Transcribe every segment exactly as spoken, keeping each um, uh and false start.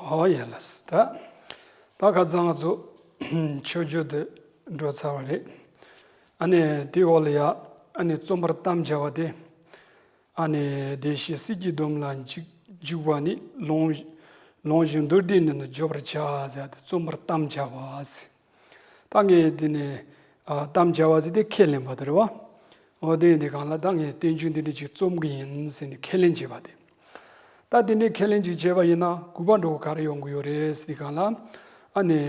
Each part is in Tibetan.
ཨོ་ཡ་ལགས་སོ། ད་ད་ཁ་སང་ང་ཚོ་མཆོད་བརྗོད་དེ་འགྲོ་ཚར་བ་རེད། ཨ་ནི་དེའི་འོག་ལ་ཡ་ཨ་ནི་རྩོམ་པར་དམ་བཅའ་བ་དེ། ཨ་ནི་བདེ་གཤེགས་སྲས་ཀྱི་སྡོམ་ལ་འཇུག་འཇུག་པ་ནི། ལོང་ལོང་ཞིང་མདོར་བསྡུས་ནི་ནི་བརྗོད་པར་བྱ་ཟེར་ཏེ་རྩོམ་པར་དམ་བཅའ་བ་ཟེར། ད་ངས་དེ་ནས་ཨ་དམ་བཅའ་བ་ཟེར་དེ་ཁས་ལེན་པ་དེ་རེད་བ། འོ་དེ་ཡིན་དུས་སྒང་ལ་ད་ངས་བསྟན་བཅོས་འདི་འདྲ་ཅིག་རྩོམ་གི་ཡིན་ཟེར་ནས་ཁས་ལེན་བྱས་པ་དེ། ད་དེ་འདྲའི་ཁས་ལེན་ཅིག་བྱས་པ་ཡིན་ན་དགོས་པ་འདྲ་བོ་ག་རེ་ཡོང་གི་ཡོད་རེད་ཟེར་དུས་སྒང་ལ། ཨ་ནི་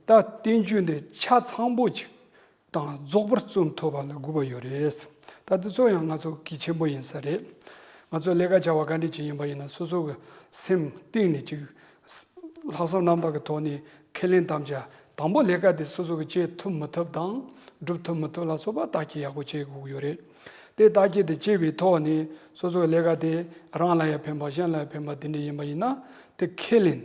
ད་བསྟན་བཅོས་འདི་ཆ་ཚང་པོ་ཅིག་དང་རྫོགས་པར་རྩོམ་ཐུབ་པ་ལ་དགོས་པ་ཡོད་རེད། ད་དེ་ཚོ་ཡང་ང་ཚོ་གལ་ཆེན་པོ་ཡིན་ས་རེད། ང་ཚོ་ལས་ཀ་བྱ་བ་ག་འདྲ་ཅིག་ཡིན་པ་ཡིན་ན་སོ་སོ་གི་སེམས་གཏིང་ནས་ཅིག་ལྷག་བསམ་རྣམ་དག་གི་ཐོག་ནས་ཁས་ལེན་དམ་བཅའ། དང་པོ་ལས་ཀ་དེ་སོ་སོ་གི་བྱེད་ཐུབ་མི་ཐུབ་དང་སྒྲུབ་ཐུབ་མི་ཐུབ་ལ་སོགས་པ་བརྟག་དཔྱད་ཡག་པོ་བྱེད་དགོས་ཀྱི་ཡོད་རེད། དེ་བརྟག་དཔྱད་དེ་བྱས་པའི་ཐོག་ནས་སོ་སོ་གི་ལས་ཀ་དེ་རང་ལ་ཡང་ཕན་པ་གཞན་ལ་ཡང་ཕན་པ་དེ་འདྲ་ཡིན་པ་ཡིན་ན་དེ་ཁས་ལེན།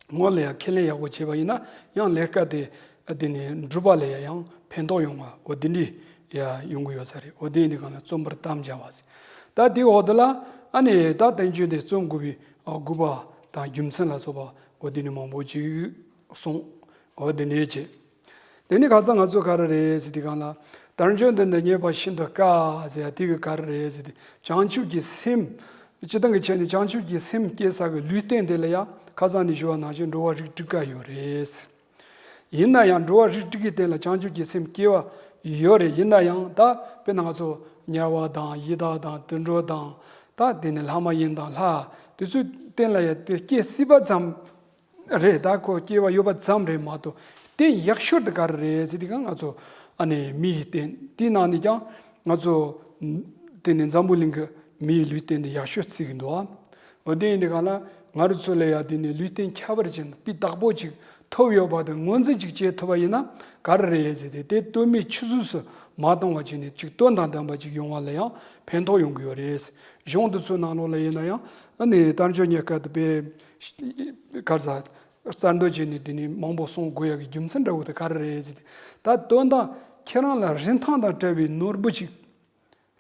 སྔོན་ལ་ཡང་ཁས་ལེན་ཡག་པོ་བྱས་པ་ཡིན་ན་ཡང་ལས་ཀ་དེ་དེ་ནས་འགྲུབ་པ་ལ་ཡང་ཕན་ཐོགས་ཡོང་བ་འོ་དེ་འདྲ་ཡང་ཡོང་གི་ཡོད་ས་རེད། འོ་དེ་ཡིན་དུས་སྒང་ལ་རྩོམ་པར་དམ་བཅའ་བ་ཟེར། ད་དེའི་འོག་དེ་ལ་ཨ་ནི་ད་བསྟན་བཅོས་དེ་རྩོམ་དགོས་པའི་ཨ་དགོས་པ་དང་རྒྱུ་མཚན་ལ་སོགས་པ་འོ་དེ་ནས་མང་པོ་ཅིག་གསུངས། འོ་དེ་འདྲ་བྱས། དེ་ནི་ཁ་སང་ང་ཚོ་ག་རེ་རེད་ཟེར་དུས་སྒང་ལ། དལ་འབྱོར་འདི་ནི་རྙེད་པ་ཤིན་ཏུ་དཀའ་ཟེར་ཡ་དེ་གི་ག་རེ་རེད་ཟེར་དུས། བྱང་ཆུབ་ཀྱི་སེམས། སྤྱིར་བཏང་གི་ཆ་ནས་བྱང་ཆུབ་ཀྱི་སེམས་སྐྱེ་ས་གི་ལུས་རྟེན་དེ་ལ་ཡ་ཁ་སང་ནས་ཞུ་བ་ནང་བཞིན་འགྲོ་བ་རིགས་དྲུག་ཀ་ཡོད་རེད། ཡིན་ན་ཡང་འགྲོ་བ་རིགས་དྲུག་གི་སྟེང་ལ་བྱང་ཆུབ་ཀྱི་སེམས་སྐྱེ་བ་ཡོད་རེད། ཡིན་ན་ཡང་ད་དཔེར་ན་ང་ཚོ་དམྱལ་བ་དང་ཡི་དྭགས་དང་དུད་འགྲོ་དང་། ད་དེ་ནས་ལྷ་མ་ཡིན་དང་ལྷ། དེ་ཚོའི་སྟེང་ལ་ཡ་དེ་སྐྱེ་སྲིད་པ་ཙམ་རེད། ད་ཁོ་སྐྱེ་བ་ཡོད་པ་ཙམ་རེད་མ་གཏོགས། དེ་ཡག་ཤོས་དེ་ག་རེ་རེད་ཟེར་དུས་སྒང་ང་ཚོ་ཨ་ནི་མི་ཡི་རྟེན་དེའི་ནང་ནས་ཀྱང་ང་ཚོ་དེ་ནས་འཛམ་བུ་གླིང་གི་མི་ཡི་ལུས་རྟེན་དེ་ཡག་ཤོས་བརྩི་གི་འདུག་ཨ། འོ་དེ་ཡིན་དུས་སྒང་ལ་ང་རང་ཚོ་ལ་ཡ་དེ་ནས་ལུས་རྟེན་ཁྱད་པར་ཅན་སྤུས་དག་པོ་ཅིག་ཐོབ་ཡོད་པ་དེ་ངོས་འཛིན་ཅིག་བྱེད་ཐུབ་པ་ཡིན་ན་ག་རེ་རེད་ཟེར་ཏེ། དེ་དོན་མེད་ཆུད་ཟོས་སུ་མ་བཏང་བ་བྱས་ནས་ཅིག་དོན་དང་ལྡན་པ་ཅིག་ཡོང་བ་ལ་ཡང་ཕན་ཐོགས་ཡོང་གི་ཡོད་རེད། གཞུང་དེ་ཚོའི་ནང་ལོགས་ལ་ཡིན་ན་ཡང་ཨ་ནི་དལ་འབྱོར་རྙེད་དཀའ་དེ་དཔེ་ག་རེ་ཟ། རྩལ་འདོན་བྱས་ནས་དེ་ནས་མང་པོ་གསུང་དགོས་ཡག་གི་རྒྱུ་མཚན་འདྲ་བོ་དེ་ག་རེ་རེད་ཟེར་ཏེ། ད་དོན་དག་ཁྱེད་རང་ལ་རིན་ཐང་དང་བྲལ་བའི་ནོར་བུ་ཅིག་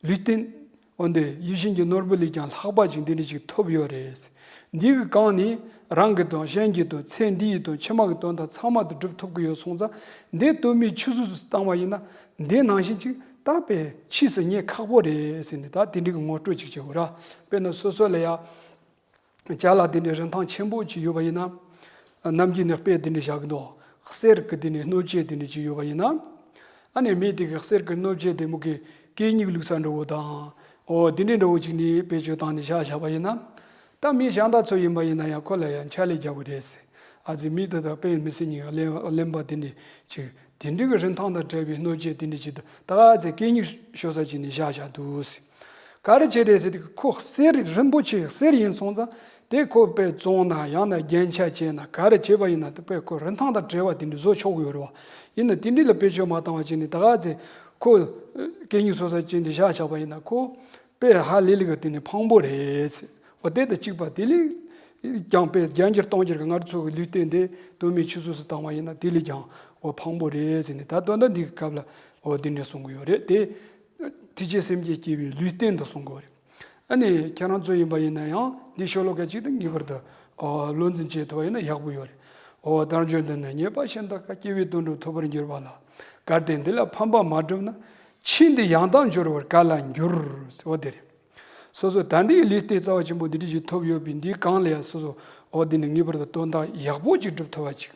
ལུས་རྟེན། འོན་ཏེ་ཡིད་བཞིན་གྱི་ནོར་བུ་ལས་ཀྱང་ལྷག་པ་ཅིག་འདི་འདྲ་ཅིག་ཐོབ་ཡོད་རེད། འདི་གི་གང་ནི་རང་གི་དོན་གཞན་གྱི་དོན་ཚེ་འདི་ཡི་དོན་ཕྱི་མ་གི་དོན་དང་ཚང་མ་དུ་སྒྲུབ་ཐུབ་ཀྱི་ཡོད་སོང་ཙང་། འདི་དོན་མེད་ཆུད་ཟོས་སུ་བཏང་བ་ཡིན་ན་འདི་ནང་བཞིན་ཅིག་ད་དཔེ་ཕྱིས་སུ་རྙེད་ཁག་པོ་རེད་ཟེར་ནས་ད་དེ་འདྲ་གི་ངོ་སྤྲོད་ཅིག་བྱེད་དགོས་ར། དཔེར་ན་སོ་སོ་ལ་ཡ། ཅ་ལག་དེ་འདྲའི་རིན་ཐང་ཆེན་པོ་ཅིག་ཡོད་པ་ཡིན་ན། ནམ་རྒྱུན་ནས་དཔེ་དེ་འདྲ་བཞག་གི་འདུག་གསེར་གྱི་དེ་འདྲའི་སྣོད་སྤྱད་དེ་འདྲ་ཅིག་ཡོད་པ་ཡིན་ན། ཨ་ནི་མི་དེ་གི་གསེར་གྱི་སྣོད་སྤྱད་དེ་མོ་གི་གད་སྙིགས་བླུགས་ས་འདྲ་བོ་དང་། འོ་དེ་འདྲའི་འདྲ་བོ་ཅིག་ནི་བེད་སྤྱོད་བཏང་ནས་བཞག་བཞག་པ་ཡིན་ན། ད་མི་གཞན་དག་ཚོ་ཡིན་པ་ཡིན་ན་ཡང་ཁོ་ལ་ཡང་ཕྱག་ལས་རྒྱག་དགོས་རེད་ཟེར། ཨ་ཙི་མི་དེ་དག་དཔེ་མི་སྲིད་ཉིན་གླེན་གླེན་པ་དེ་འདྲ་ཅིག་དེ་འདྲའི་གི་རིན་ཐང་དང་བྲལ་བའི་སྣོད་སྤྱད་དེ་འདྲ་ཅིག་ད་ག་ཚད་གད་སྙིགས་ཤོར་ས་ཅིག་ནས་བཞག་བཞག་འདུག་ཟེར། ག་རེ་བྱས་རེད་ཟེར་དུས་ཁོ་གསེར་རིན་པོ་ཆེ་གསེར་ཡིན་སོང་ཙང་དེ་ཁོ་དཔེ་བཙོང་ན་ཡང་ན་རྒྱན་ཆ་བྱས་ན་ག་རེ་བྱས་པ་ཡིན་ན་དེ་དཔེ་ཁོ་རིན་ཐང་དང་བྲལ་བ་དེ་འདྲ་བཟོ་ཆོག་གི་ཡོད་རེད་བ། ཡིན་ན་དེ་འདྲ་ལ་བེད་སྤྱོད་མ་བཏང་བ་བྱས་ནས་ད་ག་ཚད་ཁོ་གད་སྙིགས་ཤོར་ས་ཅིག་ནས་བཞག་བཞག་པ་ཡིན་ན་ཁོ་དཔེ་ཧ་ལས་ལས་ཀ་དེ་ནི་ཕངས་པོ་རེད་ཟེར། འོ་དེ་དང་གཅིག་པ་དེ་ལས་ཀྱང་དཔེ་བརྒྱ་འགྱུར་སྟོང་འགྱུར་གྱི་ང་ཚོ་གི་ལུས་རྟེན་དེ་དོན་མེད་ཆུད་ཟོས་སུ་བཏང་བ་ཡིན་ན་དེ་ལས་ཀྱང་འོ་ཕངས་པོ་རེད་ཟེར་ནས། ད་དོན་དག་འདི་གི་སྐབས་ལ་འོ་འདི་འདྲ་གསུང་གི་ཡོད་རེད་དེ། ཐེག་ཆེན་སེམས་བསྐྱེད་སྐྱེ་བའི་ལུས་རྟེན་དུ་གསུང་གི་ཡོད་རེད། ཨ་ནི་ཁྱེད་རང་ཚོ་ཡིན་པ་ཡིན་ན་ཡང་འདི་ཤོ་ལོ་ཀ་གཅིག་དང་ངེས་པར་དུ་འོ་བློ་འཛིན་བྱེད་ཐུབ་པ་ཡིན་ན་ཡག་པོ་ཡོད་རེད། འོ་དལ་འབྱོར་འདི་ནི་རྙེད་པ་ཤིན་ཏུ་དཀའ། སྐྱེ་བོའི་དོན་སྒྲུབ་ཐོབ་པར་འགྱུར་བ་ལ། གལ་ཏེ་འདི་ལ་ཕན་པ་མ་བསྒྲུབས་ན། ཕྱིས་འདི་ཡང་དག་འབྱོར་བར་ག་ལ་འགྱུར། འོ་དེ་རེད། སོ་སོ་ད་འདི་ཡི་ལུས་རྟེན་རྩ་བ་ཆེན་པོ་འདི་འདྲ་ཞིག་ཐོབ་ཡོད་པའི་འདིའི་སྒང་ལ་ཡང་སོ་སོ་འོ་འདི་ནི་ངེས་པར་དུ་དོན་དག་ཡག་པོ་ཅིག་སྒྲུབ་ཐུབ་པ་ཅིག་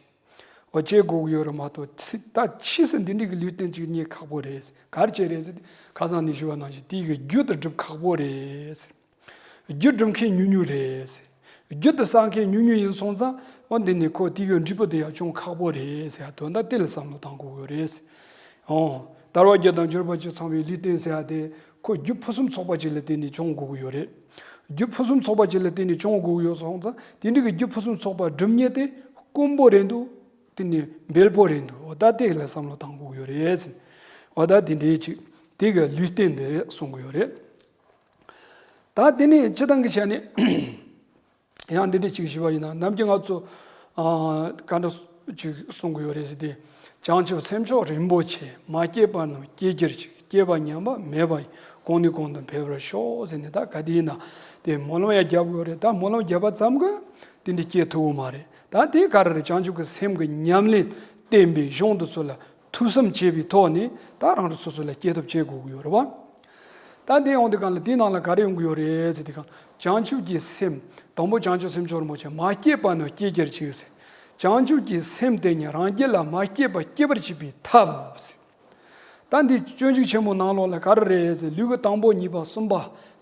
འོ་བྱེད་དགོས་ཀྱི་ཡོད་རེད་མ་གཏོགས་ཚི་ད་ཕྱིས་སུ་འདི་འདྲ་གི་ལུས་རྟེན་ཅིག་རྙེད་ཁག་པོ་རེད། ག་རེ་བྱས་རེད་ཟེར་ཏེ་ཁ་སང་ནས་ཞུ་བ་ནང་བཞིན་དེ་གི་རྒྱུ་དེ་སྒྲུབ་ཁག་པོ་རེད། རྒྱུ་སྒྲུབ་མཁན་ཉུང་ཉུང་རེད། རྒྱུ་དེ་བསགས་མཁན་ཉུང་ཉུང་ཡིན་སོང་ཙང་འོ་འདི་ནི་ཁོ་དེ་གི་འབྲས་བུ་དེ་ཡང་བྱུང་ཁག་པོ་རེད་ཟེར་ཡ་དོན་དག་དེ་ལ་བསམ་བློ་བཏང་དགོས་ཀྱི་རེད། འོ་དལ་བ་བརྒྱད་དང་འབྱོར་པ་བཅུ་ཚང་བའི་ལུས་རྟེན་ཟེར་ཡ་དེ་ཁོ་རྒྱུ་ཕུན་སུམ་ཚོགས་པ་ཅིག་ལ་བརྟེན་ནས་བྱུང་དགོས་ཀྱི་ཡོད་རེད། རྒྱུ་ཕུན་སུམ་ཚོགས་པ་ཅིག་ལ་བརྟེན་ནས་བྱུང་དགོས་ཀྱི་ཡོད་སོང་ཙང་དེ་འདྲ་གི་རྒྱུ་ཕུན་སུམ་ཚོགས་པ་སྒྲུབ་མཁན་དེ་དཀོན་པོ་རེད་འདུག་དེ་ནི་འབེལ་པོ་རེད་འདུག་འོ་ད་དེ་ལ་བསམ་བློ་བཏང་དགོས་ཀྱི་ཡོད་རེད། འོ་ད་དེ་འདྲའི་ཅིག་དེ་གི་ལུས་རྟེན་དེ་གསུང་གི་ཡོད་རེད། ད་དེ་ནས་སྤྱིར་བཏང་གི་ཆ་ནས་ཡང་འདི་འདྲ་ཅིག་ཞུས་པ་ཡིན་ན་ནམ་རྒྱུན་ང་ཚོ་ཨ་ག་འདྲ་ཅིག་གསུང་གི་ཡོད་རེད་ཟེར་ཏེ། བྱང་ཆུབ་སེམས་མཆོག་རིན་པོ་ཆེ། མ་སྐྱེས་པ་རྣམས་སྐྱེ་གྱུར་ཅིག་སྐྱེས་པ་ཉམས་པ་མེད་པ་ཡི། གོང་ནས་གོང་དུ་འཕེལ་བར་ཤོག་ཟེར་ནས་ད་ག་དེ་ཡིན་ན་དེ་སྨོན་ལམ་ཡང་རྒྱབ་ཀྱི་ཡོད་རེད། ད་སྨོན་ལམ་རྒྱབ་པ་ཙམ་གྱིས་ དེ་འདྲ་སྐྱེ་ཐུབ་ཀྱི་མ་རེད། ད་དེ་ག་རེ་རེད། བྱང་ཆུབ་ཀྱི་སེམས་ཀྱི་ཉམས་ལེན་བསྟེན་པའི་གཞུང་དེ་ཚོ་ལ་ཐོས་བསམ་བྱས་པའི་ཐོག་ནས་ད་རང་རང་སོ་སོ་ལ་སྐྱེ་ཐབས་བྱེད་དགོས་ཀྱི་ཡོད་རེད་བ། ད་དེ་ཡོང་དུས་གང་ལ་དེའི་ནང་ལ་ག་རེ་ཡོང་གི་ཡོད་རེད་ཟེར་དུས་གང་། བྱང་ཆུབ་ཀྱི་སེམས། དང་པོ་བྱང་ཆུབ་སེམས་མཆོག་རིན་པོ་ཆེ་མ་སྐྱེས་པ་ནི་སྐྱེ་གྱུར་ཅིག་ཟེར། བྱང་ཆུབ་ཀྱི་སེམས་དེ་ཉིད་རང་རྒྱུད་ལ་མ་སྐྱེས་པ་སྐྱེ་བར་བྱེད་པའི་ཐབས་ཟེར། ད་འདི་སྤྱོད་འཇུག་ཆེན་མོ་ནང་ལོགས་ལ་ག་རེ་རེད་ཟེར། ལུས་ཀྱི་དང་པོ་གཉིས་པ་གསུམ་པ་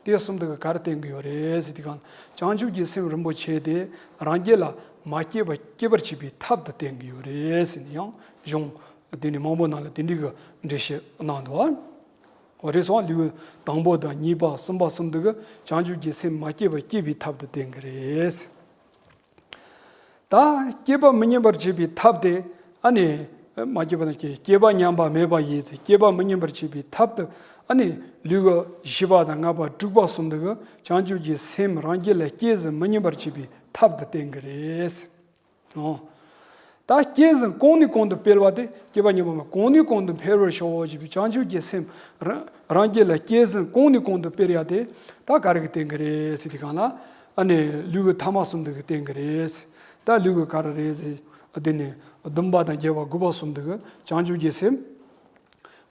དེ་གསུམ་དེ་ག་ག་རེ་བསྟན་གྱི་ཡོད་རེད་ཟེར་དུས་གང་། བྱང་ཆུབ་ཀྱི་སེམས་རིན་པོ་ཆེ་དེ་རང་རྒྱུད་ལ་མ་སྐྱེས་པ་སྐྱེ་བར་བྱེད་པའི་ཐབས་དེ་བསྟན་གྱི་ཡོད་རེད་ཟེར་ནས་ཡང་གཞུང་དེ་ནི་མང་པོ་ནང་ལ་དེ་འདྲའི་གི་འགྲེལ་བཤད་གནང་འདུག་ཨ། འོ་རེད་སོང་། ལུས་དང་པོ་དང་གཉིས་པ་གསུམ་པ་གསུམ་དེ་གི་བྱང་ཆུབ་ཀྱི་སེམས་མ་སྐྱེས་པ་སྐྱེ་བའི་ཐབས་དེ་བསྟན་གྱི་རེད། ད་སྐྱེས་པ་མི་ཉམས་པར་བྱེད་པའི་ཐབས་དེ། ཨ་ནི་མ་སྐྱེས་པ་དང་སྐྱེས། སྐྱེས་པ་ཉམས་པ་མེད་པ་ཡིས་ཟེར། སྐྱེས་པ་མི་ཉམས་པར་བྱེད་པའི་ཐབས་དེ། ཨ་ནི་ལུས་ཀྱི་བཞི་པ་དང་ལྔ་པ་དྲུག་པ་གསུམ་དེ་གི་བྱང་ཆུབ་ཀྱི་སེམས་རང་རྒྱུད་ལ་སྐྱེས་ཟིན་མི་ཉམས་པར་བྱེད་པའི་ཐབས་དེ་བསྟན་གྱི་རེད། ཨོ། ད་སྐྱེས་ཟིན་གོང་ནས་གོང་དུ་འཕེལ་བ་དེ། སྐྱེས་པ་ཉམས་པ་མེད། གོང་ནས་གོང་དུ་འཕེལ་བར་ཤོག་ཅེས་པའི་བྱང་ཆུབ་ཀྱི་སེམས་རང་རང་རྒྱུད་ལ་སྐྱེས་ཟིན་གོང་ནས་གོང་དུ་འཕེལ་ཡ་དེ། ད་ག་རེ་གི་བསྟན་གྱི་རེད་ཟེར་དུས་གང་ལ། ཨ་ནི་ལུས་ཀྱི་ཐ་མ་གསུམ་དེ་གི་བསྟན་གྱི་རེད། ད་ལུས་ཀྱི་ག་རེ་རེད་ཟེར། དེ་ནི་བདུན་པ་དང་བརྒྱད་པ་དགུ་པ་གསུམ་དེ་གི་བྱང་ཆུབ་ཀྱི་སེམས།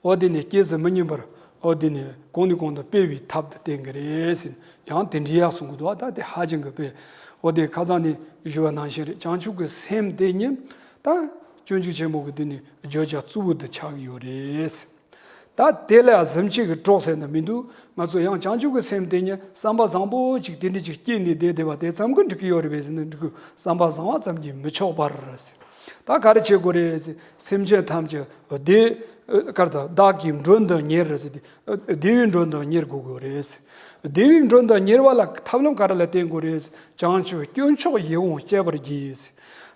འོ་དེ་ནི་སྐྱེས་ཟིན་མི་ཉམས་པར། འོ་དེ་ནི་གོང་ནས་གོང་དུ་སྤེལ་བའི་ཐབས་དེ་བསྟན་གྱི་རེད་ཟེར། ཡང་དེ་འདྲའི་ཡག་གསུང་གི་འདུག་ད་དེ་ཧ་ཅང་གི་དཔེ། འོ་དེ་ཁ་སང་ནས་ཞུ་བ་ནང་བཞིན་རེད། བྱང་ཆུབ་ཀྱི་སེམས་དེ་ཉིད་ད་སྤྱོད་འཇུག་ཆེན་མོ་གི་དེ་ནི་བརྗོད་བྱ་གཙོ་བོ་དེ་ཆགས་ཀྱི་ཡོད་རེད། ད་དེ་ལ་གཟིམ་ཆས་ཀྱི་གྲོགས་ཟེར་ན་མི་འདུག་ང་ཚོ་ཡང་བྱང་ཆུབ་ཀྱི་སེམས་དེ་ཉིད་བསམ་པ་བཟང་པོ་ཅིག་དེ་འདྲ་ཅིག་སྐྱེས་ནས་བསྡད་བསྡད་པ་དེ་ཙམ་གྱིས་འགྲིག་གི་ཡོད་རེད་པས་ཟེར་ན་འགྲིག་གི། བསམ་པ་བཟང་བ་ཙམ་གྱིས་མི་ཆོག་པར་ཟེར། ད་ག་རེ་བྱེད་དགོས་རེད་ཟེར། སེམས་ཅན་ཐམས་ཅད་བདེ། གར་དང་བདག་གི་མགྲོན་དུ་གཉེར་ཟེར་ཏེ། བདེ་བའི་མགྲོན་དུ་གཉེར་དགོས་དགོས་རེད་ཟེར། བདེ་བའི་མགྲོན་དུ་གཉེར་བ་ལ་ཐབས་ལམ་ག་རེ་ལ་བརྟེན་དགོས་རེད་ཟེར། བྱང་ཆུབ་དཀོན་མཆོག་ཡིད་འོང་སྤྱད་པར་བགྱི་ཟེར།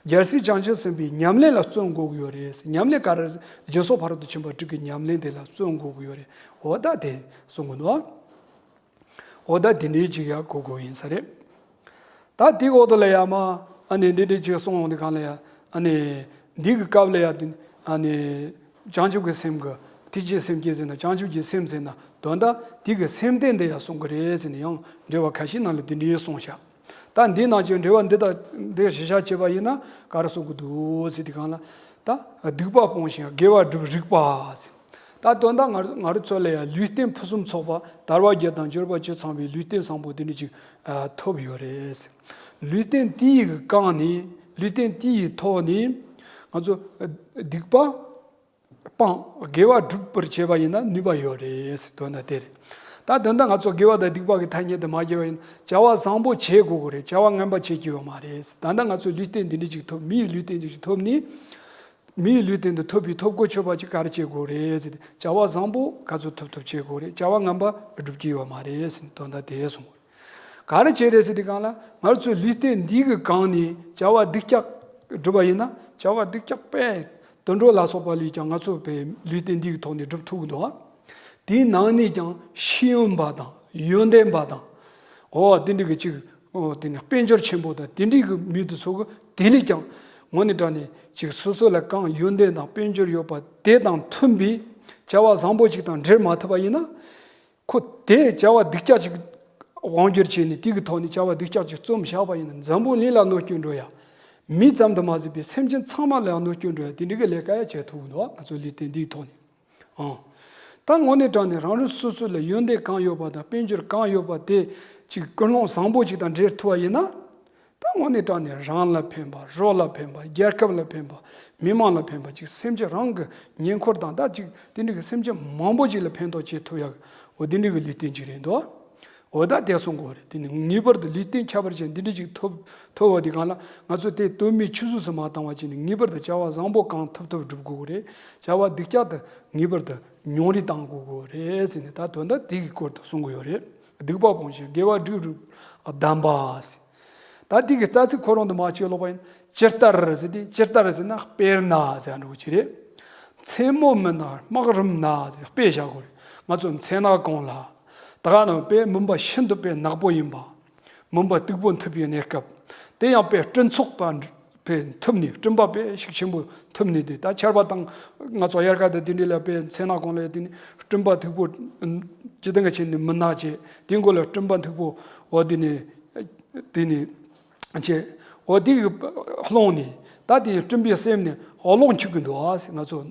རྒྱལ་སྲས་བྱང་ཆུབ་སེམས་དཔའི་ཉམས་ལེན་ལ་བརྩོན་དགོས་ཀྱི་ཡོད་རེད་ཟེར། ཉམས་ལེན་ག་རེ་ཟེར། སྦྱིན་སོགས་ཕ་རོལ་ཏུ་ཕྱིན་པ་དྲུག་གི་ཉམས་ལེན་དེ་ལ་བརྩོན་དགོས་ཀྱི་ཡོད་རེད། འོ་ད་དེ་གསུང་གི་འདུག་འོ་ད་དེ་འདྲའི་ཅིག་ཡག་གོ་དགོས་ཡིན་ས་རེད། ད་དེའི་འོག་ཏུ་ལ་ཡ་མ། ཨ་ནི་འདི་འདྲའི་ཅིག་གསུང་ཡོང་དུས་གང་ལ་ཡ། ཨ་ནི་འདི་གི་སྐབས་ལ་ཡ་དེ། ཨ་ནི་བྱང་ཆུབ་ཀྱི་སེམས་ཀྱི་ཐེག་ཆེན་སེམས་བསྐྱེད་ཟེར་ན་བྱང་ཆུབ་ཀྱི་སེམས་ཟེར་ན་དོན་དག་དེ་གི་སེམས་རྟེན་དེ་ཡ་གསུང་གི་རེད་ཟེར་ནས་ཡང་འགྲེལ་བ་ཁ་ཤས་ནང་ལ་དེ་འདྲའི་གསུངས་ཤག་ད་འདི་ནང་བཞིན་འགྲེལ་བ་འདི་དང་འདི་གཞི་བཞག་བྱས་པ་ཡིན་ན་ག་རེ་གསུང་གི་འདུག་ཟེར་དུས་གང་ལ། ད་སྡིག་པ་སྤོང་ཞིང་དགེ་བ་སྒྲུབ་རིགས་པ་ཟེར། ད་དོན་དག་ང་ང་རང་ཚོ་ལ་ཡང་ལུས་རྟེན་ཕུན་སུམ་ཚོགས་པ་དལ་བ་བརྒྱད་དང་འབྱོར་པ་བཅུ་ཚང་བའི་ལུས་རྟེན་བཟང་པོ་དེ་འདྲ་ཅིག་ཨ་ཐོབ་ཡོད་རེད། ལུས་རྟེན་དེ་ཡི་གི་སྒང་ནས་ལུས་རྟེན་དེ་ཡི་ཐོག་ནས་ང་ཚོ་ཨ་སྡིག་པ་སྤང་དགེ་བ་སྒྲུབ་པར་བྱེད་པ་ཡིན་ན་ནུས་པ་ཡོད་རེད། དོན་དག་དེ་རེད། ད་དོན་དག་ང་ཚོ་དགེ་བ་དང་སྡིག་པ་གི་ཐ་སྙད་དེ་མ་བརྗེད་པ་ཡིན་ན་བྱ་བ་བཟང་པོ་བྱེད་དགོས་ཀྱི་རེད། བྱ་བ་ངན་པ་བྱེད་ཀྱི་ཡོད་མ་རེད། ད་ལྟ་ང་ཚོ་ལུས་རྟེན་འདི་འདྲ་ཅིག་ཐོབ། མི་ཡི་ལུས་རྟེན་འདི་ཅིག་ཐོབ་ནས། མི་ཡི་ལུས་རྟེན་དུ་ཐོབ་པའི་ཐོབ་གོ་ཆོད་པ་ཅིག་ག་རེ་བྱེད་དགོས་རེད་ཟེར་ཏེ། བྱ་བ་བཟང་པོ་ག་ཚོད་ཐུབ་ཐུབ་བྱེད་དགོས་རེད། བྱ་བ་ངན་པ་སྒྲུབ་ཀྱི་ཡོད་མ་རེད་ཟེར་ནས་དོན་དག་དེ་གསུངས། ག་རེ་བྱེད་རེད་ཟེར་དུས་གང་ལ་ང་ཚོའི་ལུས་རྟེན་འདི་གི་སྒང་ནས་བྱ་བ་སྡུག་ཅག་སྒྲུབ་པ་ཡིན་ན་བྱ་བ་སྡུག་ཅག་པས་དུད་འགྲོ་ལ་སོགས་པ་ལས་ཀྱང་ང་ཚོ་པའི་ལུས་རྟེན་འདི་གི་ཐོག་ནས་སྒྲུབ་ཐུབ་ཀྱི་འདུག་ཨ། དེའི་ནང་ནས་ཀྱང་ཤེས་ཡོན་པ་དང་ཡོན་ཏན་པ་དང་། འོ་དེ་འདྲ་གི་ཅིག་འོ་དེ་ནི་དཔལ་འབྱོར་ཆེན་པོ་དང་དེ་འདྲའི་གི་མི་དེ་ཚོ་གི་དེ་ལས་ཀྱང་དངོས་གནས་དྲང་ནས་ཅིག་སོ་སོ་ལ་གང་ཡོན་ཏན་དང་དཔལ་འབྱོར་ཡོད་པ་དེ་དང་མཐུན་པའི་བྱ་བ་བཟང་པོ་ཅིག་དང་འབྲེལ་མ་ཐུབ་པ་ཡིན་ན། ཁོ་དེ་བྱ་བ་སྡུག་ཅག་ཅིག་དབང་སྒྱུར་བྱས་ནས་དེ་གི་ཐོག་ནས་བྱ་བ་སྡུག་ཅག་ཅིག་རྩོམ་བཞག་པ་ཡིན་ན་འཛམ་བུ་གླིང་ལ་གནོད་སྐྱོན་འགྲོ་ཡ། མི་ཙམ་དུ་མ་ཟད་པའི་སེམས་ཅན་ཚང་མ་ལ་ཡང་གནོད་སྐྱོན་འགྲོ་ཡ་དེ་འདྲའི་གི་ལས་ཀ་ཡ་བྱེད་ཐུབ་ཀྱི་འདུག་ང་ཚོ་ལུས་རྟེན་འདིའི་ཐོག་ནས། ཨང་། ད་དངོས་གནས་དྲང་ནས་རང་རང་སོ་སོ་ལ་ཡོན་ཏན་གང་ཡོད་པ་དང་དཔལ་འབྱོར་གང་ཡོད་པ་དེ་ཅིག་ཀུན་སློང་བཟང་པོ་ཅིག་དང་འབྲེལ་ཐུབ་པ་ཡིན་ན། ད་དངོས་གནས་དྲང་ནས་རང་ལ་ཕན་པ་རོགས་ལ་ཕན་པ་རྒྱལ་ཁབ་ལ་ཕན་པ་མི་མང་ལ་ཕན་པ་ཅིག་སེམས་ཅན་རང་གི་ཉེ་འཁོར་དང་ད་ཅིག་དེ་འདྲ་གི་སེམས་ཅན་མང་པོ་ཅིག་ལ་ཕན་ཐོགས་བྱེད་ཐུབ་ཡག་འོ་དེ་འདྲ་གི་ལུས་རྟེན་ཅིག་རེད་འདུག་འོ་ད་དེ་གསུང་དགོས་རེད། དེ་ནི་ངེས་པར་དུ་ལུས་རྟེན་ཁྱད་པར་ཅན་འདི་འདྲ་ཅིག་ཐོབ་ཐོབ་པ་དེ་གང་ལ་ང་ཚོ་དེ་དོན་མེད་ཆུད་ཟོས་སུ་མ་བཏང་བ་བྱས་ནས་ངེས་པར་དུ་བྱ་བ་བཟང་པོ་གང་ཐུབ་ཐུབ་སྒྲུབ་དགོས་ཀྱི་རེད། བྱ་བ་སྡུག་ཅག་དེ་ངེས་པར་དུ་ཉུང་རུ་བཏང་དགོས་ཀྱི་རེད་ཟེར་ནས་ད་དོན་དག་དེ་གི་སྐོར་དུ་གསུང་གི་ཡོད་རེད། སྡིག་པ་སྤོང་ཞིང་དགེ་བ་སྒྲུབ་རིགས་གདམས་པ་ཟེར། ད་འདི་གི་རྩ་ཚིག་ཁོ་རང་དུ་མ་ཆོད་ལོག་པ་ཡིན། ཇི་ལྟར་ཟེར་ཏེ་ཇི་ལྟར་ཟེར་ན་དཔེར་ན་ཟེར་འགྲོ་གི་རེད། མཚན་མོ་མིན་ན་སྨག་རུམ་ན་ཟེར་དཔེ་བཞག་དགོས་རེད། ང་ཚོ་མཚན་ནག་གུང་ལ་ད་ག་ནང་དཔེ་མུན་པ་ཤིན་ཏུ་དཔེ་ནག་པོ་ཡིན་པ། མུན་པ་སྟུག་པོ་འཐིབས་པའི་གནས་སྐབས། དེ་ཡང་དཔེ་སྤྲིན་ཚོགས་པ་དཔེ་འཐིབས་ནས་སྤྲིན་པ་དཔེ་ཤུགས་ཆེན་པོ་འཐིབས་ནས་དེ་ད་ཆར་པ་དང་ང་ཚོ་དབྱར་ཁ་དང་དེ་འདྲ་ལ་དཔེ་མཚན་ནག་གུང་ལ་དེ་ནས་སྤྲིན་པ་མཐུག་པོ་སྤྱི་བཏང་གི་ཆེད་ནས་མུན་ནག་བྱས་དེ་མགོ་ལ་སྤྲིན་པ་མཐུག་པོ་འོ་དེ་ནས། དེ་ནི་ཆེ། འོ་དེ་གི་ཀློང་ནས་ད་དེ་སྤྲིན་པའི་སེམས་ནས་གློག་འཁྱུག་གི་འདུག་ཨ་ཟེར། ང་ཚོ་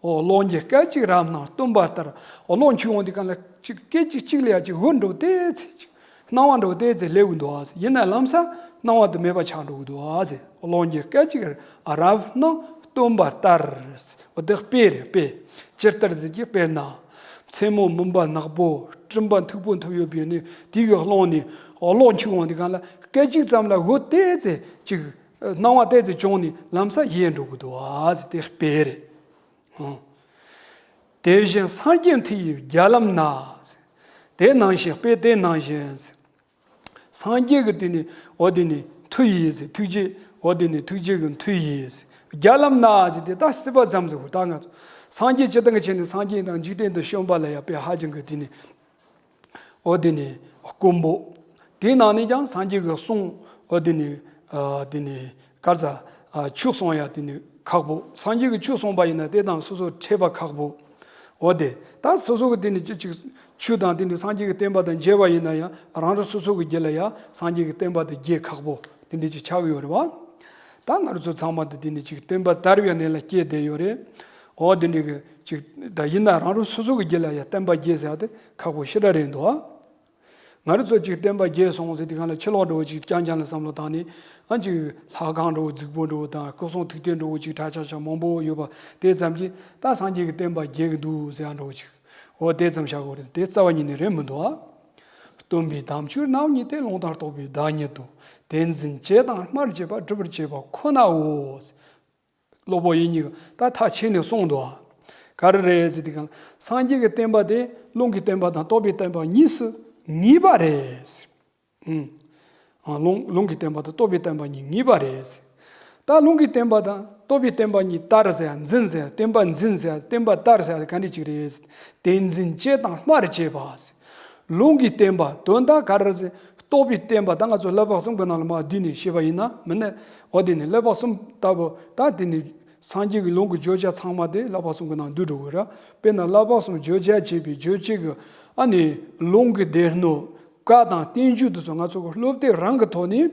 འོ་གློག་འགྱེད་སྐད་ཅིག་རབ་སྣང་སྟོན་པ་ལྟར། འོ་གློག་འཁྱུག་འོང་དུས་གང་ལ་ཅིག་སྐད་ཅིག་གཅིག་ལ་ཡ་ཅིག་འོད་འདྲ་བོ་ཏོག་ཙམ་ཅིག་སྣང་བ་འདྲ་བོ་ཏོག་ཙམ་སླེབས་ཀྱི་འདུག་ཨ་ཟེར། ཡིན་ན་ལམ་སང་སྣང་བ་དེ་མེད་པ་ཆགས་འགྲོ་གི་འདུག་ཨ་ཟེར། གློག་འགྱེད་སྐད་ཅིག་རབ་སྣང་སྟོན་པ་ལྟར། འོ་དེ་དཔེ་རེད། དཔེ་ཇི་ལྟར་ཟེར་གྱི་དཔེར་ན། མཚན་མོ་མུན་པ་ནག་པོ་སྤྲིན་པ་མཐུག་པོ་འཐིབས་ཡོད་པའི་ནི་དེ་གི་ཀློང་ནས་འོ་གློག་འཁྱུག་འོང་དུས་གང་ལ་སྐད་ཅིག་ཙམ་ལ་འོད་ཏོག་ཙམ་ཅིག་སྣང་བ་ཏོག་ཙམ་བྱུང་ནས་ལམ་སང་ཡལ་འགྲོ་གི་འདུག་ཨ་ཟེར། དེ་དཔེ་རེད། ཨང་། དེ་བཞིན་སངས་རྒྱས་མཐུ་ཡིས་བརྒྱ་ལམ་ན་ཟེར། དེ་ནང་བཞིན། དཔེ་དེ་ནང་བཞིན་ཟེར། སངས་རྒྱས་ཀྱི་དེ་ནི་འོ་དེ་ནི་མཐུ་ཡིས་ཟེར། ཐུགས་རྗེ། འོ་དེ་ནི་ཐུགས་རྗེ་གི་མཐུ་ཡིས་ཟེར། བརྒྱ་ལམ་ན་ཟེར། དེ་ད་སྲིད་པ་ཙམ་ཟེར་བ། ད་ང་ཚོ་སངས་རྒྱས་སྤྱིར་བཏང་གི་ཆ་ནས་སངས་རྒྱས་དང་འཇིག་རྟེན་དུ་བྱོན་པ་ལ་ཡང་དཔེ་ཧ་ཅང་གི་དེ་ནི་འོ་དེ་ནི་དཀོན་པོ། དེའི་ནང་ནས་ཀྱང་སངས་རྒྱས་ཀྱི་གསུང་འོ་དེ་ནི་ཨ་དེ་ནི་ག་རེ་ཟེར། ཨ་ཆོས་གསུང་ཡ་དེ་ནི་ཁག་པོ། སངས་རྒྱས་ཀྱི་ཆོས་གསུངས་པ་ཡིན་ན་དེ་དང་སོ་སོ་འཕྲད་པ་ཁག་པོ། འོ་དེ་ད་སོ་སོ་གི་དེ་ནི་ཅིག་ཅིག་ཆོས་དང་དེ་ནི་སངས་རྒྱས་ཀྱི་བསྟན་པ་དང་མཇལ་བ་ཡིན་ན་ཡང་རང་རང་སོ་སོ་གི་རྒྱུད་ལ་ཡང་སངས་རྒྱས་ཀྱི་བསྟན་པ་དེ་རྒྱས་ཁག་པོ་དེ་འདྲ་ཅིག་ཆགས་ཀྱི་ཡོད་རེད་བ། ད་ང་རང་ཚོ་ཚང་མ་དེ་དེ་ནི་ཅིག་བསྟན་པ་དར་བའི་གནས་ལ་སྐྱེས་བསྡད་ཡོད་རེད། འོ་དེ་འདྲ་གི་ཅིག་ད་ཡིན་ན་རང་རང་སོ་སོ་གི་རྒྱུད་ལ་ཡང་བསྟན་པ་རྒྱས་ཟེར་ཡ་དེ་ཁག་པོ་ཞེ་དྲག་རེད་འདུག་ཨ། ང་རང་ཚོ་ཅིག་བསྟན་པ་རྒྱས་སོང་ཟེར་དུས་གང་ལ་ཕྱི་ལོགས་འགྲོ་བ་ཅིག་རྐྱང་རྐྱང་ལ་བསམ་བློ་བཏང་ནས་ཨ་ཅིག་ལྷ་ཁང་འགྲོ་བ་རྫིག་པོ་འགྲོ་བ་དང་སྐུ་གསུང་ཐུགས་རྟེན་འགྲོ་བ་ཅིག་གྲྭ་ཆ་ཆ་མང་པོ་ཡོད་པ་དེ་ཙམ་གྱིས་ད་སངས་རྒྱས་ཀྱི་བསྟན་པ་རྒྱས་ཀྱི་འདུག་ཟེར་ཡ་འགྲོ་བ་ཅིག་འོ་དེ་ཙམ་བཞག་དགོས་རེད། དེ་རྩ་བ་ཉིད་ནས་རེད་མི་འདུག་ཨ། སྟོན་པའི་དམ་ཆོས་རྣམ་གཉིས་ཏེ། ལུང་དང་རྟོགས་པའི་བདག་ཉིད་དོ། དེ་འཛིན་བྱེད་དང་སྨྲར་བྱེད་པ། སྒྲུབ་པར་བྱེད་པ་ཁོ་ནའོ། སློབ་དཔོན་ཡིན་གཉིས་ཀྱིས་ད་ཐག་ཆོད་ནས་གསུངས་འདུག་ཨ། ག་རེ་རེད་ཟེར་དུས་གང་སངས་རྒྱས་ཀྱི་བསྟན་པ་དེ་ལུང་གི་བསྟན་པ་དང་རྟོགས་པའི་བསྟན་པ་གཉིས་སུ་ངེས་པ་རེད། ཨང་། ལུང་ལུང་གི་བསྟན་པ་དང་རྟོགས་པའི་བསྟན་པ་གཉིས་ངེས་པ་རེད། ད་ལུང་གི་བསྟན་པ་དང་རྟོགས་པའི་བསྟན་པ་གཉིས་དར་ཟེར་ཡ་འཛིན་ཟེར་ཡ་བསྟན་པ་འཛིན་ཟེར་ཡ་བསྟན་པ་དར་ཟེར་ཡ་ག་འདྲ་ཅིག་རེད། དེ་འཛིན་བྱེད་དང་སྨྲར་བྱེད་པ། ལུང་གི་བསྟན་པ་དོན་དག་ག་རེ་ཟེར། རྟོགས་པའི་བསྟན་པ་ད་ང་ཚོ་བསླབ་པ་གསུམ་གྱི་ནང་ལ་མར་བསྡུས་ནས་བཤད་པ་ཡིན་ན་མིན་ན། འོ་དེ་ནི་བསླབ་པ་གསུམ་ལྟ་བུ་ད་དེ་ནི་སངས་རྒྱས་ཀྱི་ལུང་གི་བརྗོད་བྱ་ཚང་མ་དེ་བསླབ་པ་གསུམ་གྱི་ནང་འདུས་འགྲོ་གི་རེད། དཔེར་ན་བསླབ་པ་གསུམ་བརྗོད་བྱ་བྱེད་པའི་རྗོད་བྱེད་ཀྱི་ཨ་ནི་ལུང་གི་སྡེ་སྣོད་བཀའ་དང་བསྟན་བཅོས་དེ་ཚོ་ང་ཚོ་གི་སློབ་དེབ་རང་གི་ཐོག་ནས་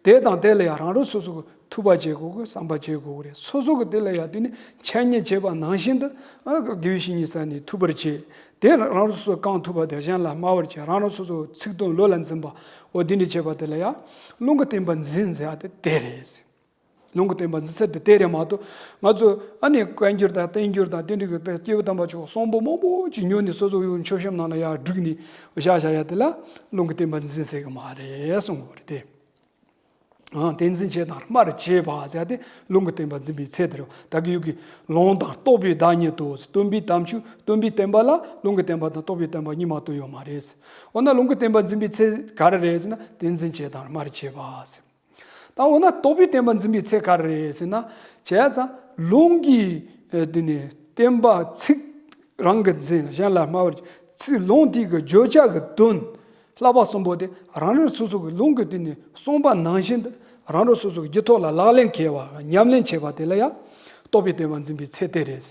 དེ་དང་དེ་ལ་ཡང་རང་རང་སོ་སོ་གི་ཐུགས་ཕན་བྱེད་དགོས་ཀྱི་བསམ་པ་བྱེད་དགོས་ཀྱི་རེད། སོ་སོ་གི་དེ་ལ་ཡང་དེ་ནི་འཆད་ཉན་བྱེད་པ་ནང་བཞིན་དུ་ཨ་དགེ་བའི་བཤེས་གཉེན་ས་ནས་ཐུབ་པར་བྱེད། དེ་རང་རང་སོ་སོ་གང་ཐུབ་པ་དེ་གཞན་ལ་སྨྲ་བར་བྱེད། རང་རང་སོ་སོ་ཚིག་དོན་བློ་ལ་འཛིན་པ་འོ་དེ་འདྲ་བྱེད་པ་དེ་ལ་ཡང་ལུང་གི་བསྟན་པ་འཛིན་ཟེར་ཡ་དེ་དེ་རེད། ལུང་གི་བསྟན་པ་འཛིན་ཚུལ་དེ་དེ་རེད་མ་གཏོགས་ང་ཚོ་ཨ་ནི་བཀའ་འགྱུར་དང་བསྟན་འགྱུར་དང་དེ་འདྲ་གི་དཔེ་སྐྱེས་བུ་དམ་པ་ཆོས་གསུང་འབུམ་མང་པོ་ཅིག་ཉོས་ནས་སོ་སོ་ཡོད་མཆོད་བཤམས་ནང་ལ་ཡར་བསྒྲིགས་ནས་བཞག་བཞག་ཡ་དེ་ལ་ལུང་གི་བསྟན་པ་འཛིན་ཟེར་གི་མ་རེད་གསུང་གི་རེད་དེ། ཨང་། དེ་འཛིན་བྱེད་དང་སྨྲར་བྱེད་པ་ཟེར་ཏེ་ལུང་གི་བསྟན་པ་འཛིན་པའི་ཚད་དེ་རེད། ད་གི་ཡུལ་གྱི་ལུང་དང་རྟོགས་པའི་བདག་ཉིད་དོ། སྟོན་པའི་དམ་ཆོས་སྟོན་པའི་བསྟན་པ་ལ་ལུང་གི་བསྟན་པ་དང་རྟོགས་པའི་བསྟན་པ་གཉིས་མ་གཏོགས་ཡོད་མ་རེད། འོ་ན་ལུང་གི་བསྟན་པ་འཛིན་པའི་ཚད་ག་རེ་རེད་ཟེར་ན་དེ་འཛིན་བྱེད་དང་སྨྲར་བྱེད་པ་ཟེར། ད་འོ་ན་རྟོགས་པའི་བསྟན་པ་འཛིན་པའི་ཚད་ག་རེ་རེད་ཟེར་ན། བྱས་ཙང་ལུང་གི་ཨ་དེ་ནི་བསྟན་པ་ཚིག་རང་གིས་འཛིན། གཞན་ལ་སྨྲ་བར་བྱེད། ཚིག་ལུང་དེ་གི་བརྗོད་བྱ་གི་དོན་བསླབ་པ་གསུམ་པོ་དེ་རང་རང་སོ་སོ་གི་ལུང་གི་དེ་ནི་གསུངས་པ་ནང་བཞིན་དུ་རང་རང་སོ་སོ་གི་རྒྱུད་ཐོག་ལ་ལག་ལེན་འཁེལ་བ་ཉམས་ལེན་བྱེད་པ་དེ་ལ་ཡང་རྟོགས་པའི་བསྟན་པ་འཛིན་པའི་ཚད་དེ་རེད།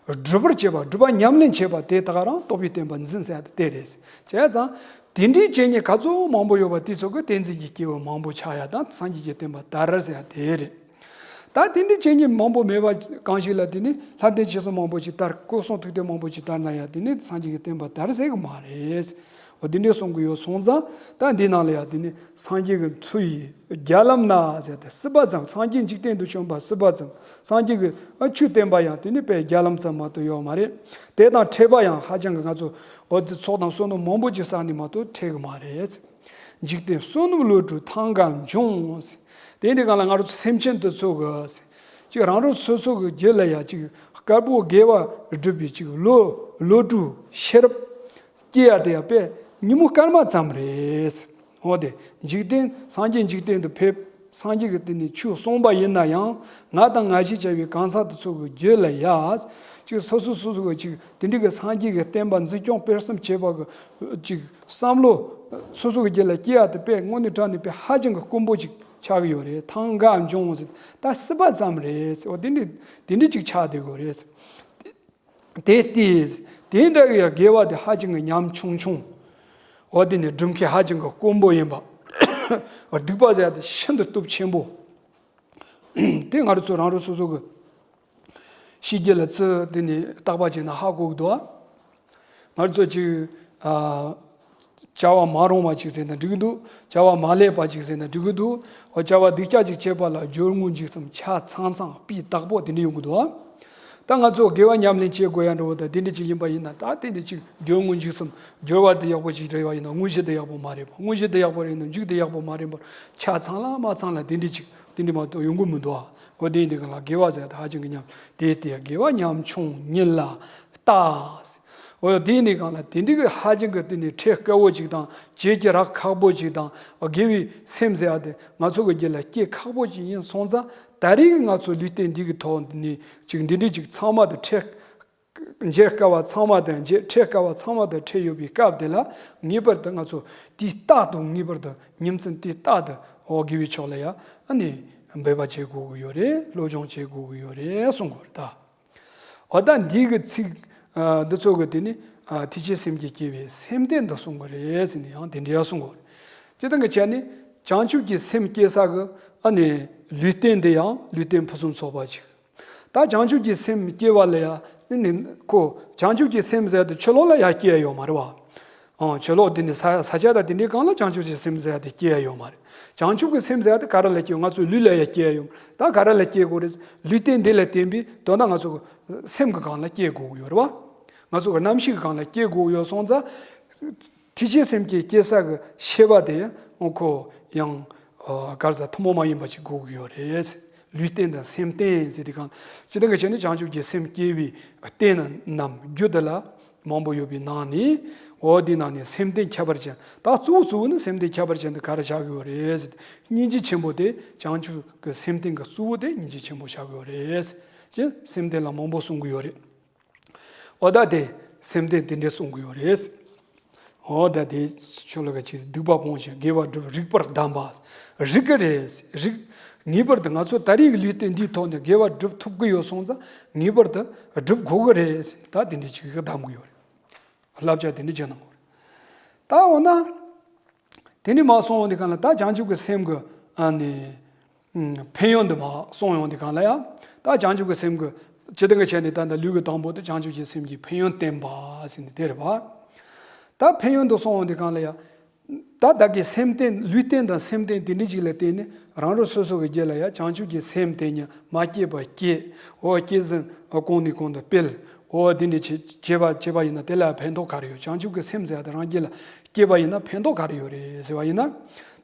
སྒྲུབ་པར་བྱེད་པ་སྒྲུབ་པ་ཉམས་ལེན་བྱེད་པ་དེ་དག་རང་རྟོགས་པའི་བསྟན་པ་འཛིན་ཟེར་ཡ་དེ་རེད། བྱས་ཙང་། དེ་འདྲའི་བྱས་ཉེས་ག་ཚོད་མང་པོ་ཡོད་པ་དེ་ཚོ་གི་བསྟན་འཛིན་གྱི་སྐྱེས་བུ་མང་པོ་ཆགས་ཡ་དང་སངས་རྒྱས་ཀྱི་བསྟན་པ་དར་ཟེར་ཡ་དེ་རེད། ད་དེ་འདྲའི་བྱས་ཉེས་མང་པོ་མེད་པ་གང་ཞིག་ལ་དེ་ནི་ལྷ་ལྡན་ཆོས་སྲུང་མང་པོ་ཅིག་དར། སྐུ་གསུང་ཐུགས་རྟེན་མང་པོ་ཅིག་དར་ན་ཡང་དེ་ནི་སངས་རྒྱས་ཀྱི་བསྟན་པ་དར་ཟེར་གི་མ་རེད། འོ་དེ་འདྲའི་གསུང་གི་ཡོད་སོང་ཙང་ད་འདི་ནང་ལ་ཡང་དེ་ནི་སངས་རྒྱས་ཀྱི་མཐུ་ཡིས་བརྒྱ་ལམ་ན་ཟེར་ཏེ་སྲིད་པ་ཙམ། སངས་རྒྱས་འཇིག་རྟེན་དུ་བྱོན་པ་སྲིད་པ་ཙམ། སངས་རྒྱས་ཀྱི་ཨ་ཆོས་བསྟན་པ་ཡང་དེ་ནི་དཔེ་བརྒྱ་ལམ་ཙམ་མ་གཏོགས་ཡོད་མ་རེད། དེ་དང་འཕྲད་པ་ཡང་ཧ་ཅང་གི་ང་ཚོ་འོ་དེ་ཚོགས་དང་བསོད་ནམས་མང་པོ་ཅིག་བསགས་ནས་མ་གཏོགས་འཕྲད་གི་མ་རེད། འཇིག་རྟེན་བསོད་ནམས་བློ་གྲོས་ཐང་ག་འབྱུང་། དེ་འདི་གང་ལ་ང་རང་ཚོ་སེམས་ཅན་དེ་ཚོ་གི་ཅིག་རང་རང་སོ་སོ་གི་རྒྱུད་ལ་ཡ་ཅིག་དཀར་པོ་དགེ་བ་སྒྲུབ་པའི་ཅིག་བློ་བློ་གྲོས་ཤེས་རབ་སྐྱེ་ཡ་དེ་ཡ་དཔེ་ཉིན་མོ་སྐར་མ་ཙམ་རེད། འོ་དེ་འཇིག་རྟེན་སངས་རྒྱས་འཇིག་རྟེན་དུ་ཕེབས། སངས་རྒྱས་ཀྱི་དེ་ནས་ཆོས་གསུངས་པ་ཡིན་ན་ཡང་ང་དང་ང་ཞེས་བྱ་བའི་གང་ཟག་དེ་ཚོ་གི་རྒྱུད་ལ་ཡ་ཅིག་སོ་སོ་སོ་སོ་གི་ཅིག་དེ་འདྲ་གི་སངས་རྒྱས་ཀྱི་བསྟན་པ་འཛིན་སྐྱོང་སྤེལ་གསུམ་བྱེད་པ་གི་ཅིག་བསམ་བློ་སོ་སོ་གི་རྒྱུད་ལ་སྐྱེ་ཡ་དེ་དཔེ་དངོས་གནས་དྲང་གནས་དཔེ་ཧ་ཅང་གི་དཀོན་པོ་ཅིག་ཆགས་ཀྱི་ཡོད་རེད། ཐང་ག་འབྱུང་ཟེར་ད་སྲིད་པ་ཙམ་རེད་ཟེར་བ་དེ་འདྲ་དེ་འདྲ་ཅིག་ཆགས་བསྡད་དགོས་རེད། དེ་ལྟས་དེ་འདྲ་གི་ཡ་དགེ་བ་དེ་ཧ་ཅང་གི་ཉམ་ཆུང་ཆུང་། འོ་དེ་ནི་སྒྲུབ་མཁན་ཧ་ཅང་གི་དཀོན་པོ་ཡིན་པ། སྡིག་པ་ཟེར་ཡ་དེ་ཤིན་ཏུ་སྟོབས་ཆེན་པོ། དེ་ང་རང་ཚོ་རང་རང་སོ་སོ་གི་ཤེས་རྒྱུད་ལ་ཚུར་དེ་ནས་བརྟག་པ་བྱས་ན་ཧ་གོ་གི་འདུག་ཨ། ང་ཚོ་ཅིག་ཨ། བྱ་བ་མ་རུང་བ་ཅིག་ཟེར་ན་འགྲིག་གི་འདུག་བྱ་བ་མ་ལེགས་པ་ཅིག་ཟེར་ན་འགྲིག་གི་འདུག་འོ་བྱ་བ་སྡུག་ཅག་ཅིག་བྱེད་པ་ལ་སྦྱོར་དངོས་འཇུག་གསུམ་ཆ་ཚང་ཚང་སྤུས་དག་པོ་དེ་འདྲ་ཡོང་གི་འདུག་ཨ། ད་ང་ཚོ་དགེ་བ་ཉམས་ལེན་བྱེད་དགོས་ཡ་འདྲ་བོ་དང་དེ་འདྲ་ཅིག་ཡིན་པ་ཡིན་ན། ད་དེ་འདྲ་ཅིག་སྦྱོར་དངོས་འཇུག་གསུམ། སྦྱོར་བ་དེ་ཡག་པོ་ཅིག་རེད་པ་ཡིན་ན་དངོས་གཞི་དེ་ཡག་པོ་མ་རེད་པ། དངོས་གཞི་དེ་ཡག་པོ་རེད་ན་འཇུག་དེ་ཡག་པོ་མ་རེད་པ། ཆ་ཚང་ལ་མ་ཚང་ལ་དེ་འདྲ་ཅིག་དེ་འདྲ་མ་གཏོགས་ཡོང་གི་མི་འདུག་ཨ། འོ་དེ་ཡིན་དུས་གང་ལ་དགེ་བ་ཟེར་ཡ་དེ་ཧ་ཅང་གི་ཉམས། དེ་ལྟས་དགེ་བ་ཉམ་ཆུང་ཉིད་ལ་ལྟ། འོ་དེ་ཡིན་དུས་གང་ལ་དེ་འདྲ་གི་ཧ་ཅང་གི་དེ་ནི་ཁྲེལ་དཀའ་བོ་ཅིག་དང་བྱེད་ཀྱི་རག་ཁག་པོ་ཅིག་དང་དགེ་བའི་སེམས་ཟེར་ཡ་དེ་ང་ཚོ་གི་རྒྱུད་ལ་སྐྱེ་ཁག་པོ་ཅིག་ཡིན་སོང་ཙང་། ད་རེས་ཀྱི་ང་ཚོ་ལུས་རྟེན་འདི་གི་ཐོག་ནས་ཅིག་འདི་འདྲ་ཅིག་ཚང་མ་དེ་ཁྲེལ། འཇལ་དཀའ་བ་ཚང་མ་དང་འཇལ། ཁྲེལ་དཀའ་བ་ཚང་མ་དང་ཁྲེལ་ཡོད་པའི་སྐབས་དེ་ལ་ངེས་པར་དུ་ང་ཚོ་དུས་རྟག་ཏུ། ངེས་པར་དུ་ཉིན་མཚན་དུས་རྟག་ཏུ་འོ་དགེ་བའི་ཕྱོགས་ལ་ཡ་ཨ་ནི་འབད་པ་བྱེད་དགོས་ཀྱི་ཡོད་རེད། སློབ་སྦྱོང་བྱེད་དགོས་ཀྱི་ཡོད་རེད་གསུང་གི་ཡོད་རེད་ད། འོ་ད་འདི་གི་ཚིག་ཨ་འདི་ཚོ་གི་དེ་ནི་ཨ་ཐེག་ཆེན་སེམས་བསྐྱེད་སྐྱེ་བའི་སེམས་རྟེན་དུ་གསུང་གི་རེད་ཟེར་ནས་ཡང་དེ་འདྲ་ཡང་གསུང་གི་ཡོད་རེད། སྤྱིར་བཏང་གི་བྱས་ནས་བྱང་ཆུབ་ཀྱི་སེམས་སྐྱེ་ས་གི་ཨ་ནི་ལུས་རྟེན་དེ་ཡང་ལུས་རྟེན་ཕུན་སུམ་ཚོགས་པ་ཅིག་ད་བྱང་ཆུབ་ཀྱི་སེམས་སྐྱེ་བ་ལ་ཡང་ནི་ཁོ་བྱང་ཆུབ་ཀྱི་སེམས་ཟེར་ཡ་དེ་ཕྱི་ལོགས་ལ་ཡང་སྐྱེ་ཡ་ཡོད་མ་རེད་བ། ཨང་། ཕྱི་ལོགས་དེ་ནི་ས་ས་ཆ་དང་དེ་འདྲའི་སྒང་ལ་བྱང་ཆུབ་ཀྱི་སེམས་ཟེར་ཡ་དེ་སྐྱེ་ཡ་ཡོད་མ་རེད། བྱང་ཆུབ་ཀྱི་སེམས་ཟེར་ཡ་དེ་ག་རེ་ལ་སྐྱེ། ང་ཚོའི་ལུས་ལ་ཡང་སྐྱེ་ཡ་ཡོད་མ་རེད། ད་ག་རེ་ལ་སྐྱེ་དགོས་རེད། ལུས་རྟེན་འདི་ལ་བརྟེན་པའི་དོན་དག་ང་ཚོ་གི་སེམས་ཀྱི་སྒང་ལ་སྐྱེ་དགོས་ཀྱི་ཡོད་རེད་བ། ང་ཚོ་གི་རྣམ་ཤེས་ཀྱི་སྒང་ལ་སྐྱེ་དགོས་ཀྱི་ཡོད་སོང་ཙང་། ཐེག་ཆེན་སེམས་བསྐྱེད་སྐྱེ་ས་གི་ཤེས་པ་དེ་ཁོ་ཡང་ག་རེ་ཟ་ཐུན་མོང་མ་ཡིན་པ་ཅིག་དགོས་ཀྱི་ཡོད་རེད། ལུས་རྟེན་དང་སེམས་རྟེན་ཟེར་དུས་སྒང་། སྤྱིར་བཏང་གི་བྱས་ན་བྱང་ཆུབ་ཀྱི་སེམས་སྐྱེ་བའི་རྟེན་རྣམས་རྒྱུད་འདི་ལ་མང་པོ་ཡོད་པའི་ནང་ནས། འོ་དེའི་ནང་ནས་སེམས་རྟེན་ཁྱད་པར་ཅན། ད་གཙོ་བོ་གཙོ་བོ་ནི་སེམས་རྟེན་ཁྱད་པར་ཅན་དེ་ག་རེ་ཆགས་ཀྱི་ཡོད་རེད་ཟེར་ཏེ། སྙིང་རྗེ་ཆེན་པོ་དེ་བྱང་ཆུབ་ཀྱི་སེམས་རྟེན་གྱི་གཙོ་བོ་དེ་སྙིང་རྗེ་ཆེན་པོ་ཆགས་ཀྱི་ཡོད་རེད་ཟེར་ཏེ་སེམས་རྟེན་ལ་མང་པོ་གསུང་གི་ཡོད་རེད། འོ་ད་དེ་སེམས་རྟེན་དེ་འདྲས་གསུང་གི་ཡོད་རེད། འོ་ད་དེ་ཆོ་ལོ་ག་ཅིག་སྡིག་པ་སྤོང་ཞིང་དགེ་བ་སྒྲུབ། རིགས་པར་གདམས་པ། རིགས་ཀྱི་རེད། རིགས། ངེས་པར་དུ་ང་ཚོ་ད་རེས་ཀྱི་ལུས་རྟེན་འདིའི་ཐོག་ནས་དགེ་བ་སྒྲུབ་ཐུབ་ཀྱི་ཡོད་སོང་ཙང་ངེས་པར་དུ་སྒྲུབ་དགོས་ཀྱི་རེད། ད་དེ་འདྲས་ཅིག་གདམས་ཀྱི་ཡོད་རེད། བསླབ་བྱ་དེ་འདྲས་བྱས་གནང་དགོས་རེད། ད་འོ་ན། དེ་ནས་མར་སོང་འོང་དེ་གང་ལ་ད་བྱང་ཆུབ་ཀྱི་སེམས་ཀྱི་ཨ་ནི། ཨུམ། ཕན་ཡོན་དུ་མར་སོང་ཡོང་དེ་གང་ལ་ཡང་། ད་བྱང་ཆུབ་ཀྱི་སེམས་ཀྱི་སྤྱིར་བཏང་གི་བྱས་ནས་ད་ལྟ་ལུས་ཀྱི་དང་པོ་དེ་བྱང་ཆུབ་ཀྱི་སེམས་ཀྱི་ཕན་ཡོན་བསྟན་པ་ཟེར་ནས་དེ་རེད་བ། ད་ཕན་ཡོན་དུ་སོང་ཡོང་དེ་གང་ལ་ཡང་། ད་བདག་གི་སེམས་རྟེན། ལུས་རྟེན་དང་སེམས་རྟེན་དེ་འདྲ་ཅིག་ལ་བརྟེན་ནས་རང་རང་སོ་སོ་གི་རྒྱུད་ལ་ཡང་བྱང་ཆུབ་ཀྱི་སེམས་དེ་ཉིད་མ་སྐྱེས་པ་སྐྱེས། འོ་སྐྱེས་ཟིན་གོང་ནས་གོང་དུ་སྤེལ། འོ་དེ་འདྲ་བྱེད་བྱེད་པ་བྱེད་པ་ཡིན་ན་དེ་ལ་ཕན་ཐོགས་ག་རེ་ཡོད། བྱང་ཆུབ་ཀྱི་སེམས་ཟེར་ཡ་དེ་རང་རྒྱུད་ལ་སྐྱེས་པ་ཡིན་ན་ཕན་ཐོགས་ག་རེ་ཡོད་རེད་ཟེར་བ་ཡིན་ན།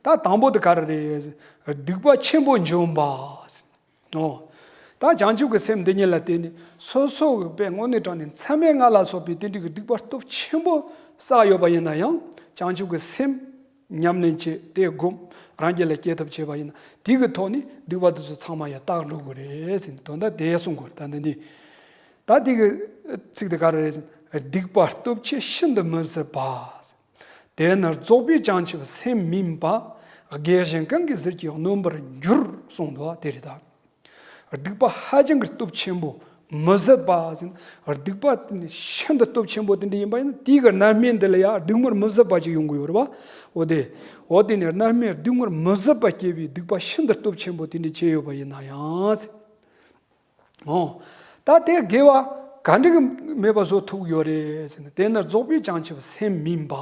ད་དང་པོ་དེ་ག་རེ་རེད། སྡིག་པ་ཆེན་པོ་འཇོམས་པ། འོ། ད་བྱང་ཆུབ་ཀྱི་སེམས་འདི་ཉིད་ལ་བརྟེན་ནས་སོ་སོ་གི་དཔེ་དངོས་གནས་དྲང་གནས་མཚམས་མེད་ལྔ་ལ་སོགས་པའི་དེ་འདྲ་གི་སྡིག་པ་སྟོབས་ཆེན་པོ་བསགས་ཡོད་པ་ཡིན་ན་ཡང་། བྱང་ཆུབ་ཀྱི་སེམས་ཉམས་ལེན་བྱེད། དེ་སྒོམ། རང་རྒྱུད་ལ་སྐྱེ་ཐབས་བྱས་པ་ཡིན་ན། དེ་གི་ཐོག་ནས་སྡིག་པ་དེ་ཚོ་ཚང་མ་ཡང་དག་འགྲོ་གི་རེད་ཟེར་ནས་དོན་དག་དེ་གསུང་དགོས་རེད། ད་འདི་འདི། ད་དེ་གི་ཚིག་དེ་ག་རེ་རེད་ཟེར་ན། སྡིག་པ་སྟོབས་ཆེ་ཤིན་ཏུ་མི་བཟད་པ། དེ་ནི་རྫོགས་པའི་བྱང་ཆུབ་སེམས་མིན་པ། རྒས་གཞོན་གང་གིས་ཟུར་གྱིས་གནོན་པར་འགྱུར། གསུངས་འདུག་པ་དེ་རེད་ད། སྡིག་པ་ཧ་ཅང་གི་སྟོབས་ཆེན་པོ། མི་བཟད་པ་ཟེར་ན། སྡིག་པ་དེ་ནི་ཤིན་ཏུ་སྟོབས་ཆེན་པོ་དེ་འདྲ་ཡིན་པ་ཡིན་ན། དེའི་གི་རྣམ་སྨིན་འདི་ལ་ཡང་སྡིགས་དམོད་མི་བཟད་པ་ཅིག་ཡོང་གི་ཡོད་རེད་པ། འོ་དེ། འོ་དེ་ནི་རྣམ་སྨིན་སྡིགས་དམོད་མི་བཟད་པ་སྐྱེ་བའི་སྡིག་པ་ཤིན་ཏུ་སྟོབས་ཆེན་པོ་དེ་འདྲ་བྱས་ཡོད་པ་ཡིན་ན་ཡང་། འོ། ད་དེ་དགེ་བ་ག་འདྲ་གི་མེད་པ་བཟོ་ཐུབ་ཡོད་རེད་ཟེར་ན། དེ་ནི་རྫོགས་པའི་བྱང་ཆུབ་སེམས་མིན་པ།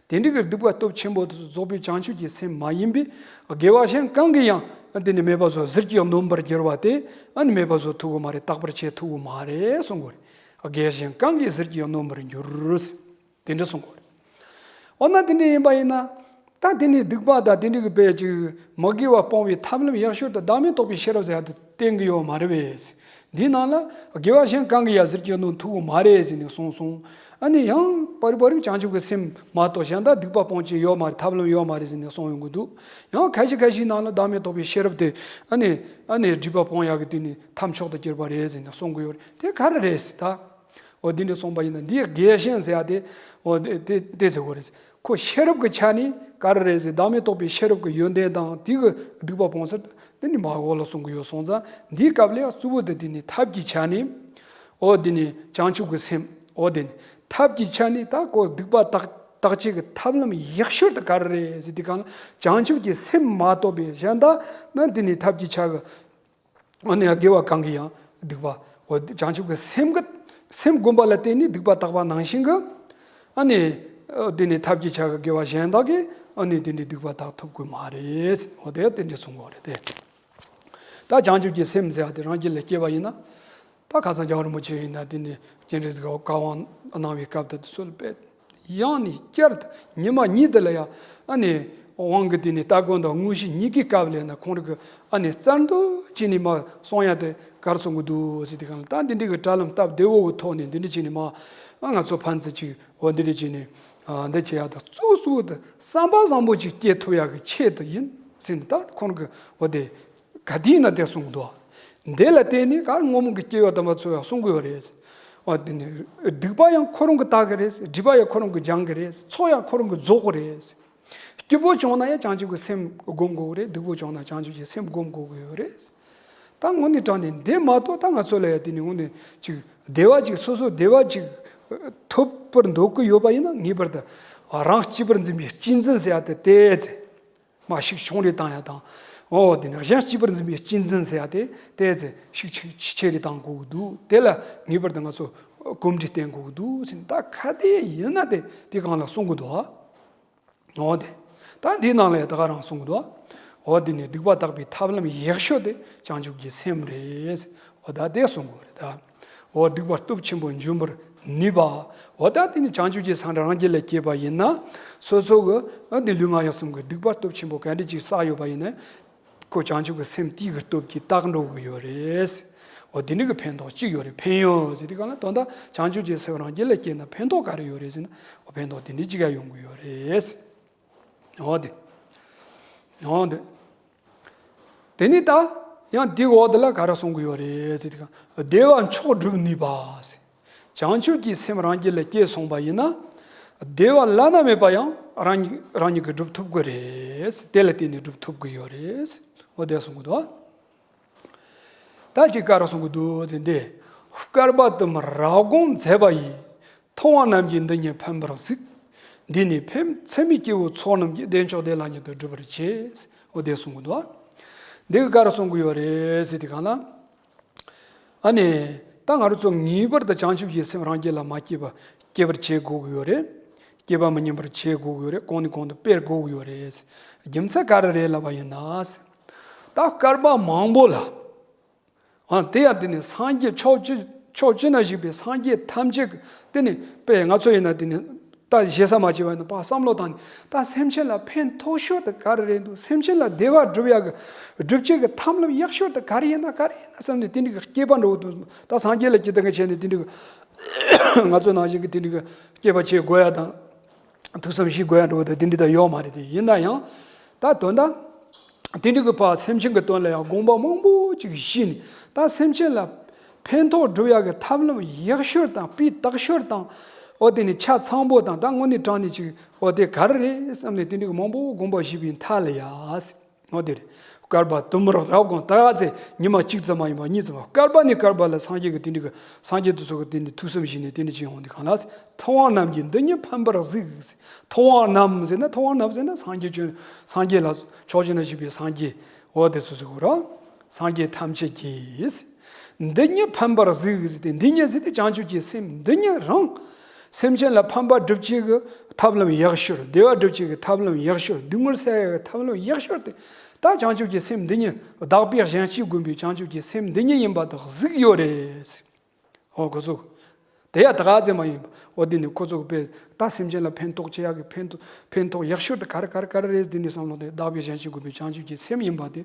དེ་འདྲ་གི་སྡིག་པ་སྟོབས་ཆེན་པོ་དེ་ཚོ་རྫོགས་པའི་བྱང་ཆུབ་ཀྱི་སེམས་མ་ཡིན་པས། དགེ་བ་གཞན་གང་གིས་ཡང་དེ་ནི་མེད་པ་བཟོ། ཟུར་གྱིས་གནོན་པར་འགྱུར་བ་དེ་ཨ་ནི་མེད་པ་བཟོ་ཐུབ་ཀྱི་མ་རེད། དག་པར་བྱེད་ཐུབ་ཀྱི་མ་རེད་གསུང་གི་ཡོད་རེད། རྒས་གཞོན་གང་གིས་ཟུར་གྱིས་གནོན་པར་འགྱུར། དེ་འདྲ་གསུང་དགོས་རེད། འོ་ན་དེ་འདྲ་ཡིན་པ་ཡིན་ན། ད་དེ་ནས་སྡིག་པ་དང་དེ་འདྲ་གི་དཔེ་ཅིག་མི་དགེ་བ་སྤོང་བའི་ཐབས་ལམ་ཡག་ཤོས་དེ་བདག་མེད་རྟོགས་པའི་ཤེས་རབ་ཟེར་ཡ་དེ་བསྟན་གྱི་ཡོད་མ་རེད་པས། འདིའི་ནང་ལ་དགེ་བ་གཞན་གང་གིས་ཡང་ཟུར་གྱིས་གནོན་ཐུབ་ཀྱི་མ་རེད་ཟེར་ནས་གསུངས་སོང་། ཨ་ནི་ཡང་པར་རིག་པར་རིག་བྱང་ཆུབ་ཀྱི་སེམས་མ་གཏོགས་གཞན་དག་སྡིག་པ་སྤོང་བྱེད་ཡོད་མ་རེད། ཐབས་ལམ་ཡོད་མ་རེད་ཟེར་ནས་གསུངས་ཡོང་གི་འདུག། ཡང་ཁ་ཤས་ཁ་ཤས་ནང་ལ་བདག་མེད་རྟོགས་པའི་ཤེས་རབ་དེ་ཨ་ནི་ཨ་ནི་སྒྲིབ་པ་སྤོང་ཡག་གི་དེ་ནི་ཐབས་མཆོག་ཏུ་གྱུར་པ་རེད་ཟེར་ནས་གསུང་གི་ཡོད་རེད། དེ་ག་རེ་རེད་ཟེར་ད། འོ་འདི་འདྲ་གསུངས་པ་ཡིན་ན། འདིའི་རྒས་གཞོན་ཟེར་ཡ་དེ། འོ་དེ་དེ་དེ་ཟེར་དགོས་རེད། ཁོ་ཤེས་རབ་ཀྱི་ཆ་ནས་ག་རེ་རེད་ཟེར། བདག་མེད་རྟོགས་པའི་ཤེས་རབ་ཀྱི་ཡོན་ཏན་དང་དེ་གི་སྡིག་པ་སྤོང་ཚུལ་དེ་ནི་མར་འོག་ལ་གསུང་གི་ཡོད་སོང་ཙང་། འདིའི་སྐབས་ལ་ཡང་གཙོ་བོ་དེ་དེ་ནི་ཐབས་ཀྱི་ཆ་ནས། འོ་དེ་ནི་བྱང་ཆུབ་ཀྱི་སེམས། འོ་དེ་ནི་ཐབས་ཀྱི་ཆ་ནས་ད་ཁོ་སྡིག་པ་དག་དག་བྱེད་ཀྱི་ཐབས་ལམ་ཡག་ཤོས་དེ་ག་རེ་རེད་ཟེར་དུས་སྒང་ལ། བྱང་ཆུབ་ཀྱི་སེམས་མ་གཏོགས་པའི་གཞན་དག་ནི་དེ་ནི་ཐབས་ཀྱི་ཆ་གི་ཨ་ནི་དགེ་བ་གང་གིས་ཡང་སྡིག་པ། འོ་བྱང་ཆུབ་ཀྱི་སེམས་ཀྱི་སེམས་བསྒོམ་པ་ལ་བརྟེན་ནས་སྡིག་པ་དག་པ་ནང་བཞིན་གྱི། ཨ་ནི་འདི་ནི་ཐབས་ཀྱི་ཆ་གི་དགེ་བ་གཞན་དག་གིས་ཨ་ནི་དེ་འདྲའི་སྡིག་པ་དག་ཐུབ་ཀྱི་མ་རེད། འོ་དེ་དེ་འདྲའི་གསུང་གི་རེད་དེ། ད་བྱང་ཆུབ་ཀྱི་སེམས་ཟེར་བ་དེ་རང་རྒྱུད་ལ་སྐྱེས་པ་ཡིན་ན། ད་ཁ་སང་རྒྱལ་བ་རིན་པོ་ཆེ་ཡིན་ན་དེ་ནི་སྤྱན་རས་གཟིགས་དབང་བཀའ་དབང་གནང་བའི་སྐབས་དེ་ཚོ་ལ་དཔེ་ཡང་ནས་བསྐྱར་དུ་ཉི་མ་གཉིས་དེ་ལ་ཡང་ཨ་ནི་དབང་གི་དེ་ནི་སྟ་གོན་དང་དངོས་གཞི་གཉིས་ཀའི་སྐབས་ལ་ན་ཁོང་རང་གི་ཨ་ནི་རྩལ་འདོན་བྱས་ནས་མ་གསུང་ཡ་དེ་ག་རེ་གསུང་གི་འདུག་ཟེར་དུས་སྒང་ལ། ད་འདི་འདྲའི་གི་དྲ་ལམ་སྟབས་བདེ་བོ་གི་ཐོག་ནས་འདི་འདྲ་བྱས་ནས་མ་ཨ་ང་ཚོ་ཕན་ཚུན་ཅིག་འོ་འདི་འདྲ་བྱས་ནས་ཨ་འདི་བྱེད་ཡ་དང་གཙོ་གཙོ་བོ་དེ་བསམ་པ་བཟང་པོ་ཅིག་སྐྱེ་ཐུབ་ཡ་གི་ཆེད་དུ་ཡིན་ཟེར་ནས། ད་ཁོང་རང་གི་འོ་དེ་ག་དུས་ན་དེ་གསུང་གི་འདུག་འདི་ལ་བརྟེན་ནས་ག་རེ་སྔོན་མ་གི་སྐྱེ་བ་དམ་པ་ཚོ་ཡང་གསུང་གི་ཡོད་རེད། འོ་དེ་ནི་སྡིག་པ་ཡང་ཁོ་རང་གིས་དག་གི་རེད། སྒྲིབ་པ་ཡང་ཁོ་རང་གིས་སྦྱང་གི་རེད། ཚོགས་ཡང་ཁོ་རང་གིས་རྫོགས་གི་རེད། སྐྱིད་པོ་བྱུང་ན་ཡང་བྱང་ཆུབ་ཀྱི་སེམས་སྒོམ་དགོས་ཀྱི་རེད། སྡུག་པོ་བྱུང་ན་བྱང་ཆུབ་ཀྱི་སེམས་སྒོམ་དགོས་ཀྱི་ཡོད་རེད། ད་དངོས་གནས་དྲང་གནས་འདི་མ་གཏོགས་ད་ང་ཚོ་ལ་ཡང་དེ་ནི་དངོས་གནས་ཅིག་བདེ་བ་ཅིག་སོ་སོ་བདེ་བ་ཅིག་ཐོབ་པར་འདོད་ཀྱི་ཡོད་པ་ཡིན་ན། ངེས་པར་དུ་རང་གཅེས་པར་འཛིན་པའི་གཅེས་འཛིན་ཟེར་ཡ་དེ་དེ་ཚེ། མ་ཤུགས་ཆུང་རེ་བཏང་ཡ་དང་། འོ་དེ་ནི་གཞན་གཅེས་པར་འཛིན་པའི་གཅེས་འཛིན་ཟེར་ཡ་དེ་དེ་ཚེ་ཤུགས་ཆེ་ཆེ་རེ་བཏང་དགོས་ཀྱི་འདུག་དེ་ལ་ངེས་པར་དུ་ང་ཚོ་གོམས་འདྲིས་བསྟེན་དགོས་ཀྱི་འདུག་ཟེར་ནས། ད་ག་དེ་ཡིན་ན་དེ་དེ་གང་ལ་གསུང་གི་འདུག་འོ་དེ། ད་འདིའི་ནང་ལ་ཡང་ད་ག་རང་གསུང་གི་འདུག་འོ་དེ་ནི་སྡིག་པ་དག་པའི་ཐབས་ལམ་ཡག་ཤོས་དེ་བྱང་ཆུབ་ཀྱི་སེམས་རེད། འོ་ད་དེ་གསུང་གི་རེད་ད། འོ་སྡིག་པ་སྟོབས་ཆེན་པོ་འཇོམས་པར་ནུས་པ། འོ་ད་དེ་ནི་བྱང་ཆུབ་ཀྱི་སེམས་རང་རྒྱུད་ལ་སྐྱེས་པ་ཡིན་ན། སོ་སོ་གི་འདི་ལུས་ངག་ཡིད་གསུམ་གྱི་སྡིག་པ་སྟོབས་ཆེན་པོ་ག་འདྲ་ཅིག་བསགས་ཡོད་པ་ཡིན་ན། ཁོ་བྱང་ཆུབ་ཀྱི་སེམས་དེའི་གི་སྟོབས་ཀྱིས་དག་འགྲོ་གི་ཡོད་རེད། འོ་དེ་འདྲ་གི་ཕན་ཐོགས་གཅིག་ཡོད་རེད། ཕན་ཡོན་ཟེར་དུས་སྒང་ལ་དོན་དག་བྱང་ཆུབ་ཀྱི་སེམས་རང་རྒྱུད་ལ་སྐྱེས་ན་ཕན་ཐོགས་ག་རེ་ཡོད་རེད་ཟེར་ན། འོ་ཕན་ཐོགས་དེ་འདྲ་གཅིག་ཡང་ཡོང་གི་ཡོད་རེད། འོ་དེ། འོ་དེ། དེ་ནས་ད་ཡང་དེའི་འོག་དེ་ལ་ག་རེ་གསུང་གི་ཡོད་རེད་ཟེར་དུས་སྒང་། བདེ་བ་མཆོག་སྒྲུབ་ནུས་པ་ཟེར། བྱང་ཆུབ་ཀྱི་སེམས་རང་རྒྱུད་ལ་སྐྱེས་སོང་པ་ཡིན་ན། བདེ་བ་བླ་ན་མེད་པ་ཡང་རང་ཉིད་རང་ཉིད་ཀྱིས་སྒྲུབ་ཐུབ་ཀྱི་རེད། དེ་ལ་བརྟེན་ནས་སྒྲུབ་ཐུབ་ཀྱི་ཡོད་རེད། འོ་དེ་གསུང་གི་འདུག་ད་ཅིག་ག་རེ་གསུང་གི་འདུག་ཟེར་ན། དེ་བསྐལ་པ་དུ་མར་རབ་དགོངས་མཛད་པ་ཡིས། ཐུབ་དབང་རྣམས་ཀྱིས་འདི་ཉིད་ཕན་པར་གཟིགས། འདིས་ནི་ཕན་ཚད་མེད་སྐྱེ་བོའི་ཚོགས་རྣམས་ཀྱི། བདེ་མཆོག་བདེ་བླག་ཉིད་དུ་སྒྲུབ་པར་བྱེད། འོ་དེ་གསུང་གི་འདུག་འདི་གི་ག་རེ་གསུང་གི་ཡོད་རེད་ཟེར་དུས་སྒང་ལ། ཨ་ནི། ད་ང་རང་ཚོ་ངེས་པར་དུ་བྱང་ཆུབ་ཀྱི་སེམས་རང་རྒྱུད་ལ་མ་སྐྱེས་པ་སྐྱེ་བར་བྱེད་དགོས་ཀྱི་ཡོད་རེད། སྐྱེས་པ་མི་ཉམས་པར་བྱེད་དགོས་ཀྱི་ཡོད་རེད། གོང་ནས་གོང་དུ་སྤེལ་དགོས་ཀྱི་ཡོད་རེད། རྒྱུ་མཚན་ག་རེ་རེད་ལབ་པ་ཡིན་ན། ད་བསྐལ་པ་མང་པོ་ལ། ཨ་དེ་ཡང་དེ་ནི་སངས་རྒྱས་ཕྱོགས་བཅུ་ཕྱོགས་བཅུ་ན་བཞུགས་པའི་སངས་རྒྱས་ཐམས་ཅད་ཀྱི་དེ་ནི་དཔེ་ང་ཚོ་ཡིན་ན་དེ་ནི། ད་ཞེ་ས་མ་བྱས་པ་ཡིན་ན་ཕར་བསམ་བློ་བཏང་ནས། ད་སེམས་ཅན་ལ་ཕན་ཐོགས་ཤོས་དེ་ག་རེ་རེད་འདུག་སེམས་ཅན་ལ་བདེ་བ་སྒྲུབ་ཡག་གི་སྒྲུབ་བྱེད་ཀྱི་ཐབས་ལམ་ཡག་ཤོས་དེ་ག་རེ་ཡིན་ན་ག་རེ་ཡིན་ན་བསམ་ནས་དེ་འདྲ་གི་སྐྱེས་པ་འགྲོ་གི་འདུག་ད་སངས་རྒྱས་ལ་སྐྱེ་ལྟ་གི་བྱས་ནས་དེ་འདྲ་གི་ང་ཚོ་ནང་བཞིན་གི་དེ་འདྲ་གི་སྐྱེས་པ་བྱེད་དགོས་ཡ་དང་། ཐུགས་བསམ་བཞེས་དགོས་ཡ་འགྲོ་གི་དེ་འདྲ་ད་ཡོད་མ་རེད། དེ་ཡིན་ན་ཡང་ད་དོན་དག་དེ་འདྲ་གི་ཕར་སེམས་ཅན་གྱི་དོན་ལ་ཡང་དགོངས་པ་མང་པོ་ཅིག་བཞེས་ནས། ད་སེམས་ཅན་ལ་ཕན་ཐོགས་སྒྲུབ་ཡག་གི་ཐབས་ལམ་ཡག་ཤོས་དང་སྤུས་དག་ཤོས་དང་། འོ་དེ་ནི་ཆ་ཚང་པོ་དང་། ད་དངོས་གནས་དྲང་གནས་ཅིག་འོ་དེ་ག་རེ་རེད་བསམ་ནས་དེ་འདྲ་གི་མང་པོ་དགོངས་པ་བཞེས་པའི་མཐའ་ལ་ཡ། འོ་དེ་རེད། བསྐལ་པ་དུ་མར་རབ་དགོངས། ད་ག་ཚེ་ཉི་མ་གཅིག་ཙམ་མ་ཡིན་པ་གཉིས་ཙམ་པ། བསྐལ་པ་ནས་བསྐལ་པ་ལ་སངས་རྒྱས་ཀྱི་དེ་འདྲ་གི་སངས་རྒྱས་དེ་ཚོ་གི་དེ་འདྲ་ཐུགས་བསམ་བཞེས་ནས་དེ་འདྲ་ཅིག་ཡོང་དུས་སྒང་ལ། ཐུབ་དབང་རྣམས་ཀྱིས་འདི་ཉིད་ཕན་པར་གཟིགས། ཐུབ་དབང་རྣམས་ཟེར་ན། ཐུབ་དབང་རྣམས་ཟེར་ན་སངས་རྒྱས་བྱོན། སངས་རྒྱས་ལ་ཕྱོགས་བཅུ་ན་བཞུགས་པའི་སངས་རྒྱས། འོ་དེ་ཚོ་ཟེར་གོ་ར། སངས་རྒྱས་ཐམས་ཅད་ཀྱིས། འདི་ཉིད་ཕན་པར་གཟིགས་ཟེར་ཏེ། འདི་ཉིད་ཟེར་ཏེ་བྱང་ཆུབ་ཀྱི་སེམས་འདི་ཉིད་རང་། སེམས་ཅན་ལ་ཕན་པ་སྒྲུབ་བྱེད་ཀྱི་ཐབས་ལམ་ཡག་ཤོས། བདེ་བ་སྒྲུབ་བྱེད་ཀྱི་ཐབས་ལམ་ཡག་ཤོས། སྡུག་བསྔལ་སེལ་ཡག་གི་ཐབས་ལམ་ཡག་ཤོས་དེ། ད་བྱང་ཆུབ་ཀྱི་སེམས་འདི་ཉིད་བདག་པོས་གཞན་གཅེས་བསྒོམས་པའི་བྱང་ཆུབ་ཀྱི་སེམས་འདི་ཉིད་ཡིན་པ་དེ་གཟིགས་ཡོད་རེད། འོ་ཁོ་ཚོ། དེ་ཡང་ད་ག་ཚོད་མ་ཡིན་པ། འོ་འདི་ནི་ཁོ་ཚོ་གི་དཔེ་ད་སེམས་ཅན་ལ་ཕན་ཐོགས་ཆེ་ཡག་གི་ཕན་ཐོགས་ཕན་ཐོགས་ཡག་ཤོས་དེ་ག་རེ་ག་རེ་ག་རེ་རེད། འདི་ནི་བསམ་བློ་དེ་བདག་པོས་གཞན་གཅེས་བསྒོམས་པའི་བྱང་ཆུབ་ཀྱི་སེམས་ཡིན་པ་དེ།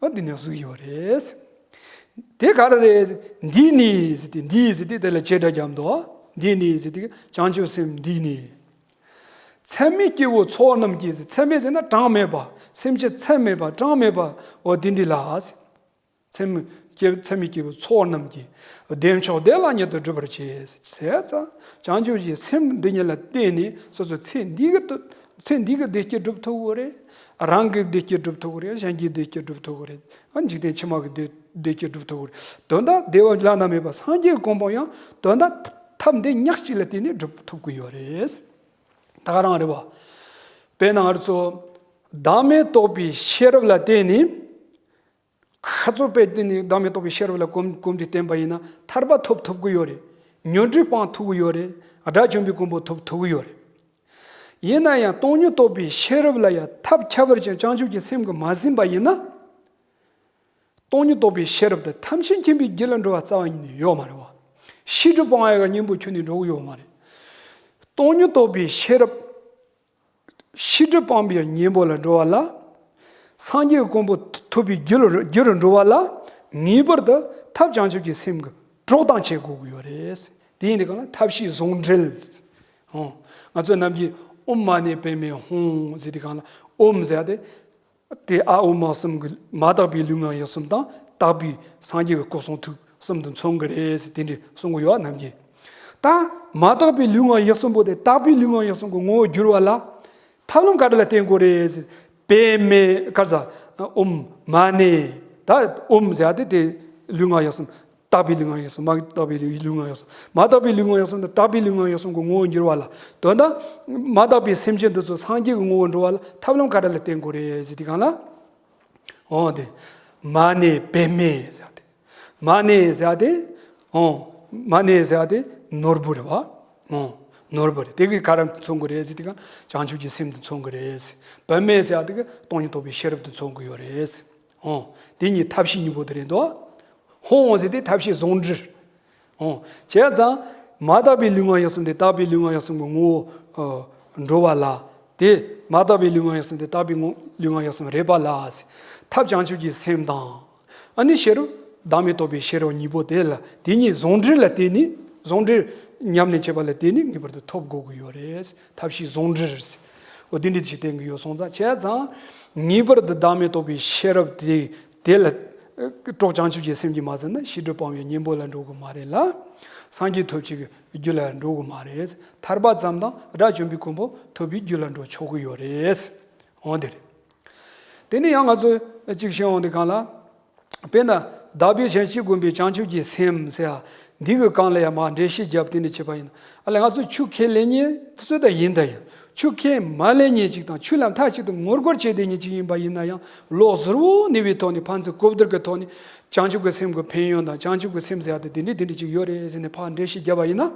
འོ་འདི་ནི་གཟིགས་ཡོད་རེད། དེ་ག་རེ་རེད། འདིས་ནི་ཟེར་ཏེ། འདིས་ཟེར་ཏེ་དེ་ལ་བྱེད་སྒྲ་བརྒྱབ་འདུག་འདིས་ནི་ཟེར་ཏེ་བྱང་ཆུབ་སེམས་འདིས་ནི། ཚད་མེད་སྐྱེ་བོའི་ཚོགས་རྣམས་ཀྱིས། ཚད་མེད་ཟེར་ན་གྲངས་མེད་པ། སེམས་ཅན་ཚད་མེད་པ་གྲངས་མེད་པ། འོ་འདི་འདི་ལ། ཚད་མེད་སྐྱེ་ཚད་མེད་སྐྱེ་བོའི་ཚོགས་རྣམས་ཀྱིས། བདེ་མཆོག་བདེ་བླག་ཉིད་དུ་སྒྲུབ་པར་བྱེད་ཟེར་ཙང་། བྱང་ཆུབ་ཀྱི་སེམས་འདི་ཉིད་ལ་བརྟེན་ནས་སོ་སོ་ཚེ་འདི་གི་དུ་ཚེ་འདི་གི་བདེ་སྐྱིད་སྒྲུབ་ཐུབ་ཀྱི་རེད། རང་གི་བདེ་སྐྱིད་སྒྲུབ་ཐུབ་ཀྱི་རེད། གཞན་གྱི་བདེ་སྐྱིད་སྒྲུབ་ཐུབ་ཀྱི་རེད། ཨ་འཇིག་རྟེན་ཕྱི་མ་གི་བདེ་བདེ་སྐྱིད་སྒྲུབ་ཐུབ་ཀྱི་རེད། དོན་དག་བདེ་བ་བླ་ན་མེད་པ་སངས་རྒྱས་གོ་འཕང་ཡང་དོན་དག་ཐབས་འདི་ཉག་གཅིག་ལ་བརྟེན་ནས་སྒྲུབ་ཐུབ་ཀྱི་ཡོད་རེད། ད་ག་རང་རེད་བ། དཔེར་ན་ང་ཚོ་བདག་མེད་རྟོགས་པའི་ཤེས་རབ་ལ་བརྟེན་ནས། ཁ་ཚུར་པའི་སྟེང་ནས་བདག་མེད་རྟོགས་པའི་ཤེས་རབ་ལ་གོམས་གོམས་འདྲིས་བསྟེན་པ་ཡིན་ན་ཐར་པ་ཐོབ་ཐུབ་ཀྱི་ཡོད་རེད། ཉོན་སྒྲིབ་སྤང་ཐུབ་ཀྱི་ཡོད་རེད། དགྲ་བཅོམ་པའི་གོ་འཕང་ཐོབ་ཐུབ་ཀྱི་ཡོད་རེད། ཡིན་ན་ཡང་སྟོང་ཉིད་རྟོགས་པའི་ཤེས་རབ་ལ་ཡང་ཐབས་ཁྱད་པར་ཅན་བྱང་ཆུབ་ཀྱི་སེམས་ཀྱིས་མ་ཟིན་པ་ཡིན་ན། སྟོང་ཉིད་རྟོགས་པའི་ཤེས་རབ་དེ་ཐམས་ཅད་མཁྱེན་པའི་རྒྱུད་ལ་འགྲོ་བ་རྩ་བ་ཉིད་ནས་ཡོད་མ་རེད་བ། ཤེས་སྒྲིབ་སྤང་ཡག་གི་གཉེན་པོ་ཁྱོན་ནས་འགྲོ་གི་ཡོད་མ་རེད། སྟོང་ཉིད་རྟོགས་པའི་ཤེས་རབ། ཤེས་སྒྲིབ་སྤངས་པའི་གཉེན་པོ་ལ་འགྲོ་བ་ལ། སངས་རྒྱས་ཀྱི་གོ་འཕང་ཐོབ་པའི་རྒྱུ་ལ་རྒྱུ་རུ་འགྲོ་བ་ལ། ངེས་པར་དུ་ཐབས་བྱང་ཆུབ་ཀྱི་སེམས་ཀྱིས་གྲོགས་དང་བྱེད་དགོས་ཀྱི་ཡོད་རེད། དེ་ཡིན་དུས་གང་ལ་ཐབས་ཤེས་ཟུང་འབྲེལ། ཨོ། ང་ཚོ་ནམ་རྒྱུན་ཨོཾ་མ་ཎི་པདྨེ་ཧཱུྃ་ཟེར་དུས་གང་ལ་ཨོཾ་ཟེར་ཏེ། དེ་ཨ་ཨོ་མ་གསུམ་གྱི་མ་དག་པའི་ལུས་ངག་ཡིད་གསུམ་དང་དག་པའི་སངས་རྒྱས་ཀྱི་སྐུ་གསུང་ཐུགས་གསུམ་དུ་མཚོན་གྱི་རེད་ཟེར་དེ་འདྲའི་གསུང་གི་ཡོད་ནམ་རྒྱུན། ད་མ་དག་པའི་ལུས་ངག་ཡིད་གསུམ་པོ་དེ་དག་པའི་ལུས་ངག་ཡིད་གསུམ་གྱི་ངོ་བོར་འགྱུར་བ་ལ་ཐབས་ལམ་ག་འདྲ་ལ་བརྟེན་དགོས་རེད་ཟེར། པདྨེ་ག་རེ་ཟ། ཨོཾ་མ་ཎི། ད་ཨོཾ་ཟེར་ཏེ་དེ་ལུས་ངག་ཡིད་གསུམ། དག་པའི་ལུས་ངག་ཡིད་གསུམ། མ་དག་པའི་ལུས་ངག་ཡིད་གསུམ། མ་དག་པའི་ལུས་ངག་ཡིད་གསུམ་དང་དག་པའི་ལུས་ངག་ཡིད་གསུམ་གྱི་ངོ་བོར་འགྱུར་བ་ལ། དོན་དག་མ་དག་པའི་སེམས་ཅན་འདི་ཚོ་སངས་རྒྱས་ཀྱི་ངོ་བོར་འགྲོ་བ་ལ་ཐབས་ལམ་ག་འདྲ་ལ་བརྟེན་དགོས་རེད་ཟེར་དུས་གང་ལ། འོ་དེ། མ་ཎི་པདྨེ་ཟེར་ཏེ། མ་ཎི་ཟེར་ཏེ། འོ། མ་ཎི་ཟེར་ཏེ་ནོར་བུ་རེད་བ། འོ། ནོར་བུ་རེད། དེ་གི་ག་རེ་མཚོན་གྱི་རེད་ཟེར་དུས་གང་བྱང་ཆུབ་ཀྱི་སེམས་དེ་མཚོན་གྱི་རེད། པདྨེ་ཟེར་ཏེ་གི་སྟོང་ཉིད་རྟོགས་པའི་ཤེས་རབ་དེ་མཚོན་གྱི་ཡོད་རེད། འོ། དེ་གཉིས་ཐབས་ཤེས་གཉིས་པོ་དེ་རེད་འདུག་ཧཱུྃ་ཟེར་ཏེ་ཐབས་ཤེས་ཟུང་འབྲེལ། འོ། བྱས་ཙང་། མ་དག་པའི་ལུས་ངག་ཡིད་གསུམ་དེ་དག་པའི་ལུས་ངག་ཡིད་གསུམ་གྱི་ངོ་བོ། འགྲོ་བ་ལ། དེ། མ་དག་པའི་ལུས་ངག་ཡིད་གསུམ་དེ་དག་པའི་ངོ་ལུས་ངག་ཡིད་གསུམ་རེད་པ་ལ། ཐབས་བྱང་ཆུབ་ཀྱི་སེམས་དང་། ཨ་ནི་ཤེས་རབ། བདག་མེད་རྟོགས་པའི་ཤེས་རབ་གཉིས་པོ་དེ་ལ་དེ་གཉིས་ཟུང་འབྲེལ་ལ་བརྟེན་ནས་ཟུང་འབྲེལ་ཉམས་ལེན་བྱེད་པ་ལ་བརྟེན་ནས་ངེས་པར་དུ་ཐོབ་དགོས་ཀྱི་ཡོད་རེད། ཐབས་ཤེས་ཟུང་འབྲེལ། འོ་དེ་འདྲ་ཅིག་བསྟན་གྱི་ཡོད་སོང་ཙང་བྱས་ཙང་། ངེས་པར་དུ་བདག་མེད་རྟོགས་པའི་ཤེས་རབ་དེ་དེ་ལ་གྲོགས་བྱང་ཆུབ་ཀྱི་སེམས་ཀྱིས་མ་ཟིན་ན་ཤེས་སྒྲིབ་སྤངས་པའི་གཉེན་པོ་ལ་འགྲོ་གི་མ་རེད་ལ། སངས་རྒྱས་ཐོབ་བྱེད་ཀྱི་རྒྱུ་ལ་འགྲོ་གི་མ་རེད། ཐར་པ་ཙམ་དང་དགྲ་བཅོམ་པའི་གོ་འཕང་ཐོབ་པའི་རྒྱུ་ལ་འགྲོ་ཆོག་གི་ཡོད་རེད། འོ་དེ་རེད། དེ་ནས་ཡང་ང་ཚོས་གཅིག་བཤད་འོང་དུས་གང་ལ། དཔེར་ན། བདག་པོས་གཞན་གཅེས་བསྒོམས་པའི་བྱང་ཆུབ་ཀྱི་སེམས་ཟེར་ཡ། འདི་གི་སྒང་ལ་ཡང་མར་འགྲེལ་བཤད་བརྒྱབ་དེ་འདྲ་བྱས་པ་ཡིན་ན། ཨ་ལས་ང་ཚོ་ཆོས་ཁས་ལེན་མཁན་སུ་དང་ཡིན་ད་ཡང་། ཆོས་ཁས་མ་ལེན་མཁན་ཅིག་དང་ཆོས་ལ་མཐའ་གཅིག་ཏུ་ངོ་རྒོལ་བྱས་བསྡད་མཁན་ཅིག་ཡིན་པ་ཡིན་ན་ཡང་། ལོག་གཟུར་བོ་ནུས་པའི་ཐོག་ནས་ཕན་ཚུན་གོ་བསྡུར་གྱི་ཐོག་ནས། བྱང་ཆུབ་ཀྱི་སེམས་ཀྱི་ཕན་ཡོན་དང་བྱང་ཆུབ་ཀྱི་སེམས་ཟེར་ཡ་དེ་དེ་འདྲ་དེ་འདྲ་ཅིག་ཡོད་རེད་ཟེར་ནས་ཕར་འགྲེལ་བཤད་བརྒྱབ་པ་ཡིན་ན།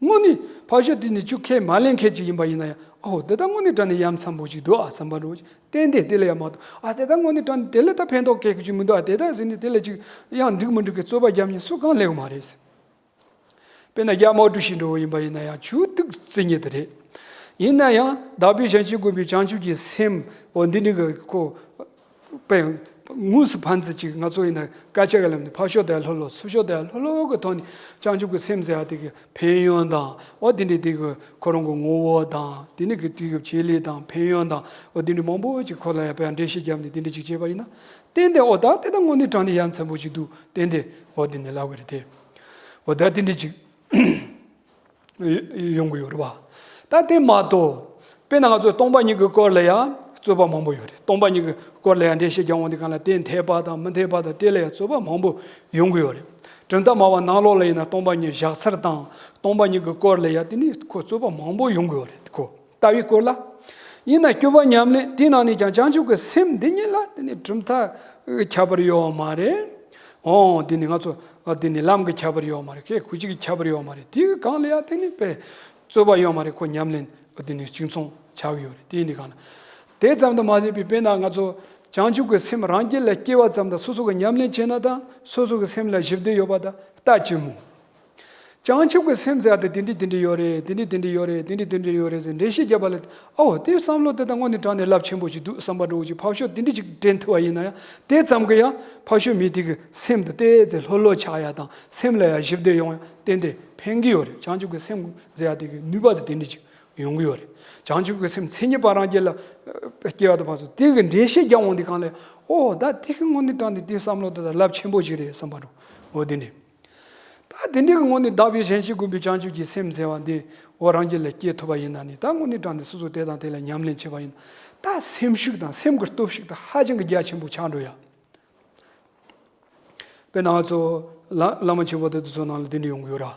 དངོས་གནས་ཕར་ཕྱོགས་དེ་ནི་ཆོས་ཁས་མ་ལེན་མཁན་ཅིག་ཡིན་པ་ཡིན་ན་ཡང་། ཨོ་དེ་ད་དངོས་གནས་དྲང་གནས་ཡ་མཚན་པོ་ཅིག་འདུག་ཨ་བསམ་པ་འདྲ་བོ་ཅིག་ཏན་ཏན་དེ་ལ་ཡ་མ་གཏོགས། ཨ་དེ་ད་དངོས་གནས་དྲང་གནས་དེ་ལ་ད་ཕན་ཐོགས་སྐྱེ་གི་ཅིག་མི་འདུག་ཨ་དེ་ད་ཟེར་ནས་དེ་ལ་ཅིག་ཡང་འགྲིག་མི་འགྲིག་གི་རྩོད་པ་རྒྱབ་མཁན་སུ་གང་ལེགས་མ་རེད། དཔེར་ན་རྒྱ་དམར་ཕྲུག་ཞིག་འདྲ་བོ་ཡིན་པ་ཡིན་ན་ཡང་ཆོས་གཏུག་རྩི་མཁན་དེ་རེད། ཡིན་ན་ཡང་བདག་པོས་གཞན་གཅེས་བསྒོམས་པའི་བྱང་ཆུབ་ཀྱི་སེམས། འོ་འདི་འདྲ་གི་ཁོ། པའི་དངོས་སུ་ཕན་ཚུན་ཅིག་ང་ཚོ་ཡིན་ན་སྐད་ཆ་གི་ལམ་ནས་ཕར་ཕྱོགས་དེ་ལྷོད་ལྷོད་ཚུར་ཕྱོགས་དེ་ལྷོད་ལྷོད་ཀྱི་ཐོག་ནས་བྱང་ཆུབ་ཀྱི་སེམས་ཟེར་བ་དེ་གི་ཕན་ཡོན་དང་། འོ་དེ་འདྲའི་དེ་གི་ཁོ་རང་གི་ངོ་བོ་དང་། དེ་ནས་གི་དེ་གི་བྱེད་ལས་དང་ཕན་ཡོན་དང་། འོ་དེ་འདྲའི་མང་པོ་ཅིག་ཁོ་ལ་ཡང་ཕར་འགྲེལ་བཤད་བརྒྱབ་ནས་དེ་འདྲ་ཅིག་བྱས་པ་ཡིན་ན། ཏན་ཏན་འོ་ད་དེ་ད་དངོས་གནས་དྲང་གནས་ཡ་མཚན་པོ་ཅིག་འདུག་ཏན་ཏན་འོ་དེ་ནས་ལབ་གི་རེད་དེ། འོ་ད་དེ་འདྲ་ཅིག་ཡོང་གི་ཡོད་རེད་བ། ད་དེ་མ་གཏོགས། དཔེར་ན་ང་ཚོ་སྟོང་པ་ཉིད་ཀྱི་སྐོར་ལ་ཡང་རྩོད་པ་མང་པོ་ཡོད་རེད། སྟོང་པ་ཉིད་ཀྱི་སྐོར་ལ་ཡང་འགྲེལ་བཤད་རྒྱག་འོང་དུས་གང་ལ་དེ་འཐད་པ་དང་མི་འཐད་པ་དང་དེ་ལ་ཡང་རྩོད་པ་མང་པོ་ཡོང་གི་ཡོད་རེད། གྲུབ་མཐའ་སྨྲ་བ་ནང་ལོགས་ལ་ཡིན་ན་སྟོང་པ་ཉིད་བཞག་ཚུལ་དང་སྟོང་པ་ཉིད་ཀྱི་སྐོར་ལ་ཡང་དེ་ནི་ཁོ་རྩོད་པ་མང་པོ་ཡོང་གི་ཡོད་རེད་ཁོ། ལྟ་བའི་སྐོར་ལ། ཡིན་ན་སྤྱོད་པ་ཉམས་ལེན་དེའི་ནང་ནས་ཀྱང་བྱང་ཆུབ་ཀྱི་སེམས་འདི་ཉིད་ལ་དེ་ནི་གྲུབ་མཐའ་ཁྱད་པར་ཡོད་མ་རེད། འོ་དེ་ནི་ང་ཚོ་དེ་ནི་ལམ་གྱི་ཁྱད་པར་ཡོད་མ་རེད། ཁོ་ཅིག་གི་ཁྱད་པར་ཡོད་མ་རེད། དེའི་སྒང་ལ་ཡང་དེ་ནི་དཔེ་རྩོད་པ་ཡོད་མ་རེད། ཁོ་ཉམས་ལེན་དེ་ནི་གཅིག་མཚུངས་ཆགས་ཡོད་རེད། དེ་ཡིན་དུས་གང་ལ། དེ་ཙམ་དུ་མ་ཟད་པའི་དཔེར་ན་ང་ཚོ་བྱང་ཆུབ་ཀྱི་སེམས་རང་རྒྱུད་ལ་སྐྱེ་བ་ཙམ་དང་སོ་སོ་གི་ཉམས་ལེན་བྱས་ན་དང་སོ་སོ་གི་སེམས་ལ་ཞིབ་བསྡུར་ཡོད་པ་དང་ལྟ་ཅི་སྨོ། བྱང་ཆུབ་ཀྱི་སེམས་ཟེར་ཡ་དེ་དེ་འདྲ་དེ་འདྲ་ཡོད་རེད། དེ་འདྲ་དེ་འདྲ་ཡོད་རེད། དེ་འདྲ་དེ་འདྲ་ཡོད་རེད་ཟེར་འགྲེལ་བཤད་བརྒྱབ་པ་ལ། ཨོ་དེའི་བསམ་བློ་དེ་ད་དངོས་གནས་དྲང་གནས་རླབས་ཆེན་པོ་ཞིག་འདུག་བསམ་པ་འདྲ་བོ་ཞིག་ཕར་ཕྱོགས་དེ་འདྲ་ཞིག་དྲན་ཐུབ་པ་ཡིན་ན་ཡང་དེ་ཙམ་གྱིས་ཡང་ཕར་ཕྱོགས་མི་དེ་གི་སེམས་དེ་ཏོག་ཙམ་ལྷོད་ལྷོད་ཆགས་ཡ་དང་སེམས་ལ་ཡང་ཞིབ་བསྡུར་ཡོང་ཡ་ཏན་ཏན་ཕན་གྱི་ཡོད་རེད། བྱང་ཆུབ་ཀྱི་སེམས་ཟེར་ཡ་དེ་གི་ནུས་པ་དེ་དེ་འདྲ་ཞིག་ཡོང་གི་ཡོད་རེད། བྱང་ཆུབ་ཀྱི་སེམས་མཚན་ཉིད་པ་རང་རྒྱུད་ལ་སྐྱེ་བ་དང་བར་དུ་དེ་གི་འགྲེལ་བཤད་རྒྱག་འོང་དུས་གང་ལ་ཨོ་ད་དེ་གི་དངོས་གནས་དྲང་གནས་དེ་བསམ་བློ་དེ་ད་རླབས་ཆེན་པོ་ཞིག་རེད་བསམ་པ་འདྲ་བོ་དེ་འདྲ། ད་དེ་འདྲའི་གི་དངོས་གནས་བདག་པོས་གཞན་གཅེས་བསྒོམས་པའི་བྱང་ཆུབ་ཀྱི་སེམས་ཟེར་བ་འདི་འོ་རང་རྒྱུད་ལ་སྐྱེ་ཐུབ་པ་ཡིན་ན་ནི་ད་དངོས་གནས་དྲང་གནས་སོ་སོ་དེ་དང་དེ་ལ་ཉམས་ལེན་བྱས་པ་ཡིན་ན་ད་སེམས་ཤུགས་དང་སེམས་ཀྱི་སྟོབས་ཤུགས་དེ་ཧ་ཅང་གི་རྒྱ་ཆེན་པོ་ཆགས་འགྲོ་ཡ། དཔེར་ན་ང་ཚོ་བླ་བླ་མ་ཆེན་པོ་དེ་ཚོ་ནང་ལ་དེ་འདྲ་ཡོང་གི་ཡོད་ར།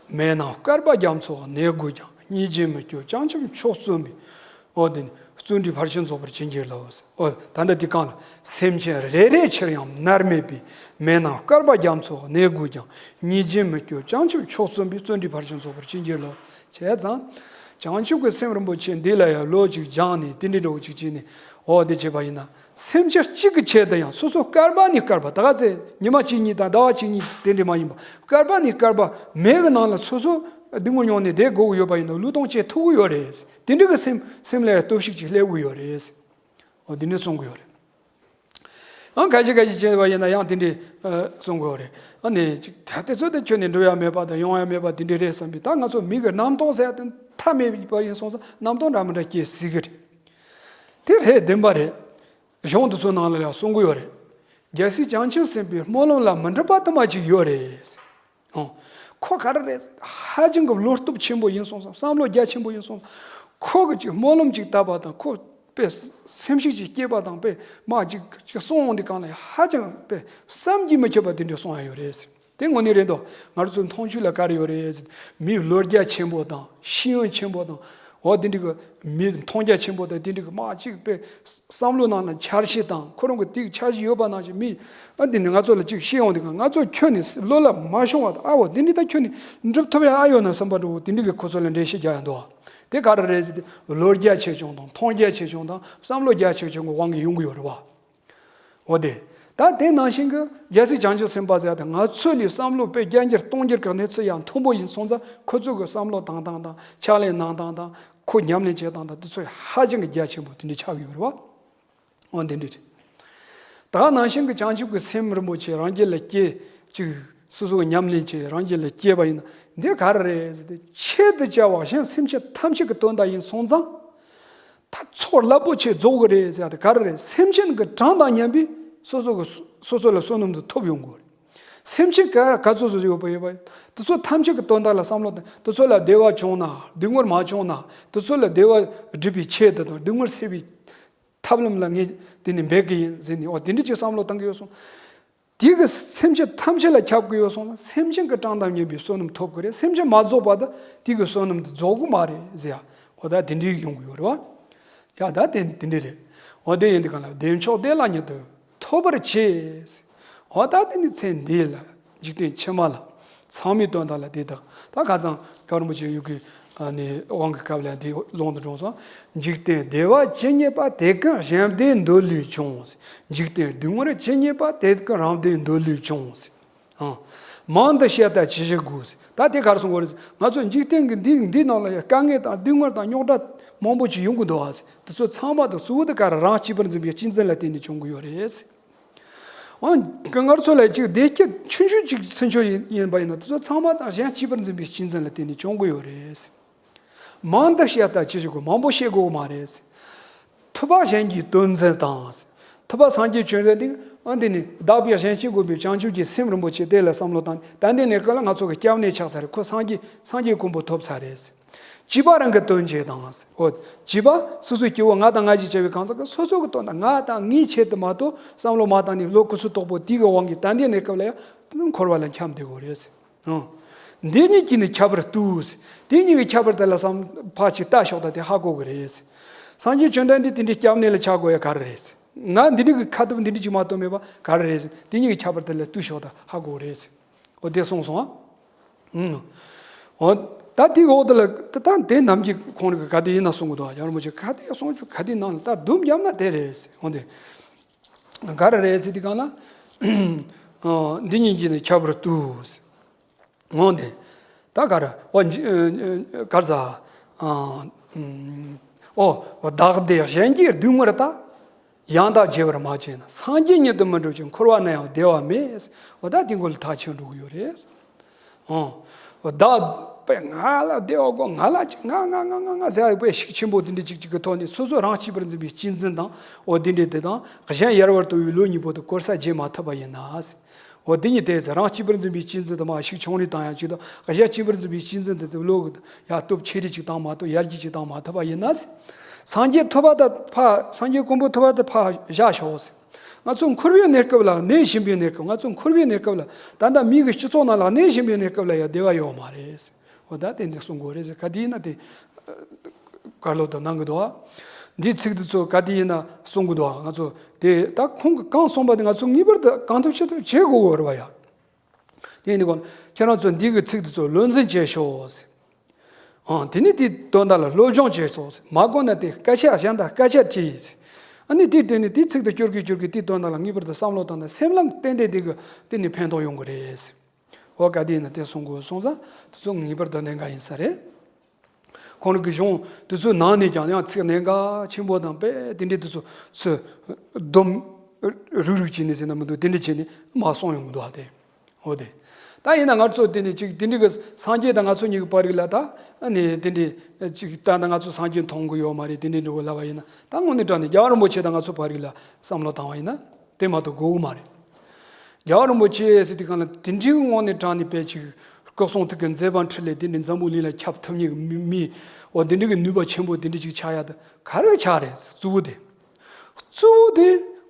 མེད་ན་བསྐལ་པ་རྒྱ་མཚོ་གནས་དགོས་ཀྱང་། སྙིང་རྗེ་མི་སྐྱོ་བྱང་ཆུབ་མཆོག་བརྩོན་པའི། འོ་དེ་ནི་ བརྩོན་འགྲུས་ཕར་ཕྱིན་རྫོགས་པར་བྱིན་གྱིས་རློབས། ཨོ་ད་ལྟ་འདི་གང་ལ། སེམས་ཅན་རེ་རེ་ཕྱིར་ཡང་མནར་མེད་པའི། མེ་ནང་བསྐལ་པ་རྒྱ་མཚོ་གནས་དགོས་ཀྱང་། ཉེས་བྱས་མི་སྐྱོབ་བྱང་ཆུབ་མཆོག་བརྩོན་པའི། བརྩོན་འགྲུས་ཕར་ཕྱིན་རྫོགས་པར་བྱིན་གྱིས་རློབས། བྱས་ཙང་། བྱང་ཆུབ་ཀྱི་སེམས་རིན་པོ་ཆེ་འདི་ལ་ཡང་བློ་ཅིག་སྦྱངས་ནས་དེ་འདྲའི་འགྲོ་ཅིག་བྱས་ནས་ཨོ་དེ་བྱས་པ་ཡིན་ན། སེམས་ཅན་གཅིག་གི་ཆེད་དུ་ཡང་སོ་སོ་བསྐལ་པ་ནས་བསྐལ་པ། ད་ག་ཚད་ཉི་མ་གཅིག་གཉིས་དང་ཟླ་བ་གཅིག་གཉིས་དེ་འདྲ་མ་ཡིན་པ། བསྐལ་པ་ནས་བསྐལ་པ་མེ་གི་ནང་ལ་སོ་སོ་སྡུག་བསྔལ་མྱོང་ནས་བསྡད་དགོས་ཀྱི་ཡོད་པ་ཡིན་ན་བློས་གཏོང་བྱེད་ཐུབ་ཀྱི་ཡོད་རེད། དེ་འདྲ་གི་སེམས་སེམས་ལ་སྟོབས་ཤུགས་ཅིག་སླེབས་ཀྱི་ཡོད་རེད། འོ་དེ་འདྲ་གསུང་གི་ཡོད་རེད། ཡང་ཁ་ཤས་ཁ་ཤས་བྱས་པ་ཡིན་ན་ཡང་དེ་འདྲ་གསུང་གི་ཡོད་རེད། ཨ་ནི་ཅིག་ད་དེ་ཚོ་དེ་ཁྱོན་ནས་འགྲུབ་ཡ་མེད་པ་དང་ཡོང་ཡ་མེད་པ་དེ་འདྲ་རེད་བསམ་པའི། ད་ང་ཚོ་མི་གི་རྣམ་རྟོག་ཟེར་ཡ་དེ་མཐའ་མེད་པ་ཡིན་སོང་ཙང་རྣམ་རྟོག་འདྲ་མི་འདྲ་སྐྱེ་སྲིད་གི་རེད། དེ་རེད་བདེན་པ་རེད། གཞུང་དེ་ཚོའི་ནང་ལ་ཡང་གསུང་གི་ཡོད་རེད། རྒྱལ་སྲས་བྱང་ཆུབ་སེམས་དཔའི་སྨོན་ལམ་ལ་མི་འགྲུབ་པ་དུ་མ་ཅིག་ཡོད་རེད། ཨོ། ཁོ་ག་རེ་རེད། ཧ་ཅང་གི་བློ་སྟོབས་ཆེན་པོ་ཡིན་སོང་ཙང་བསམ་བློ་རྒྱ་ཆེན་པོ་ཡིན་སོང་ཙང་། ཁོ་གི་ཅིག་སྨོན་ལམ་ཅིག་བཏབ་པ་དང་ཁོ་དཔེ་སེམས་ཤུགས་ཅིག་སྐྱེས་པ་དང་དཔེ་མ་ཅིག་ཅིག་གསུང་འོང་དུས་གང་ལ་ཧ་ཅང་དཔེ་བསམ་གྱིས་མི་ཁྱབ་པ་དེ་འདྲ་གསུང་ཡ་ཡོད་རེད། དེ་དངོས་གནས་རེད་འདུག་ང་རང་ཚོའི་མཐོང་ཆོས་ལ་ག་རེ་ཡོད་རེད། མི་བློ་རྒྱ་ཆེན་པོ་དང་ཤེས་ཡོན་ཆེན་པོ་དང་། འོ་དེ་འདྲ་གི་མི་མཐོང་རྒྱ་ཆེན་པོ་དང་དེ་འདྲ་གི་མ་ཅིག་དཔེ་བསམ་བློ་ནང་ལ་འཆར་གཞི་དང་ཁོ་རང་གི་དེ་གི་འཆར་གཞི་ཡོད་པ་ནང་བཞིན་མི། ཨ་འདི་ནི་ང་ཚོ་ལ་ཅིག་ཤེས་ཡོང་དུས་ང་ཚོ་ཁྱོན་ནས་བློ་ལ་མ་ཤོང་བ་དང་། ཨ་འོ་དེ་འདྲ་ད་ཁྱོན་ནས་འགྲུབ་ཐུབ་ཡ་ཨ་ཡོད་ན་བསམ་པ་འདྲ་བོ་དེ་འདྲ་གི་ཁོ་ཚོ་ལ་འགྲེལ་བཤད་རྒྱག་ཡ་འདུག་དེ་ག་རེ་རེད་ཟེར་དུས་བློ་རྒྱ་ཆེ་ཆུང་དང་མཐོང་རྒྱ་ཆེ་ཆུང་དང་བསམ་བློ་རྒྱ་ཆེ་ཆུང་གི་དབང་གིས་ཡོང་གི་ཡོད་རེད་བ། འོ་དེ། ད་དེ་ནང་བཞིན་གྱི་རྒྱལ་སྲས་བྱང་ཆུབ་སེམས་དཔའ་ཟེར་ཡ་དེ་ང་ཚོ་ལས་བསམ་བློ་དཔེ་བརྒྱ་འགྱུར་སྟོང་འགྱུར་གྱི་གནས་ཚུལ་ཡང་མཐོན་པོ་ཡིན་སོང་ཙང་ཁོ་ཚོ་གི་བསམ་བློ་བཏང་སྟངས་དང་ཕྱག་ལས་གནང་སྟངས་དང་ཁོ་ཉམས་ལེན་བྱེད་སྟངས་དང་དེ་ཚོ་ཧ་ཅང་གི་རྒྱ་ཆེན་པོ་དེ་འདྲ་ཆགས་ཡོད་རེད་བ། འོ་དེ་འདྲ་རེད། ད་ནང་བཞིན་གྱི་བྱང་ཆུབ་ཀྱི་སེམས་རིན་པོ་ཆེ་རང་རྒྱུད་ལ་སྐྱེས་ཅིག་སོ་སོ་གི་ཉམས་ལེན་བྱས་རང་རྒྱུད་ལ་སྐྱེས་པ་ཡིན་ན་འདི་ག་རེ་རེད་ཟེར་ཏེ་ཆེད་དུ་བྱ་བ་གཞན་སེམས་ཅན་ཐམས་ཅད་ཀྱི་དོན་དག་ཡིན་སོང་ཙང་། ད་ཚོགས་རླབས་པོ་ཆེ་རྫོགས་གི་རེད་ཟེར་ཏེ་ག་རེ་རེད། སེམས་ཅན་གྱི་གྲངས་དང་མཉམ་པའི་སོ་སོ་གི་སོ་སོ་ལ་བསོད་ནམས་དེ་ཐོབ་ཡོང་གི་རེད། སེམས་ཅན་ག་ག་ཚོད་ཚོད་ཡོད་པ་ཡོད་པ་དེ་ཚོ་ཐམས་ཅད་ཀྱི་དོན་དག་ལ་བསམ་བློ་བཏང་། དེ་ཚོ་ལ་བདེ་བ་བྱུང་ན་སྡུག་བསྔལ་མ་བྱུང་ན་དེ་ཚོ་ལ་བདེ་བ་སྒྲུབ་པའི་ཆེད་དུ་དང་སྡུག་བསྔལ་སེལ་བའི་ཐབས་ལམ་ལ་ངས་དེ་ནས་འབད་གི་ཡིན་ཟེར་ནས་འོ་དེ་འདྲ་ཅིག་བསམ་བློ་བཏང་གི་ཡོད་སོང་། དེ་གི་སེམས་ཅན་ཐམས་ཅད་ལ་ཁྱབ་ཀྱི་ཡོད་སོང་ན་སེམས་ཅན་གྱི་གྲངས་དང་མཉམ་པའི་བསོད་ནམས་ཐོབ་ཀྱི་རེད། སེམས་ཅན་མ་རྫོགས་པ་དང་དེ་གི་བསོད་ནམས་དེ་རྫོགས་ཀྱི་མ་རེད་ཟེར་ཡ། འོ་ད་དེ་འདྲའི་ཡོང་གི་ཡོད་རེད་བ། ཡ་ད་དེ་དེ་འདྲ་རེད། འོ་དེ་ཡིན་དུས་གང་ལ་བདེ་མཆོག་བདེ་བླག་ཉིད་དུ་ཐོབ་པར་བྱེད། འོ་ད་དེ་ནི་ཚེ་འདི་ལ་འཇིག་རྟེན་ཕྱི་མ་ལ་ཚང་མའི་དོན་དག་ལ་དེ་དག་ད་ཁ་སང་སྐྱབས་མགོན་རིན་པོ་ཆེ་ཡི་གེ་ནས་དབང་གི་སྐབས་ལ་འདི་ལུང་དུ་དྲངས་སོང་། འཇིག་རྟེན་བདེ་བ་ཇི་སྙེད་པ། དེ་ཀུན་གཞན་བདེ་འདོད་ལས་བྱུང་། འཇིག་རྟེན་སྡུག་བསྔལ་ཇི་སྙེད་པ། དེ་ཀུན་རང་བདེ་འདོད་ལས་བྱུང་། ཨང་། མང་དུ་བཤད་ད་ཅི་ཞིག་དགོས། ད་དེ་ག་རེ་གསུང་གི་རེད། ང་ཚོ་འཇིག་རྟེན་གྱི་འདི་འདི་ནང་ལ་ཡང་དཀའ་ངལ་དང་སྡུག་བསྔལ་དང་རྙོག་དྲ་མང་པོ་ཅིག་ཡོང་གི་འདུག་ཨ། དེ་ཚོ་ཚང་མ་དང་གཙོ་བོ་དེ་ག་རེ་རང་གཅེས་པར་འཛིན་པའི་གཅེས་འཛིན་ལ་བརྟེན་ནས་བྱུང་གི་ཡོད་རེད། འོན་ཀྱང་ང་ཚོ་ལ་ཅིག་བདེ་སྐྱིད་ཆུང་ཆུང་ཅིག་ཚུན་ཆོད་ཡིན་ཡིན་པ་ཡིན་ན་དེ་ཚོ་ཚང་མ་དང་གཞན་གཅེས་པར་འཛིན་པའི་གཅེས་འཛིན་ལ་བརྟེན་ནས་བྱུང་གི་ཡོད་རེད། མང་དུ་བཤད་ད་ཅི་ཞིག་དགོས། མང་པོ་བཤད་དགོས་མ་རེད། ཐུབ་པ་གཞན་གྱི་དོན་འཛིན་དང་། ཐུབ་པ་སངས་རྒྱས་བཅོམ་ལྡན་འདས་ཨ་འདི་ནི་བདག་པོས་གཞན་གཅེས་དགོས་པའི་བྱང་ཆུབ་ཀྱི་སེམས་རིན་པོ་ཆེ་དེ་ལ་བསམ་བློ་བཏང་ད་འདི་ནས་ཀ་ལ་ང་ཚོ་གི་སྐྱབས་གནས་ཆགས་ཚར་རེད། ཁོ་སངས་རྒྱས་སངས་རྒྱས་གོ་འཕང་ཐོབ་ཚར་རེད། བྱིས་པ་རང་གི་དོན་བྱེད་དང་། འོ། བྱིས་པ་སོ་སོའི་སྐྱེ་བོ་ང་དང་ང་ཞེས་བྱ་བའི་གང་ཟག་གི་སོ་སོ་གི་དོན་དག་ང་དང་ངའི་ཆེད་དུ་མ་གཏོགས་བསམ་བློ་མ་བཏང་ནས་བློ་ཁུ་ཚུར་དོག་པོ་དེ་གི་དབང་གིས་ད་འདི་ནས་སྐབས་ལ་ཡང་འཁོར་བ་ལ་འཁྱམས་བསྡད་དགོས་རེད། འོ། འདི་གཉིས་ཀྱིས་ནི་ཁྱབ་པར་ལྟོས། དེ་གཉིས་ཀྱི་ཁྱད་པར་དེ་ལ་བསམ་ཕར་ཅིག་ལྟ་ཞོག་ད་དེ་ཧ་གོ་གི་རེད། སངས་རྒྱས་བཅོམ་ལྡན་འདས་དེ་འདྲའི་སྐྱབས་གནས་ལ་ཆགས་དགོས་ཡ་ག་རེ་རེད། ང་འདི་འདྲ་གི་ཁ་ཐུབ་འདི་འདྲ་ཅིག་མ་གཏོགས་མེད་པ་ག་རེ་རེད། དེ་གཉིས་ཀྱི་ཁྱད་པར་དེ་ལ་ལྟོས་ཞོག་ད་ཧ་གོ་གི་རེད། འོ་དེ་གསུངས་སོང་ཨ། ཨུམ། འོ། ད་དེའི་འོག་དེ་ལ་ད་ད་དེ་ནམ་གྱི་ཁོང་རིག་ག་དེ་ཡིན་ན་གསུང་གི་འདུག་ཨ། ཡང་རིན་པོ་ཆེ་ག་དེ་ཡང་གསུང་ཆུ་ག་དེ་ནང་ལ་ད་སྡུམ་བརྒྱབ་ན་དེ་རེད། འོ་དེ། ག་རེ་རེད་ཟེར་དུས་གང་ལ། འདི་གཉིས་ཀྱིས་ནི་ཁྱབ་པར་ལྟོས། འོ་དེ། ད་ག་རེ་འོ་འཇི་ག་རེ་ཟ། འོ་བདག་བདེ་གཞན་གྱི་སྡུག་བསྔལ་དག་ཡང་དག་བརྗེ་བར་མ་བྱས་ན། སངས་རྒྱས་ཉིད་དུ་མི་འགྲུབ་ཅིང་། འཁོར་བ་ན་ཡང་བདེ་བ་མེད། འོ་ད་དེ་འགོ་ལ་ཐག་ཆོད་འགྲོ་གི་ཡོད་རེད། འོ། བདག་པས་ང་ལ་བདེ་བ་དགོས། ང་ལ་ཅིག་ང་ང་ང་ང་ཟེར་བའི་ཤུགས་ཆེན་པོ་དེ་འདྲ་ཅིག་ཅིག་གི་ཐོག་ནས་སོ་སོ་རང་གཅེས་པར་འཛིན་པའི་གཅེས་འཛིན་དང་འོ་དེ་འདྲ་དེ་དང་གཞན་ཡལ་བར་དོར་བའི་བློ་གཉིས་པོ་དེ་བཀོལ་ས་བརྗེ་མ་ཐུབ་པ་ཡིན་ན། འོ་དེ་གཉིས་དེ་ཚེ་རང་གཅེས་པར་འཛིན་པའི་གཅེས་འཛིན་དུ་མ་ཤུགས་ཆུང་རེ་བཏང་ཡང་ཅིག་དང་གཞན་གཅེས་པར་འཛིན་པའི་གཅེས་འཛིན་དེ་དེ་བློ་གི་ཡ་སྟོབས་ཆེ་རེ་ཅིག་བཏང་མ་ཐུབ་ཡར་རྒྱས་ཅིག་བཏང་མ་ཐུབ་པ་ཡིན་ན། སངས་རྒྱས་ཐོབ་པ་དང་ཕ་སངས་རྒྱས་གོ་འཕང་ཐོབ་པ་དང་ཕ་བཞག་ཤོག་ང་ཚོ་འཁོར་བའི་གནས་སྐབས་ལ་གནས་བཞིན་པའི་གནས་སྐབས་ང་ཚོ་འཁོར་བའི་གནས་སྐབས་ལ་ད་ལྟ་མི་གི་སྤྱི་ཚོགས་ནང་ལ་གནས་བཞིན་པའི་གནས་སྐབས་ལ་ཡང་བདེ་བ་ཡོད་མ་རེད། འོ་ད་དེ་འདི་གསུང་དགོས་རེད་ཟེར་ག་དེ་ཡིན་ན་དེ། བཀའ་སློབ་དང་གནང་གི་འདུག་འདིའི་ཚིག་དེ་ཚོ་ག་དེ་ཡིན་ན་གསུང་གི་འདུག་ང་ཚོ་དེ་ད་ཁོང་གིས་གང་གསུངས་པ་དེ་ང་ཚོ་ངེས་པར་དུ་གང་ཐུབ་ཅི་ཐུབ་བྱེད་དགོས་ཀྱི་ཡོད་རེད་བ་ཡ། དེ་ཡིན་དུས་ཁྱེད་རང་ཚོ་འདི་གི་ཚིག་དེ་ཚོ་བློ་འཛིན་བྱེད་ཤོག་ཟེར། ཨང་། དེ་ནས་དེའི་དོན་དག་ལ་སློབ་སྦྱོང་བྱེད་ཤོག་ཟེར། མ་གོ་ན་དེ་སྐད་ཆ་གཞན་དང་སྐད་ཆ་དྲིས་ཟེར། ཨ་ནི་དེའི་དོན་ནས་དེའི་ཚིག་དེ་སྐྱོར་གི་སྐྱོར་གི་དེའི་དོན་དག་ལ་ངེས་པར་དུ་བསམ་བློ་བཏང་ན་སེམས་ལ་ཏན་ཏན་དེ་གི་དེ་ནས་ཕན་ཐོགས་ཡོང་གི་རེད་ཟེར། འོ་ག་དེ་ཡིན་ན་དེ་གསུང་དགོས་གསུངས་ཙང་དེ་ཚོ་ངེས་པར་དུ་གནད་འགག་ཡིན་ས་རེད། ཁོང་རང་གི་གཞུང་དེ་ཚོའི་ནང་ནས་ཀྱང་ཡང་ཚིག་གནད་འགག་ཆེན་པོ་དང་དཔེ་དེ་འདྲའི་དེ་ཚོ་ཚོས་སྡོམ་རུག་རུག་བྱས་ནས་ཟེར་ན་མི་འདུག་དེ་འདྲ་བྱས་ནས་མ་གསུངས་ཡོང་གི་འདུག་ཨ་དེ། འོ་དེ། ད་ཡིན་ན་ང་ཚོ་དེ་ནས་ཅིག་དེ་འདྲའི་གི་སངས་རྒྱས་དང་ང་ཚོ་གཉིས་ཀྱི་བར་རིགས་ལ་ད་ཨ་ནི་དེ་འདྲའི་ཅིག་ད་ལྟ་ང་ཚོ་སངས་རྒྱས་མཐོང་གི་ཡོད་མ་རེད། དེ་འདྲའི་འདྲ་བོ་ལབ་པ་ཡིན་ན་ད་དངོས་གནས་དྲང་གནས་རྒྱལ་བ་རིན་པོ་ཆེ་དང་ང་ཚོ་བར་རིགས་ལ་བསམ་བློ་བཏང་བ་ཡིན་ན་དེ་མ་གཏོགས་དགོས་གི་མ་རེད། རྒྱལ་བ་རིན་པོ་ཆེ་ཟེར་དུས་གང་ལ་དེ་འདྲའི་དངོས་གནས་དྲང་གནས་དཔེ་ཅིག་སྐུ་གསུང་ཐུགས་ཀྱི་མཛད་པ་འཕྲིན་ལས་དེ་འདྲའི་འཛམ་བུ་གླིང་ལ་ཁྱབ་ཐུབ་མཁན་གྱི་མི་མི་འོ་དེ་འདྲའི་གི་ནུས་པ་ཆེན་པོ་དེ་འདྲ་ཅིག་ཆགས་ཡ་དེ་ག་རེ་གི་ཆགས་རེད་ཟེར། གཙོ་བོ་དེ། གཙོ་བོ་དེ་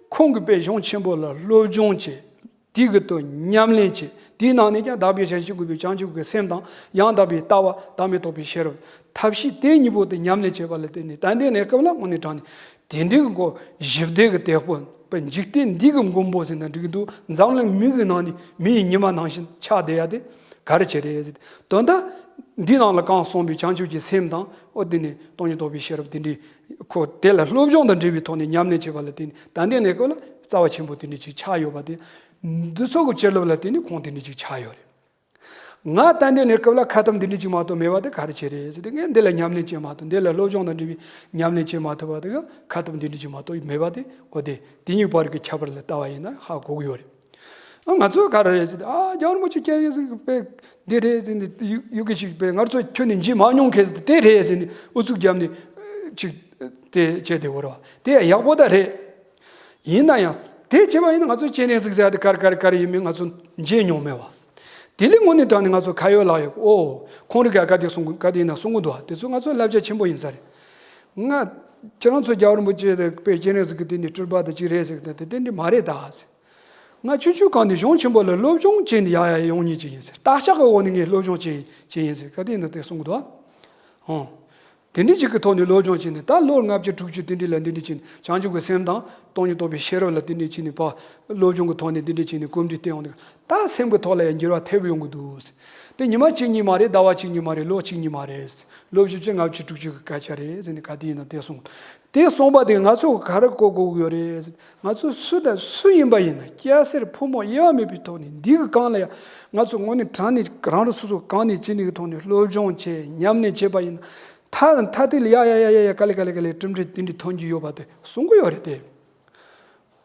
ཁོང་གིས་དཔེ་གཞུང་ཆེན་པོ་ལ་སློབ་སྦྱོང་བྱས། དེའི་གི་དོན་ཉམས་ལེན་བྱེད། དེའི་ནང་ནས་ཀྱང་བདག་པོས་བྱང་ཆུབ་སྒོམ་པའི་བྱང་ཆུབ་ཀྱི་སེམས་དང་ཡང་དག་པའི་ལྟ་བ་བདག་མེད་རྟོགས་པའི་ཤེས་རབ་ཐབས་ཤེས་དེ་གཉིས་པོ་དེ་ཉམས་ལེན་བྱེད་པ་ལ་བརྟེན་ནས་ད་ལྟའི་གནས་སྐབས་ལ་དངོས་གནས་དྲང་གནས་དེ་འདྲའི་གི་མགོ་ཞི་བདེ་གི་དེད་དཔོན་དཔེ་འཇིག་རྟེན་འདི་གི་མགོན་པོ་ཟེར་ན་འགྲིག་གི་འདུག་འཛམ་གླིང་མི་གི་ནང་ནས་མི་ཡི་ཉི་མ་ནང་བཞིན་ཆགས་བསྡད་ཡ་དེ་ག་རེ་བྱེད་རེད་ཟེར། དོན་དག་འདི་ནང་ལ་གང་གསུངས་པའི་བྱང་ཆུབ་ཀྱི་སེམས་དང་ཨོ་དེ་ནས་སྟོང་ཉིད་རྟོགས་པའི་ཤེས་རབ་དེ་འདྲའི་ཁོ་དེ་ལ་སློབ་སྦྱོང་དང་འབྲེལ་བའི་ཐོག་ནས་ཉམས་ལེན་བྱེད་པ་ལ་བརྟེན་ནས་ད་ལྟའི་གནས་སྐབས་ལ་རྩ་བ་ཆེན་པོ་དེ་འདྲ་ཅིག་ཆགས་ཡོད་པ་དེ། འདི་ཚོ་གི་བྱིན་རླབས་ལ་བརྟེན་ནས་ཁོང་དེ་འདྲ་ཅིག་ཆགས་ཡོད་རེད། ང་ད་ལྟའི་གནས་སྐབས་ལ་ཁ་ཐུབ་འདི་འདྲ་ཅིག་མ་གཏོགས་མེད་པ་དེ་ག་རེ་བྱེད་རེད་ཟེར་ཏེ་ངས་འདི་ལ་ཉམས་ལེན་བྱེད་མ་ཐུབ། འདི་ལ་སློབ་སྦྱོང་དང་འབྲེལ་བའི་ཉམས་ལེན་བྱེད་མ་ཐུབ་པ་དེ་གི་ཁ་ཐུབ་འདི་འདྲ་ཅིག་མ་གཏོགས་མེད་པ་དེ་འོ་དེ་དེ་གཉིས་བར་གྱི་ཁྱད་པར་ལ་ལྟ་བ་ཡིན་ན་ཧ་གོ་གི་ཡོད་རེད། ཨ་ང་ཚོས་ག་རེ་རེད་ཟེར་ཏེ་ཨ་རྒྱལ་བ་རིན་པོ་ཆེ་སྤྱན་རས་གཟིགས་ཀྱི་དཔེ་འདི་རེད་ཟེར་ནས་ཡུ་གུ་ཞིག་དཔེ་ང་ཚོས་ཁྱོན་ནས་མཇལ་མ་མྱོང་མཁན་ཟེར་ཏེ་དེ་རེད་ཟེར་ནས་ཨུ་ཚུགས་བརྒྱབ་ནས་ཅིག་དེ་བྱས་ཏེ་འོ་རེད་བ་དེ་ཡག་པོ་ད་རེད། ཡིན་ན་ཡང་དེ་བྱས་པ་ཡིན་ན་ང་ཚོ་སྤྱན་རས་གཟིགས་ཟེར་ཡ་དེ་ག་རེ་ག་རེ་ག་རེ་ཡིན་མིན་ང་ཚོ་མཇལ་མྱོང་མེད་བ། དེ་ལས་དངོས་གནས་དྲང་གནས་ང་ཚོ་ཁ་ཡོད་ལག་ཡོད་ཨོ་ཁོང་རི་ག་ག་དེ་གསུང་གི་ག་དེ་ཡིན་ན་གསུང་གི་འདུག་བ། དེ་ཚོ་ང་ཚོ་བསླབ་བྱ་ཆེན་པོ་ཡིན་ས་རེད། ང་ཁྱེད་རང་ཚོ་རྒྱལ་བ་རིན་པོ་ཆེ་དེ་དཔེ་སྤྱན་རས་གཟིགས་ཀྱི་དེ་ནི་སྤྲུལ་པ་དེ་ཅིག་རེད་ཟེར་གི་དེ་དེ་འདྲ་མ་རེད་ད་ཟེར། ང་ཆུང་ཆུང་སྒང་ནས་གཞུང་ཆེན་པོ་ལ་སློབ་སྦྱོང་བྱས་ནས་ཡ་ཡ་ཡོང་མཁན་ཅིག་ཡིན་ཟེར། བརྟག་དཔྱད་ཀྱི་འོག་ནས་ངས་སློབ་སྦྱོང་བྱས་བྱས་ཡིན་ཟེར་ག་དེ་ཡིན་ན་དེ་གསུང་གི་འདུག་ཨ། ཨོ། དེ་འདྲ་ཅིག་གི་ཐོག་ནས་སློབ་སྦྱོང་བྱས་ནས་ད་ལོ་ལྔ་བཅུ་དྲུག་ཅུ་དེ་འདྲ་ལ་འདི་འདྲ་བྱས་ནས་བྱང་ཆུབ་ཀྱི་སེམས་དང་སྟོང་ཉིད་རྟོགས་པའི་ཤེས་རབ་ལ་དེ་འདྲ་བྱས་ནས་ཕར་སློབ་སྦྱོང་གི་ཐོག་ནས་འདི་འདྲ་བྱས་ནས་གོམས་འདྲིས་བསྟེན་ཡོང་དུས་ད་སེམས་ཀྱི་ཐོག་ལ་ཡང་འགྱུར་བ་ཐེབས་ཡོང་གི་འདུག་ཟེར། དེ་ཉི་མ་གཅིག་གཉིས་མ་རེད། ཟླ་བ་གཅིག་གཉིས་མ་རེད། ལོ་གཅིག་གཉིས་མ་རེད། ལོ་བཞི་བཅུ་ལྔ་བཅུ་དྲུག་ཅུ་གི་སྐད་ཆ་རེད་ཟེར་ནས་ག་དེ་ཡིན་ན་དེ་གསུངས། དེ་གསུངས་པ་དེ་ང་ཚོ་ག་རེ་གོ་དགོས་ཀྱི་ཡོད་རེད། ང་ཚོ་སུ་དང་སུ་ཡིན་པ་ཡིན་ན་སྐྱ་སེར་ཕོ་མོ་དབྱེ་བ་མེད་པའི་ཐོག་ནས་འདི་གི་སྒང་ལ་ཡང་ང་ཚོ་དངོས་གནས་དྲང་གནས་རང་རང་སོ་སོ་གང་ནས་ཅི་ནས་ཀྱི་ཐོག་ནས་སློབ་སྦྱོང་བྱས་ཉམས་ལེན་བྱས་པ་ཡིན་ན་མཐའ་དང་མཐའ་དེ་ལ་ཡ་ཡ་ཡ་ཡ་ཡ་ག་ལེ་ག་ལེ་ག་ལེ་གྲུབ་འབྲས་དེ་འདྲ་ཐོན་གྱི་ཡོད་པ་དེ་གསུང་གི་ཡོད་རེད་དེ།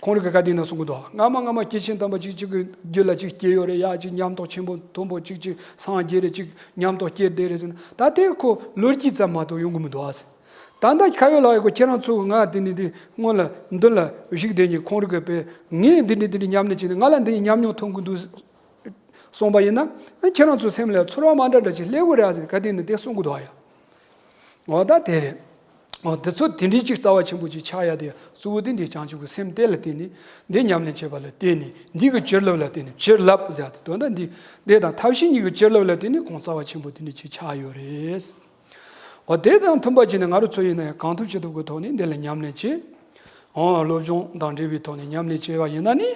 ཁོང་རང་གི་བཀའ་དྲིན་ན་གསུང་གི་འདུག་སྔ་མ་སྔ་མ་སྐྱེས་ཆེན་དམ་པ་གཅིག་གཅིག་གི་རྒྱུད་ལ་གཅིག་སྐྱེས་ཡོད་རེད། ཡ་གཅིག་ཉམས་རྟོགས་ཆེན་པོ་མཐོན་པོ་གཅིག་གཅིག་སངས་རྒྱས་རེད། གཅིག་ཉམས་རྟོགས་སྐྱེས་བསྡད་རེད་ཟེར་ན་ད་ལྟའི་ཁོ་ལོ་རྒྱུས་ཙམ་མ་གཏོགས་ཡོང་གི་མི་འདུག་ཨ་ཟེར། ད་ལྟ་ཁ་ཡོད་ལག་ཡོད་ཁོ་ཁྱེད་རང་ཚོ་ང་འདི་ནས་འདི་སྔོན་ལ་མདུན་ལ་བཞུགས་བསྡད་མཁན་ཁོང་རང་གི་དཔེ་ངས་འདི་འདྲ་འདི་འདྲ་ཉམས་ལེན་བྱས་ནས་ང་ལ་འདི་ཉམས་མྱོང་ཐོན་གི་འདུག་གསུངས་པ་ཡིན་ན་ཁྱེད་རང་ཚོའི་སེམས་ལ་ཚོར་བ་མ་འདྲ་འདྲ་ཅིག་སླེབས་ཀྱི་རེད་ཟེར་ག་དེ་ནས་དེ་གསུང་གི་འདུག་ཨ་ཡ། འོ་ད་དེ་རེད། འོ་དེ་ཚོ་དེ་འདྲའི་ཅིག་རྩ་བ་ཆེན་པོ་ཅིག་ཆགས་ཡ་དེ་གཙོ་བོ་དེ་འདི་བྱང་ཆུབ་ཀྱི་སེམས་དེ་ལ་བརྟེན་ནས་འདི་ཉམས་ལེན་བྱེད་པ་ལ་བརྟེན་ནས་འདི་གི་བྱིན་རླབས་ལ་བརྟེན་ནས་བྱིན་རླབས་ཟེར་ཡ་དེ་དོན་དག་འདི་འདི་དང་ཐབས་ཤེས་གཉིས་ཀྱི་བྱིན་རླབས་ལ་བརྟེན་ནས་ཁོང་རྩ་བ་ཆེན་པོ་དེ་འདྲ་ཅིག་ཆགས་ཡོད་རེད། འོ་དེ་དང་མཐུན་པ་བྱས་ནས་ང་རང་ཚོ་ཡིན་ན་ཡང་གང་ཐུབ་ཅི་ཐུབ་ཀྱི་ཐོག་ནས་འདི་ལ་ཉམས་ལེན་བྱེད། འོ་སློབ་སྦྱོང་དང་འབྲེལ་བའི་ཐོག་ནས་ཉམས་ལེན་བྱས་པ་ཡིན་ན་ནི།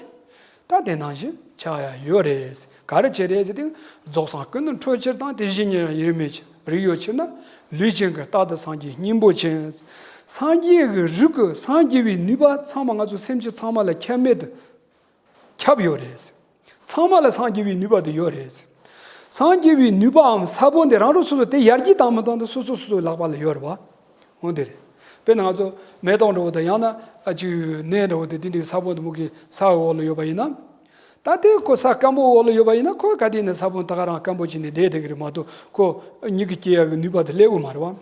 ད་དེ་ནང་བཞིན་ཆགས་ཡ་ཡོད་རེད། ག་རེ་བྱས་རེད་ཟེར་ཏེ། རྫོགས་སངས་ཀུན་ཏུ་འཕྲོད་ཕྱིར་དང་། དེ་བཞིན་ཉིད་ཡང་ཡིད་རིག་མེད་ཕྱིར། རིག་ཡོད་ཕྱིར་ན་ལུས་ཅན་གྱི། རྟག་ཏུ་སངས་རྒྱས་སྙིང་པོ་མཁྱེན། སངས་རྒྱས་ཀྱི་རིགས་ཀྱི་སངས་རྒྱས་པའི་ནུས་པ་ཚང་མ་ང་ཚོ་སེམས་ཅན་ཚང་མ་ལ་ཁྱབ་མེད་དུ་ཁྱབ་ཡོད་རེད། ཚང་མ་ལ་སངས་རྒྱས་པའི་ནུས་པ་དེ་ཡོད་རེད། སངས་རྒྱས་པའི་ནུས་པའམ་ས་བོན་དེ་རང་རང་སོ་སོ་དེ་ཡར་རྒྱས་བཏང་མི་བཏང་དེ་སོ་སོ་སོ་སོའི་ལག་པ་ལ་ཡོད་རེད་བ། འོ་དེ་རེད། དཔེར་ན་ང་ཚོ་མེ་ཏོག་འདྲ་བོ་དང་ཡང་ན་ཨ་ཅིག་ནས་འདྲ་བོ་དེ་དེ་འདྲའི་ས་བོན་དེ་མོ་གི་ས་འོག་ལ་ཡོད་པ་ཡིན་ན། ད་དེ་ཁོ་ས་སྐམ་པོ་འོག་ལ་ཡོད་པ་ཡིན་ན་ཁོ་ག་དེ་ནས་ས་བོན་ད་ག་རང་སྐམ་པོ་བྱས་ནས་བསྡད་བསྡད་གི་རེད་མ་གཏོགས་ཁོ་མྱུ་གུ་སྐྱེ་ཡག་གི་ནུས་པ་དེ་སླེབས་ཡོད་མ་རེད་བ།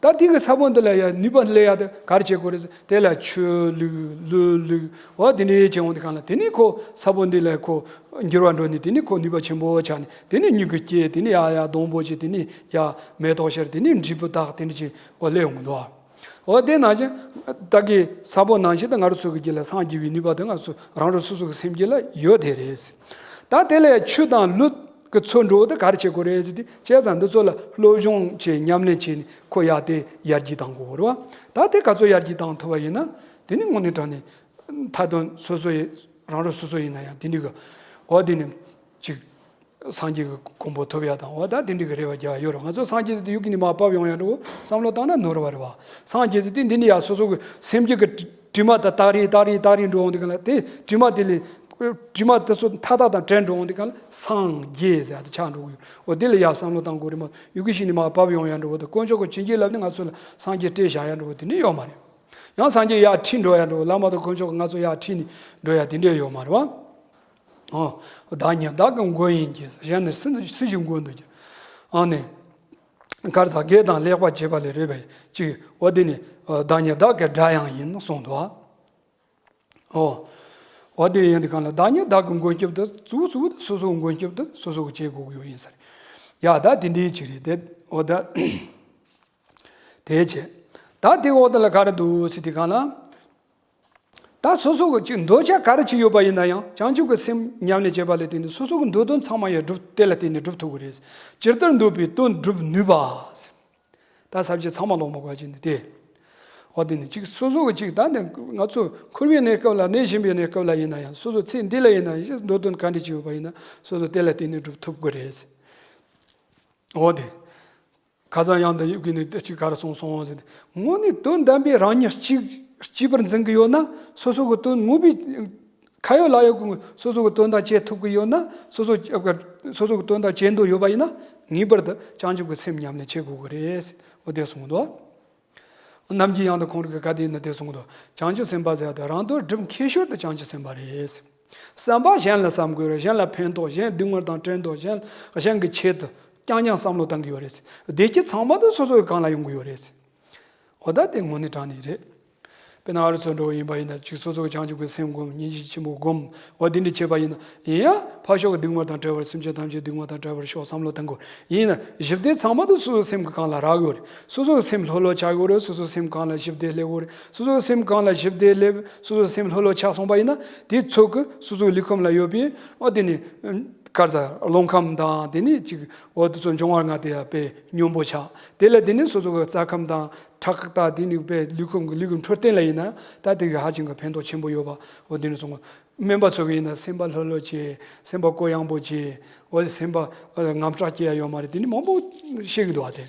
ད་དེ་གི་ས་བོན་དེ་ལ་ཡ་ནུས་པ་སླེབས་ཡག་དེ་ག་རེ་བྱེད་དགོས་རེད་ཟེར་དེ་ལ་ཆུ་བླུགས་ལུད་བླུགས་འོ་དེ་འདྲའི་བྱེད་འོང་དུས་གང་ལ་དེ་ནས་ཁོ་ས་བོན་དེ་ལ་ཁོ་འགྱུར་བ་འགྲོ་ནས་དེ་ནས་ཁོ་ནུས་པ་ཆེན་པོ་ཆགས་ནས་དེ་ནས་མྱུ་གུ་སྐྱེ་དེ་ནས་ཡ་ཡ་སྡོང་པོ་ཆེ་དེ་ནས་ཡ་མེ་ཏོག་ཤར་དེ་ནས་འབྲས་བུ་དག་དེ་འདྲ་ཅིག་འོ་སླེབས་ཡོང་གི་འདུག་འོ་དེ་ནང་བཞིན་བདག་གི་ས་བོན་ནང་བཞིན་དུ་ང་རང་ཚོ་གི་རྒྱུད་ལ་སངས་རྒྱས་པའི་ནུས་པ་དེ་ང་ཚོ་རང་རང་སོ་སོ་གི་སེམས་རྒྱུད་ལ་ཡོད་དེ་རེད། ད་དེ་ལ་ཡ་ཆུ་དང་ལུད་ གི་ཚོད་འགྲོ་བ་དེ་ག་རེ་བྱེད་དགོས་རེད་ཟེར་དུས། བྱས་ཙང་འདི་ཚོ་ལ་སློབ་སྦྱོང་བྱས། ཉམས་ལེན་བྱས་ནས་ཁོ་ཡར་དེ་ཡར་རྒྱས་གཏང་དགོས་རེད་བ། ད་དེ་ག་ཚོད་ཡར་རྒྱས་གཏང་ཐུབ་པ་ཡིན་ན། དེ་ནི་དངོས་གནས་དྲང་གནས་མཐའ་དོན་སོ་སོ་ཡི་རང་རང་སོ་སོ་ཡིན་ན་ཡང་དེ་འདྲ་གི། འོ་དེ་ནི་ཅིག་སངས་རྒྱས་ཀྱི་གོ་འཕང་ཐོབ་ཡ་དང་། འོ་ད་དེ་འདྲ་གི་རེ་བ་རྒྱག་ཡོད་རེད། ང་ཚོ་སངས་རྒྱས་དེ་ཡུལ་གི་ནི་མར་བབས་ཡོང་ཡ་འགྲོ་བསམ་བློ་བཏང་ན་ནོར་བ་རེད་བ། སངས་རྒྱས་ཟེར་དུས་འདི་ནི་ཡ་སོ་སོ་གི་སེམས་རྒྱུད་ཀྱི་དྲི་མ་དང་དག་རིགས་དག་རིགས་དག་རིགས་འགྲོ་འོང་དུས་གང་ལ། དེ་དྲི་མ་དེ་ལས་དྲི་མ་དེ་ཚོ་མཐའ་དག་དང་བྲལ་འགྲོ་འོང་དུས་གང་ལ་སངས་རྒྱས་ཟེར་ཡ་དེ་ཆགས་འགྲོ་གི་ཡོད། འོ་དེ་ལ་ཡ་བསམ་བློ་བཏང་དགོས་རེད་མ། ཡུལ་གི་ཞིག་ནི་མར་བབས་ཡོང་ཡ་འགྲོ་བ་དང་། དཀོན་མཆོག་གི་བྱིན་གྱིས་བརླབས་ནས་ང་ཚོ་ལ་སངས་རྒྱས་སྤྲད་བཞག་ཡ་འགྲོ་བ་དེ་ནི་ཡོད་མ་རེད། ཡང་སངས་རྒྱས་ཡར་ཁྲིད་འགྲོ་ཡ་འགྲོ་བ། བླ་མ་དང་དཀོན་མཆོག་གིས་ང་ཚོ་ཡར་ཁྲིད་ནས་འགྲོ་ཡ་དེ་འདྲ་ཡོད་མ་རེད་བ། ཨོ། བདག་ཉིད་བདག་གི་མགོན་ཡིན་གྱི། གཞན་ནི་སུ་སུ་ཞིག་མགོན་འདོད་ཀྱི། ཨ་ནི། གར་ས་དགེ་དང་ལེགས་པ་བྱས་པ་ལས་རོལ་པའི་ཅིག་འོ་དེ་ནི་བདག་ཉིད་བདག་གི་དགྲ་ཡང་ཡིན་གསུངས་འདུག་ཨ། ཨོ། འོ་དེ་ཡིན་དུས་གང་ལ་བདག་ཉིད་བདག་གི་མགོན་སྐྱབས་དེ། གཙོ་བོ་གཙོ་བོ་དེ་སོ་སོའི་མགོན་སྐྱབས་དེ་སོ་སོ་གིས་བྱེད་དགོས་ཀྱི་ཡོད་ཡིན་ས་རེད། ཡ་ད་དེ་འདྲའི་ཅིག་རེད་དེ། འོ་ད། དེ་བྱས། ད་དེ་འོག་དེ་ལ་ག་རེ་འདུག་ཟེར་དུས་གང་ལ། ད་སོ་སོ་གི་ཅིག་འདོད་ཆགས་ག་རེ་ཅིག་ཡོད་པ་ཡིན་ན་ཡང་བྱང་ཆུབ་ཀྱི་སེམས་ཉམས་ལེན་བྱེད་པ་ལ་བརྟེན་ནས་སོ་སོ་གི་འདོད་དོན་ཚང་མ་ཡང་སྒྲུབ། དེ་ལ་བརྟེན་ནས་སྒྲུབ་ཐུབ་ཀྱི་རེད། ཇི་ལྟར་འདོད་པའི་དོན་སྒྲུབ་ནུས་པ། ད་ས་བཅད་ཚང་མ་ཀློག་མ་དགོས་ཅིག་འདི་སྟེ། འོ་དེ་ནི་ཅིག་སོ་སོ་གི་ཅིག་ད་ནི་ང་ཚོ་འཁོར་བའི་གནས་སྐབས་ལ། གནས་བཞིན་པའི་གནས་སྐབས་ལ་ཡིན་ན་ཡང་། སོ་སོ་ཚེ་འདི་ལ་ཡིན་ན་ཡང་། འདོད་དོན་ག་འདྲ་ཅིག་ཡོད་པ་ཡིན་ན་སོ་སོ་དེ་ལ་བརྟེན་ནས་སྒྲུབ་ཐུབ་ཀྱི་རེད། འོ་དེ། ཁ་སང་ཡང་འདི་ཡུལ་གི་ནི་ཅིག་ག་རེ་གསུངས་སོང་ཟེར་ན། དངོས་གནས་དོན་དམ་པའི་རང་ཉིད་གཅིག་གཅིག་པུར་འཛིན་གྱི་ཡོད་ན། སོ་སོ་གི་དོན་དངོས་པོའི་ཁ་ཡོད་ལག་ཡོད་ཀྱི་སོ་སོ་གི་དོན་དག་བྱེད་ཐུབ་ཀྱི་ཡོད་ན། སོ་སོ་སོ་སོ་གི་དོན་དག་བྱེད་འདོད་ཡོད་པ་ཡིན་ན། ངེས་པར་དུ་བྱང་ཆུབ་ཀྱི་སེམས་ཉམས་ལེན་བྱེད་དགོས་ཀྱི་རེད། འོ་དེ་གསུངས་འདུག། རྣམ་རྒྱལ་དབྱངས་དང་ཁོང་རང་གིས་ག་དེ་ཡིན་ན་དེ་གསུངས་འདུག། བྱང་ཆུབ་སེམས་དཔའ་ཟེར་ཡ་དེ་རང་དོན་སྒྲུབ་མཁས་ཤོས་དེ་བྱང་ཆུབ་སེམས་དཔའ་རེད། བསམ་པ་གཞན་ལ་བསམ་དགོས་རེད། གཞན་ལ་ཕན་ཐོགས། གཞན་སྡུག་བསྔལ་དང་བྲལ་འདོད། གཞན་གཞན་གྱི་ཆེད་དུ་རྐྱང་རྐྱང་བསམ་བློ་བཏང་གི་ཡོད་རེད། བདེ་སྐྱིད་ཚང་མ་དེ་སོ་སོ་གི་སྒང་ལ་ཡོང་གི་ཡོད་རེད། འོ་ད་དེ་དངོས་གནས་དྲང་གནས་རེད། དཔེར་ན་ཨ་རུ་ཚོ་འགྲོ་བ་ཡིན་པ་ཡིན་ན། ཅིག་སོ་སོ་གི་བྱང་ཆུབ་ཀྱི་སེམས་སྒོམ། སྙིང་རྗེ་ཆེན་པོ་སྒོམ། འོ་དེ་འདྲ་བྱས་པ་ཡིན་ན། ཡིན་ཡང་ཕར་ཕྱོགས་ཀྱི་སྡུག་བསྔལ་དང་བྲལ་བར། སེམས་ཅན་ཐམས་ཅད་སྡུག་བསྔལ་དང་བྲལ་བར་ཤོག་བསམ་བློ་བཏང་དགོས། ཡིན་ན་ཞི་བདེ་ཚང་མ་དེ་སོ་སོའི་སེམས་ཀྱི་སྒང་ལ་རག་ཡོད་རེད། སོ་སོའི་སེམས་ལྷོད་ལྷོད་ཆགས་ཡོད་རེད། སོ་སོའི་སེམས་སྒང་ལ་ཞི་བདེ་སླེབས་ཡོད་རེད། སོ་སོའི་སེམས་སྒང་ལ་ཞི་བདེ་སླེབས། སོ་སོའི་སེམས་ལྷོད་ལྷོད་ཆགས་སོང་པ་ཡིན་ན། དེའི་ཚོད་ཀྱིས་སོ་སོའི་ལུས་ཁམས་ལ་ཡོད་པའི་འོ་དེ་ནི་གར་ས་རླུང་ཁམས་དང་། དེ་ནི་ཅིག་འོ་དེ་ཚོ་འབྱུང་བ་ལྔ་དེ་ཡང་དཔེ་སྙོམས་པོ་ཆགས། དེ་ལ་དེ་ནི་སོ་སོ་གི་རྩ་ཁམས་དང་ཁྲག་དང་། དེ་ནི་དཔེ་ལུས་ཁམས་ཀྱི་ལུས་ཀྱི་འཕྲོད་བསྟེན་ལ་ཡིན་ན། ད་དེ་གི་ཧ་ཅང་གི་ཕན་ཐོགས་ཆེན་པོ་ཡོད་པ། འོ་དེ་ནི་གསུངས། སྨན་པ་ཚོ་གིས་ཡིན་ན་སེམས་པ་ལྷོད་ལྷོད་བྱེད། སེམས་པ་གུ་ཡངས་པོ་བྱེད། འོ་སེམས་པ་ཨ་དངངས་སྐྲག་སྐྱེ་ཡ་ཡོད་མ་རེད། དེ་ནི་མང་པོ་བཤད་གི་འདུག་བ། དེ་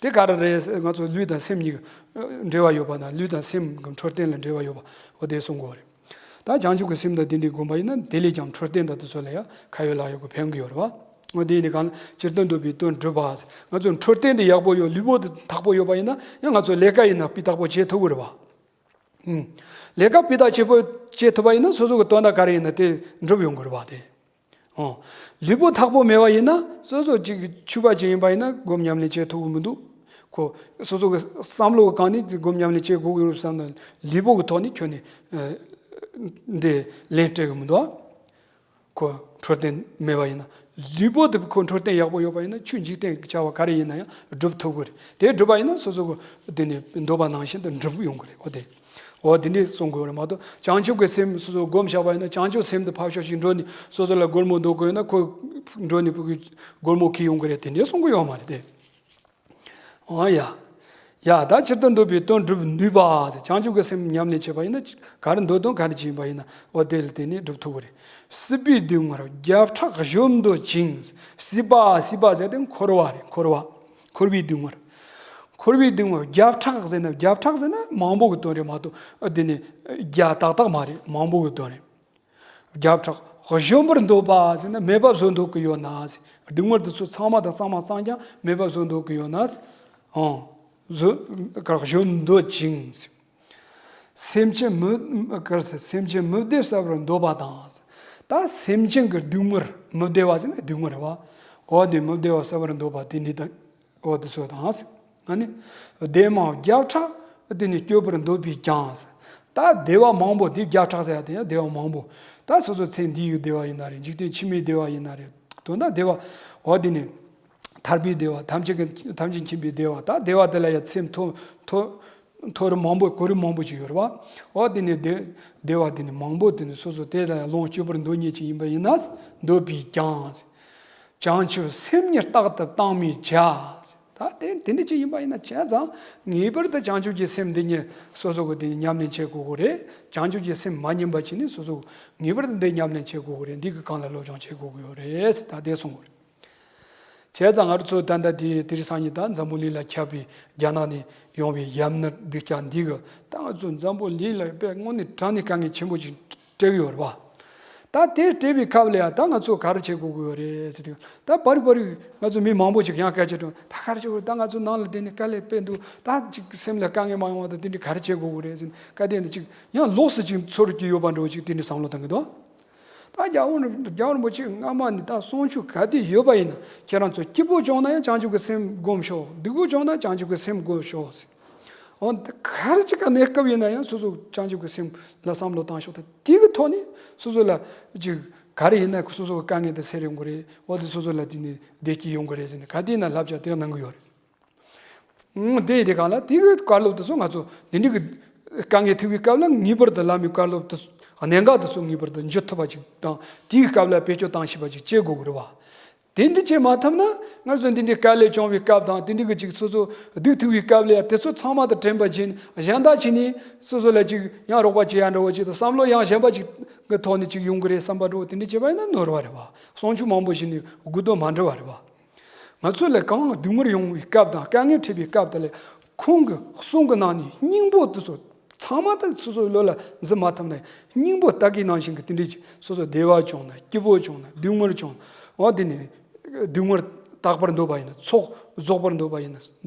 དེ་ག་རེ་རེད། ང་ཚོ་ལུས་དང་སེམས་གཉིས་ཀྱི་འབྲེལ་བ་ཡོད་པ་དང་། ལུས་དང་སེམས་ཀྱི་འཕྲོད་བསྟེན་ལ་འབྲེལ་བ་ཡོད་པ། འོ་དེ་གསུང་གི་ཡོད་རེད། ད་བྱང་ཆུབ་ཀྱི་སེམས་དང་དེ་འདྲའི་སྒོམ་པ་ཡིན་ན། དེ་ལས་ཀྱང་འཕྲོད་བསྟེན་དང་དེ་ཚོ་ལ་ཡང་ཁ་ཡོད་ལག་ཡོད་ཀྱི་ཕན་གི་ཡོད་རེད་བ། འོ་དེ་ཡིན་དུས་གང་ལ་ཇི་ལྟར་འདོད་པའི་དོན་སྒྲུབ་པ། ང་ཚོ་འཕྲོད་བསྟེན་དེ་ཡག་པོ་ཡོད། ལུས་པོ་དེ་དག་པོ་ཡོད་པ་ཡིན་ན་ཡང་། ང་ཚོ་ལས་ཀ་ཡིན་ན་སྤུས་དག་པོ་བྱེད་ཐུབ་ཀྱི་རེད་བ། ཨུམ། ལས་ཀ་སྤུས་དག་ཆེན་པོ་བྱེད་ཐུབ་པ་ཡིན་ན། སོ་སོ་གི་དོན་དག་ག་རེ་ཡིན་ན་དེ་འགྲུབ་ཡོང་གི་རེད་བ། དེ། ཨོ། ལུས་པོ་དག་པོ་མེད་པ་ཡིན་ན། སོ་སོ་ཅིག་ཕྱུག་པ་ཅིག་ཡིན་པ་ཡིན་ན་སྒོམ་ཉམས་ལེན་བྱེད་ཐུབ་ཀྱི་མི་འདུག། ཁོ་སོ་སོ་གི་བསམ་བློ་གི་སྒང་ནས་སྒོམ་ཉམས་ལེན་བྱེད་དགོས་ཀྱི་རེད་བསམ་ན། ལུས་པོ་གི་ཐོག་ནས་ཁྱོན་ནས་ཨ་འདི་ལན་སྤྲད་ཀྱི་མི་འདུག། ཁོ་འཕྲོད་བསྟེན་མེད་པ་ཡིན་ན། ལུས་པོ་དེ་ཁོ་འཕྲོད་བསྟེན་ཡག་པོ་ཡོད་པ་ཡིན་ན། ཆོས་འཇིག་རྟེན་གྱི་བྱ་བ་ག་རེ་ཡིན་ན་ཡང་སྒྲུབ་ཐུབ་ཀྱི་རེད། དེ་སྒྲུབ་པ་ཡིན་ན་སོ་སོ་གི་དེ་ནི་འདོད་པ་ནང་བཞིན་དུ་འགྲུབ་ཡོང་གི་རེད། འོ་དེ། འོ་དེ་འདྲས་གསུང་དགོས་རེད་མ་གཏོགས། བྱང་ཆུབ་ཀྱི་སེམས་སོ་སོ་སྒོམ་བཞག་པ་ཡིན་ན། བྱང་ཆུབ་སེམས་དེ་ཕར་ཕྱོགས་ཤིག་འགྲོ་ནས་སོ་སོ་ལ་སྒོར་མོ་འདོད་ཀྱི་ཡོད་ན། ཁོ་འགྲོ་ནས་ཕ་གི་སྒོར་མོ་ཁྱེར་ཡོང་གི་རེད། དེ་འདྲས་གསུང་གི་ཡོད་མ་རེད་དེ། ཨོ་ཡ། ཡ་ད་ཇི་ལྟར་འདོད་པའི་དོན་སྒྲུབ་ནུས་པ་ཟེར། བྱང་ཆུབ་ཀྱི་སེམས་ཉམས་ལེན་བྱེད་པ་ཡིན་ན། ག་རེ་འདོད་དོན་ག་རེ་ཅིག་ཡིན་པ་ཡིན་ན། འོ་དེ་ལ་བརྟེན་ནས་སྒྲུབ་ཐུབ་ཀྱི་རེད། སྲིད་པའི་སྡུག་བསྔལ་བརྒྱ་ཕྲག་གཞོམ་འདོད་ཅིང་། སྲིད་པ། སྲིད་པ་ཟེར་དེ་འཁོར་བ་རེད། འཁོར་བ། འཁོར་བའི་སྡུག་བསྔལ། འཁོར་བའི་སྡུག་བསྔལ་བརྒྱ་ཕྲག་ཟེར་ན། བརྒྱ་ཕྲག་ཟེར་ན་མང་པོ་གི་དོན་རེད་མ་གཏོགས། ཨ་དེ་ནི་བརྒྱ་ཏག་ཏག་མ་རེད། མང་པོ་གི་དོན་རེད། བརྒྱ་ཕྲག་གཞོམ་པར་འདོད་པ་ཟེར་ན། མེད་པ་བཟོ་འདོད་ཀྱི་ཡོད་ན་ཟེར། སྡུག་བསྔལ་དེ་ཚོ་ཚང་མ་དང་གཙང་མ་གཙང་རྐྱང་མེད་པ་བཟོ་འདོད་ཀྱི་ཡོད་ན་ཟེར། ཨང་། བཟོ་ག་གཞོམ་འདོད་ཅིང་ཟེར། སེམས་ཅན་མི་ག་ཟེར། སེམས་ཅན་མི་བདེ་བ་བསལ་བར་འདོད་པ་དང་ཟེར། ད་སེམས་ཅན་གྱི་སྡུག་བསྔལ། མི་བདེ་བ་ཟེར་ན་སྡུག་བསྔལ་རེད་བ། འོ་དེ་མི་བདེ་བ་བསལ་བར་འདོད་པ་དེ་འདྲ་དང་། འོ་དེ་ཚོ་དང་། ཨ་ནི་བདེ་མང་བརྒྱ་ཕྲག་དེ་ནི་སྤྱོད་པར་འདོད་པས་ཀྱང་། ད་བདེ་བ་མང་པོ་དེ་བརྒྱ་ཕྲག་ཟེར་ཡ་དེ་ཡང་བདེ་བ་མང་པོ། ད་སོ་སོ་ཚེ་འདི་ཡི་བདེ་བ་ཡིན་ན་རེད། འཇིག་རྟེན་ཕྱི་མའི་བདེ་བ་ཡིན་ན་རེད། དོན་དག་བདེ་བ། འོ་དེ་ནི་ཐར་པའི་བདེ་བ། ཐམས་ཅད་ཀྱི་ཐམས་ཅད་མཁྱེན་པའི་བདེ་བ། ད་བདེ་བ་དེ་ལ་ཡང་ཚེམས་མཐོ་མཐོ་མཐོ་རིམ་མང་པོ། གོ་རིམ་མང་པོ་ཅིག་ཡོད་རེད་བ། འོ་དེ་ནི་བདེ་བདེ་བ་དེ་ནི་མང་པོ་དེ་ནི་སོ་སོ་དེ་ལ་ཡང་ལོངས་སྤྱོད་པར་འདོད་མཁན་ཅིག་ཡིན་པ་ཡིན་ན། འདོད་པས་ཀྱང་། བྱང་ཆུབ་སེམས་ཉིད་རྟག་ཏུ་དྭངས་མའི་ཆ། ད་དེ་དེ་འདྲ་ཅིག་ཡིན་པ་ཡིན་ན་བྱས་ཙང་ངེས་པར་དུ་བྱང་ཆུབ་ཀྱི་སེམས་འདི་ཉིད་སོ་སོ་གི་དེ་ཉམས་ལེན་བྱེད་དགོས་ཀྱི་རེད། བྱང་ཆུབ་ཀྱི་སེམས་མ་ཉམས་པ་བྱས་ནས་སོ་སོ་ངེས་པར་དུ་འདི་ཉམས་ལེན་བྱེད་དགོས་ཀྱི་རེད། འདི་གི་སྒང་ལ་སློབ་སྦྱོང་བྱེད་དགོས་ཀྱི་ཡོད་རེད། ད་དེ་གསུངས་ཀྱི་རེད། བྱས་ཙང་ང་རང་ཚོ་ད་ལྟ་དེ་དེ་རིང་སང་ཉིན་ད་འཛམ་བུ་གླིང་ལ་ཁྱབ་པའི་རྒྱ་ནག་ནས་ཡོང་བའི་ཡམས་ནད་སྡུག་ཅག་འདི་གི་ད་ང་ཚོ་འཛམ་བུ་གླིང་ལ་དཔེ་དངོས་གནས་དྲང་གནས་དཀའ་ངལ་ཆེན་པོ་ཅིག་སྤྲད་ཀྱི་ཡོད་རེད་བ། ད་དེ་སྤྲད་པའི་སྐབས་ལ་ཡང་ད་ང་ཚོ་ག་རེ་བྱེད་དགོས་ཀྱི་ཡོད་རེད་ཟེར་དུས། ད་བར་བར་ང་ཚོ་མི་མང་པོ་ཅིག་ཡང་སྐད་ཆ་དྲིས། ད་ག་རེ་བྱེད་དགོས། ད་ང་ཚོ་ནང་ལ་བསྡད་ནས་དཀའ་ལས་དཔེ་འདུག་ད་ཅིག་སེམས་ལ་དཀའ་ངལ་མ་ཡོང་བ་དང་དེ་འདྲ་ག་རེ་བྱེད་དགོས་ཀྱི་རེད་ཟེར་ནས། སྐབས་དེ་ནས་ཅིག་ཡང་ལོགས་སུ་ཅིག་ཚོར་གྱི་ཡོད་པ་འདྲ་བོ་ཅིག་དེ་འདྲ་བསམ་བློ་བཏང་གི་འདུག་ད་རྒྱལ་བ་རྒྱལ་བ་རིན་པོ་ཆེ་སྔ་མ་ནས་ད་གསུང་ཆོས་ག་དེ་ཡོད་པ་ཡིན་ན། ཁྱེད་རང་ཚོ་སྐྱིད་པོ་བྱུང་ན་ཡང་བྱང་ཆུབ་ཀྱི་སེམས་སྒོམ་ཤོག་སྡུག་པོ་བྱུང་ན་བྱང་ཆུབ་ཀྱི་སེམས་སྒོམ་ཤོག་ཟེར། འོ་ད་ག་རེ་ཅིག་ག་གནས་སྐབས་ཡིན་ན་ཡང་སོ་སོ་བྱང་ཆུབ་ཀྱི་སེམས་ལ་བསམ་བློ་བཏང་ཤོག་ད་དེ་གི་ཐོག་ནས་སོ་སོ་ལ་ཅིག་ག་རེ་ཡིན་ན་སོ་སོ་གི་དཀའ་ངལ་དེ་སེལ་ཡོང་གི་རེད། འོ་དེ་སོ་སོ་ལ་དེ་ནས་བདེ་སྐྱིད་ཡོང་གི་རེད་ཟེར་ནས་ག་དེ་ཡིན་ན་བསླབ་བྱ་དེ་གནང་གི་ཡོད་རེད། ཨང་། དེ་ཡི་དེ་གང་ལ་དེ་གི་བཀའ་སློབ་དེ་ཚོ་ང་ཚོ་འདི་འདྲ་གི་དཀའ་ངལ་ཐུག་པའི་སྐབས་ལ་ངེས་པར་དུ་བླ་མའི་བཀའ་སློབ་དེ་ཚོ་གནད་འགག་དེ་ཚོ་ངེས་པར་དུ་འཇུ་ཐུབ་པ་ཅིག་དང་། དེའི་སྐབས་ལ་བེད་སྤྱོད་བཏང་ཤེས་པ་ཅིག་བྱེད་དགོས་ཀྱི་རེད་བ། དེ་འདྲ་བྱེད་མ་ཐུབ་ན་ང་ཚོ་འདི་འདྲའི་དཀའ་ལས་བྱུང་བའི་སྐབས་དང་། དེ་འདྲ་གི་ཅིག་སོ་སོ་སྡུག་ཐུག་པའི་སྐབས་ལ་ཡང་དེ་ཚོ་ཚང་མ་དང་བྲལ་བ་བྱས་ནས་གཞན་དག་བྱས་ནས་སོ་སོ་ལ་ཅིག་ཡང་རོགས་པ་བྱེད་ཡ་འདྲ་བོ་ཅིག་དང་། བསམ་བློ་ཡང་གཞན་པ་ཅིག་གི་ཐོག་ནས་ཅིག་ཡོང་གི་རེད་བསམ་པ་འདྲ་བོ་དེ་འདྲ་བྱས་པ་ཡིན་ན་ནོར་བ་རེད་བ། གསུང་ཆོས་མང་པོ་ཞིག་ནས་དགོས་དོན་མ་འདྲ་བ་རེད་བ། ང་ཚོ་ལ་གང་སྡུག་བསྔལ་ཡོང་བའི་སྐབས་དང་དཀའ་ངལ་འཕྲད་པའི་སྐབས་དེ་ལ་ཁོང་གི་གསུང་གི་ནང་ནས་སྙིང་པོ་དེ་ཚོ་ཚང་མ་དག་སོ་སོའི་བློ་ལ་འཛིན་མ་ཐུབ་ན། སྙིང་པོ་ད་གིན་ནང་བཞིན་གྱི་དེ་འདྲའི་སོ་སོ་བདེ་བ་བྱུང་ན། སྐྱིད་པོ་བྱུང་ན། སྡུག་བསྔལ་བྱུང་ན། འོ་དེ་ནས་སྡུག་བསྔལ་དག་པར་འདོད་པ་ཡིན་ན། ཚོགས་རྫོགས་པར་འདོད་པ་ཡིན་ན།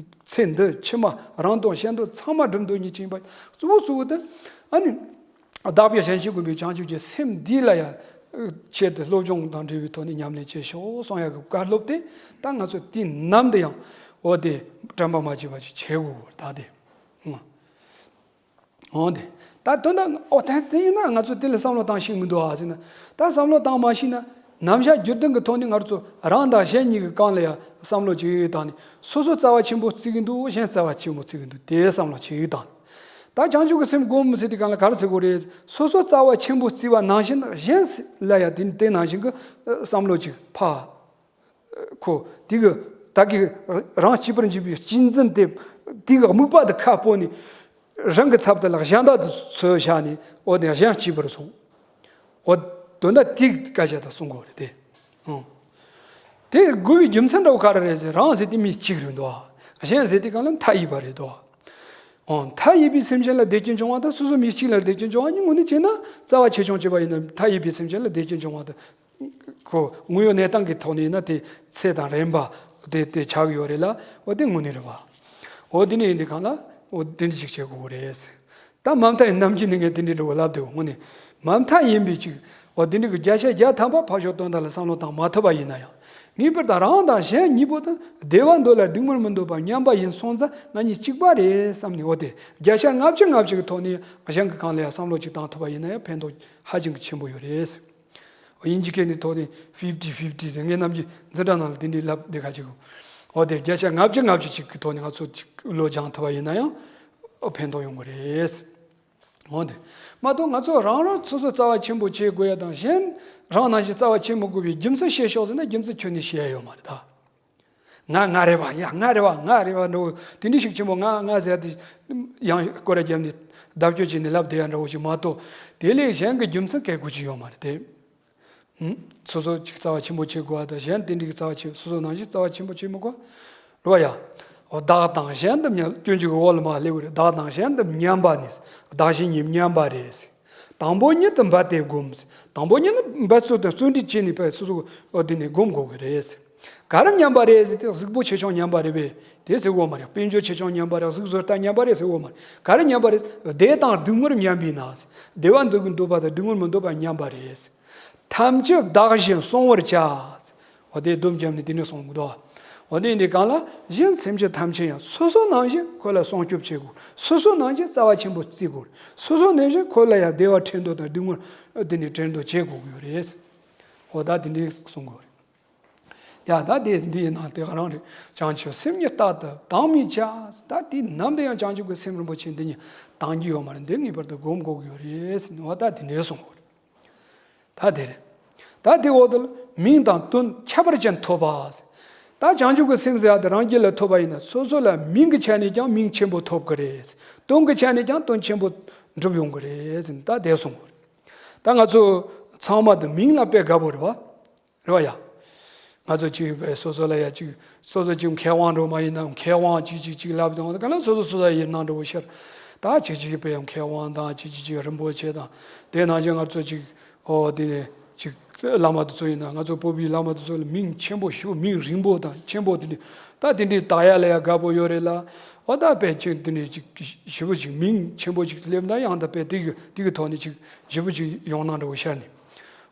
ཚེ་འདི་ཕྱི་མ་རང་དོན་གཞན་དོན་ཚང་མ་སྒྲུབ་འདོད་ཉིད་ཅན་པ་གཙོ་བོ་གཙོ་བོ་དེ་ཨ་ནི། བདག་པོས་གཞན་གཅེས་བསྒོམ་པའི་བྱང་ཆུབ་ཀྱི་སེམས་འདི་ལ་ཡང་ཆེད་དུ་སློབ་སྦྱོང་དང་འབྲེལ་བའི་ཐོག་ནས་ཉམས་ལེན་བྱེད་ཤོག་གསུང་ཡག་གི་བཀའ་སློབ་དེ་ད་ང་ཚོ་དུས་ནམ་དུ་ཡང་འོ་དེ་དྲན་པ་མ་བརྗེད་པ་ཞིག་བྱེད་དགོས་ད་དེ། འོ་དེ་ད་དོན་དག་འོ་ད་དེ་ཡིན་ན་ང་ཚོ་དེ་ལ་བསམ་བློ་བཏང་ཤེས་མི་འདུག་ཨ་ཟེར་ན། ད་བསམ་བློ་བཏང་མ་ཤེས་ན། རྣམ་གཞག་རྒྱུད་ལྡན་གྱི་ཐོག་ནས་ང་ཚོ་རང་དང་གཞན་གཉིས་ཀྱི་སྒང་ལ་ཡང་བསམ་བློ་ཅིག་བཏང་ནས། སོ་སོ་རྩ་བ་ཆེན་པོ་བརྩི་གི་འདུག་གཞན་རྩ་བ་ཆེན་པོ་བརྩི་གི་འདུག་དེ་བསམ་བློ་ཅིག་བཏང་། ད་བྱང་ཆུབ་ཀྱི་སེམས་སྒོམ་ཟེར་དུས་སྒང་ལ་ག་རེ་ཟེར་དགོས་རེད། སོ་སོ་རྩ་བ་ཆེན་པོ་བརྩི་བ་ནང་བཞིན་གཞན་ལ་ཡང་དེ་དེ་ནང་བཞིན་གྱི་བསམ་བློ་ཅིག་ཕར་ཁོ་དེ་གི་ད་གི་རང་གཅེས་པར་འཛིན་པའི་གཅེས་འཛིན་དེ་དེ་གི་དམིགས་པ་དེ་ཁ་སྤོ་ནས། རང་གི་ཚབ་ཏུ་ལ་གཞན་དག་ཏུ་ཚོས་བྱ་ནས། འོ་དེ་གཞན་གཅེས་པར་སོང་། འོ་དོན་དག་དེ་སྐད་ཆ་དག་གསུང་དགོས་རེད་དེ། ཨང་། དེ་དགོས་པའི་རྒྱུ་མཚན་འདྲ་བོ་ག་རེ་རེད་ཟེར། རང་ཟེར་དེ་མི་གཅིག་རེད་འདུག་གཞན་ཟེར་དེ་གང་ལ་མཐའ་ཡས་པ་རེད་འདུག་ཨང་། མཐའ་ཡས་པའི་སེམས་ཅན་ལ་བདེ་སྐྱིད་འབྱུང་བ་དང་། སོ་སོ་མི་གཅིག་ལ་བདེ་སྐྱིད་འབྱུང་བ་གཉིས་དངོས་གནས་བྱས་ན། རྩ་བ་ཆེ་ཆུང་བྱས་པ་ཡིན་ན་མཐའ་ཡས་པའི་སེམས་ཅན་ལ་བདེ་སྐྱིད་འབྱུང་བ་དང་། ཁོ་དངོས་ཡོད་གནས་སྟངས་ཀྱི་ཐོག་ནས་ཡིན་ན་དེ་ཚད་དང་རན་པ་དེ་དེ་ཆགས་ཡོད་རེད་ལ། འོ་དེ་དངོས་གནས་རེད་བ། འོ་དེ་ནས་ཡིན་དུས་སྒང་ལ་འོ་དེ་འདྲ་ཞིག་བྱེད་དགོས་རེད། ད་མ་མཐའ་ཡས་རྣམ་འབྱེད་ནས་ངས་དེ་འདྲའི་འདྲ་བོ་ལབ་བསྡད་པ་དངོས་གནས། མ་མཐའ་ཡིན་པའི་ཅིག་འོ་དེ་འདྲ་གི་བརྒྱ་ཆ་བརྒྱ་ཐམ་པ་ཕར་ཕྱོགས་དོན་དག་ལ་བསམ་བློ་བཏང་མ་ཐུབ་པ་ཡིན་ན་ཡང་། ངེས་པར་དུ་རང་དང་གཞན་གཉིས་པོ་དང་བདེ་བ་འདོད་ལ་སྡུག་བསྔལ་མི་འདོད་པ་མཉམ་པ་ཡིན་སོང་ཙང་ང་གཉིས་གཅིག་པ་རེད་བསམ་ནས། འོ་དེ་བརྒྱ་ཆ་ལྔ་བཅུ་ལྔ་བཅུ་གི་ཐོག་ནས་གཞན་གྱི་སྒང་ལ་ཡང་བསམ་བློ་ཅིག་བཏང་ཐུབ་པ་ཡིན་ན་ཡང་ཕན་ཐོགས་ཧ་ཅང་གི་ཆེན་པོ་ཡོད་རེད། དབྱིན་ཇི་སྐད་ནས་ཐོག་ནས་ཕིབ་ཊི་ཕིབ་ཊི་ཟེར། ངས་ནམ་རྒྱུན་འཛིན་གྲྭ་ནང་ལ་དེ་འདྲའི་ལབ་བསྡད་ཁ་ཅིག་འོ་དེ་བརྒྱ་ཆ་ལྔ་བཅུ་ལྔ་བཅུ་ཅིག་གི་ཐོག་ནས་ང་ཚོ་ཅིག་བློ་སྦྱང་ཐུབ་པ་ཡིན་ན་ཡང་ཨོ་ཕན་ཐོགས་ཡོང་གི་རེད། འོ་དེ་མ་གཏོགས་ང་ཚོ་རང་རང་སོ་སོ་རྩ་བ་ཆེན་པོ་བྱེད་དགོས་ཡ་དང་། གཞན་རང་ནང་བཞིན་རྩ་བ་ཆེན་པོ་དགོས་པའི་རྒྱུ་མཚན་བཤད་ཤོག་ཟེར་ན་རྒྱུ་མཚན་ཁྱོན་ནས་བཤད་ཡ་ཡོད་མ་རེད་ད། ང་ང་རེད་བ། ཡ་ང་རེད་བ། ང་རེད་བ་འགྲོ། དེ་འདྲ་ཞིག་ཆེན་པོ་ང་ང་ཟེར་དེ་ཡང་སྐོར་ར་བརྒྱབ་ནས་བརྡབ་སྐྱོར་བྱས་ནས་ལབ་བསྡད་ཡ་འདྲ་བོ་ཞིག་མ་གཏོགས། དེ་ལས་གཞན་གྱི་རྒྱུ་མཚན་གལ་དགོས་ཀྱི་ཡོད་མ་རེད་དེ། ཧུམ། སོ་སོ་ཅིག་རྩ་བ་ཆེན་པོ་བྱེད་དགོས་པ་དང་། གཞན་དེ་འདྲའི་རྩ་བ་ཆེ། སོ་སོ་ནང་བཞིན་རྩ་བ་ཆེན་པོ་བྱེད་མི་དགོས། རེད་བ་ཡ། བདག་དང་གཞན་དུ་མཉམ། སྐྱོན་བརྗོད་ཀྱི་འོག་ལ་མར་སླེབས་པ་རེད། བདག་དང་གཞན་དུ་མཉམ་པ་ནི། བདག་གཞན་གཉིས་མཉམ་པ་རེད། དང་པོ་ཉིད་དུ་འབད་དེ་བསྒོམ། དང་པོ་ཉིད་ནི་འབད་རྩོལ་དང་བརྩོན་འགྲུས་བྱས་ནས་དཔེ་སོ་སོ་འོ་དེ་ནས་བསྒོམ་དགོས་ཀྱི་རེད། ག་རེ་མཉམ་པ་རེད་ཟེར་དུས་གཟུགས་པོ་ཆེ་ཆུང་མཉམ་པ་རེད་པས་དེ་ཟེར་དགོས་མ་རེད། དཔལ་འབྱོར་ཆེ་ཆུང་མཉམ་པ་རེད། གཟུགས་བཟོ་ལྟ་མཉམ་པ་རེད་ཟེར་དགོས་མ་རེད། ག་རེ་མཉམ་པ་རེད། བདེ་དང་སྡུག་བསྔལ་མཉམ་པས་ན། བདེ་བ་འདོད་ཀྱི་འདོད་པ་དང་སྡུག་བསྔལ་མི་འདོད་པ་མཉམ་པ་རེད། ཐམས་ཅད་བདག་བཞིན་བསྲུང་བར་བྱ། འོ་དེ་སྡོམ་བརྒྱབ་ནས་དེ་ནས་སྲུང་དགོས་དོ། འོ་དེ་འདི་གང་ལ་གཞན་སེམས་ཅན་ཐམས་ཅད་ཡང་སོ་སོ་ནང་བཞིན་ཁོ་ལ་སྲུང་སྐྱོབ་བྱེད་དགོས། སོ་སོ་ནང་བཞིན་རྩ་བ་ཆེན་པོ་བརྩི་དགོས། སོ་སོ་ནང་བཞིན་ཁོ་ལ་ཡང་བདེ་བ་འཕྲད་འདོད་དང་སྡུག་བསྔལ་དེ་ནས་འཕྲད་འདོད་བྱེད་དགོས་ཀྱི་ཡོད་རེད། འོ་ད་དེ་འདྲའི་གསུང་དགོས་རེད། ཡ་ད་དེ་འདི་ཡིན་ན་དེ་ག་རང་རེད། བྱང་ཆུབ་སེམས་ཉིད་རྟག་ཏུ་དྭངས་མའི་ཆ། ད་དེ་ནམ་དུ་ཡང་བྱང་ཆུབ་ཀྱི་སེམས་རིན་པོ་ཆེ་འདི་ཉིད་དྭངས་ཀྱི་ཡོད་མ་རེད། འདི་ངེས་པར་དུ་སྒོམ་དགོས་ཀྱི་ཡོད་རེད་ཟེར་ནས་འོ་ད་དེ་འདྲའི་གསུང་དགོས་རེད། ད་དེ་རེད། ད་དེ་འོག་ཏུ་ མིང་དང་དོན་ཁྱད་པར་ཅན་ཐོབ་པ། ད་བྱང་ཆུབ་ཀྱི་སེམས་ཟེར་ཡ་དེ་རང་རྒྱུད་ལ་ཐོབ་པ་ཡིན་ན་སོ་སོ་ལ་མིང་གི་ཆ་ནས་ཀྱང་མིང་ཆེན་པོ་ཐོབ་ཀྱི་རེད། དོན་གྱི་ཆ་ནས་ཀྱང་དོན་ཆེན་པོ་འགྲུབ་ཡོང་གི་རེད་ཟེར་ནས་ད་དེ་གསུངས། ད་ང་ཚོ་ཚང་མ་དེ་མིང་ལ་དཔེ་དགའ་པོ་རེད་བ། རེད་བ་ཡ། ང་ཚོ་གཅིག་དཔེ་སོ་སོ་ལ་ཡ་གཅིག་སོ་སོ་གཅིག་མཁས་དབང་འགྲོ་མ་ཡིན་ན་མཁས་དབང་གཅིག་གཅིག་གཅིག་ལབ་དང་ག་ལ་སོ་སོ་སོ་སོ་ཡིན་ནང་འགྲོ་བོ་ཤར། ད་གཅིག་གཅིག་དཔེ་མཁས་དབང་དང་གཅིག་གཅིག་གཅིག་རིན་པོ་ཆེ་དང་དེ་ནང་བཞིན་ང་ཚོ་གཅིག་ཨོ་དེ་ནས་གཅིག་བླ་མ་དེ་ཚོ་ཡིན་ན་ང་ཚོ་བོད་པའི་བླ་མ་དེ་ཚོ་ལ་མིང་ཆེན་པོ་ཞུ་མིང་རིང་པོ་དང་ཆེན་པོ་དེ་འདྲ་ད་དེ་འདྲའི་བཏགས་ཡ་ལ་ཡ་དགའ་པོ་ཡོད་རེད་ལ། ཨོ་ད་དཔེ་ཆེན་དེ་འདྲའི་གཅིག་ཞེ་པོ་གཅིག་མིང་ཆེན་པོ་གཅིག་སླེབས་ན་ཡང་ད་དཔེ་དེ་གི་དེ་གི་ཐོག་ནས་གཅིག་ཞེ་པོ་གཅིག་ཡོང་ན་འདྲ་བོ་ཤར་ནས།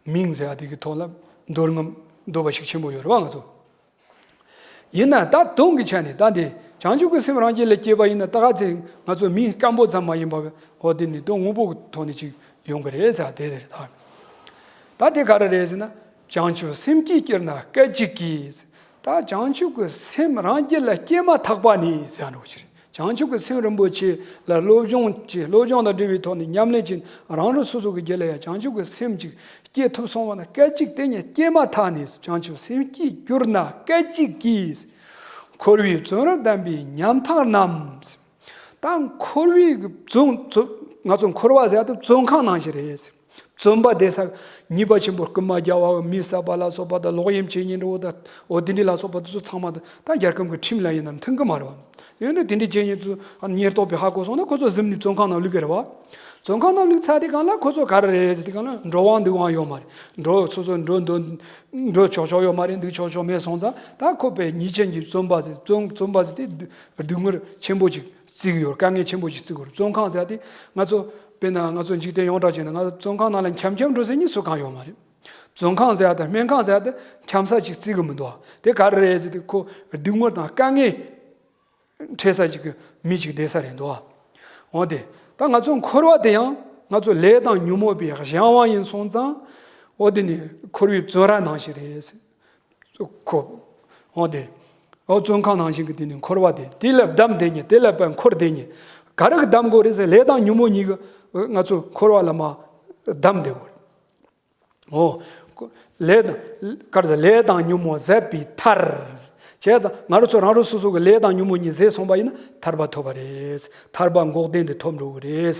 མིང་ཟེར་ཡ་དེ་གི་ཐོག་ལ་འདོར་རྔམ་འདོད་པ་ཞིག་ཆེན་པོ་ཡོད་རེད་བ་ང་ཚོ། ཡིན་ན་ད་དོན་གྱི་ཆ་ནས་ད་འདི་བྱང་ཆུབ་ཀྱི་སེམས་རང་རྒྱུད་ལ་སྐྱེས་པ་ཡིན་ན་ད་ག་ཚེ་ང་ཚོ་མིང་སྐམ་པོ་ཙམ་མ་ཡིན་པར་འོ་དེ་ནི་དོན་དངོས་པོ་གི་ཐོག་ནས་ཅིག་ཡོང་གི་རེད་ཟེར་དེ་རེད་ད། ད་དེ་ག་རེ་རེད་ཟེར་ན་བྱང་ཆུབ་སེམས་བསྐྱེད་གྱུར་ན་སྐད་ཅིག་གིས། ད་བྱང་ཆུབ་ཀྱི་སེམས་རང་རྒྱུད་ལ་སྐྱེས་མ་ཐག་པ་ནས་ཟེར་ཡ་འདྲ་བོ་ཅིག་རེད། བྱང་ཆུབ་ཀྱི་སེམས་རིན་པོ་ཆེ་ལ་སློབ་སྦྱོང་བྱེད་སློབ་སྦྱོང་དང་འབྲེལ་བའི་ཐོག་ནས་ཉམས་ལེན་བྱེད་རང་རང་སོ་སོ་གི་རྒྱུད་ལ་ཡང་བྱང་ཆུབ་ཀྱི་སེམས་ཅིག་སྐྱེ་ཐུབ་སོང་བ་ན་སྐད་ཅིག་དེ་ཉིད་སྐྱེས་མ་ཐག་ནས་བྱང་ཆུབ་སེམས་བསྐྱེད་གྱུར་ན་སྐད་ཅིག་གིས། འཁོར་བའི་བཙོན་རར་བསྡམས་པའི་ཉམ་ཐག་རྣམས། ད་འཁོར་བའི་བཙོན་བཙོན་ང་ཚོ་འཁོར་བ་ཟེར་ཡ་དེ་བཙོན་ཁང་ནང་བཞིན་རེད། བཙོན་པ་བསྡད་ས་ཉེས་པ་ཆེན་པོ་རྐུན་མ་རྒྱག་པ་མི་བསད་པ་ལ་སོགས་པ་དང་ལོག་གཡེམ་བྱེད་མཁན་འདྲ་བོ་དང་འོ་དེ་འདྲ་ལ་སོགས་པ་དེ་ཚོ་ཚང་མ་དང་ད་རྒྱལ་ཁབ་ཀྱི་ཁྲིམས་ལ་ཡིན་ནམ་མཐུན་གི་མ་རེད་བ། ཡིན་ན་དེ་འདྲའི་བྱེད་མཁན་ཚོ་ཉེན་རྟོག་པས་ཧ་གོ་སོང་ན་ཁོ་ཚོ་གཟིམ་ནས་བཙོན་ཁང་ནང་བླུག་གི་རེད་བ། བཙོན་ཁང་ནང་བླུག་ཚར་དུས་སྒང་ལ་ཁོ་ཚོ་ག་རེ་རེད་ཟེར་དུས་སྒང་ལ་འགྲོ་དབང་འདུག་དབང་ཡོད་མ་རེད། འགྲོ་སོ་སོ་འགྲོ་འདོད་འགྲོ་ཆོག་ཆོག་ཡོད་མ་རེད། འདུག་ཆོག་ཆོག་མེད་སོང་ཙང་ད་ཁོ་པའི་ཉེས་ཅན་གྱི་བཙོན་པ་ཟེར་བཙོན་བཙོན་པ་ཟེར་དེ་སྡུག་བསྔལ་ཆེན་པོ་ཅིག་བརྩི་གི་ཡོད། དཀའ་ངལ་ཆེན་པོ་ཞིག་བརྩི་གི་ཡོད། བཙོན་ཁང་ཟེར་ཡ་དེ་ང་ཚོ་དཔེར་ན་ང་ཚོ་འཇིག་རྟེན་ཡོངས་གྲགས་བྱས་ན་ང་ཚོ་བཙོན་ཁང་ནང་ལ་འཁྱམ་འཁྱམ་འགྲོ་ས་གཉིས་སུ་གང་ཡོད་མ་རེད། བཙོན་ཁང་ཟེར་ཡ་དང་སྨན་ཁང་ཟེར་ཡ་དེ་འཁྱམ་ས་ཅིག་བརྩི་གི་མི་འདུག་དེ་ག་རེ་རེད་ཟེར་དུས་ཁོ་སྡུག་བསྔལ་དང་དཀའ་ངལ་འཕྲད་ས་ཅིག་གི་མི་ཅིག་བསྡད་ས་རེད་འདུག་འོ་དེ་ད་ང་ཚོ་འཁོར་བ་དེ་ཡང་ང་ཚོ་ལས་དང་ཉོན་མོངས་པའི་གཞན་དབང་ཡིན་སོང་ཙང་འོ་དེ་ནི་འཁོར་བའི་བཙོན་ར་ནང་བཞིན་རེད། ཁོ། འོ་དེ། འོ་བཙོན་ཁང་ནང་བཞིན་གྱི་དེ་ནི་འཁོར་བ་དེ་དེ་ལ་བསྡམས་བསྡད་ཉེ་དེ་ལ་བས་འཁོར་བསྡད་ཉེ། ག་རེ་གི་བསྡམས་དགོས་རེད་ཟེར་ལས་དང་ཉོན་མོངས་གཉིས་ཀྱི་ང་ཚོ་འཁོར་བ་ལ་མ་བསྡམས་བསྡད་དགོས་རེད། འོ། ལས་དང་། ག་རེ་ཟེར་ལས་དང་ཉོན་མོངས་ཟད་པའི་ཐར། བྱས་ཙང་ང་རང་ཚོ་རང་རང་སོ་སོ་གི་ལས་དང་ཉོན་མོངས་གཉིས་ཟད་སོང་པ་ཡིན་ན་ཐར་པ་ཐོབ་པ་རེད། ཐར་པ་འགོག་བདེན་དེ་ཐོབ་འགྲོ་གི་རེད།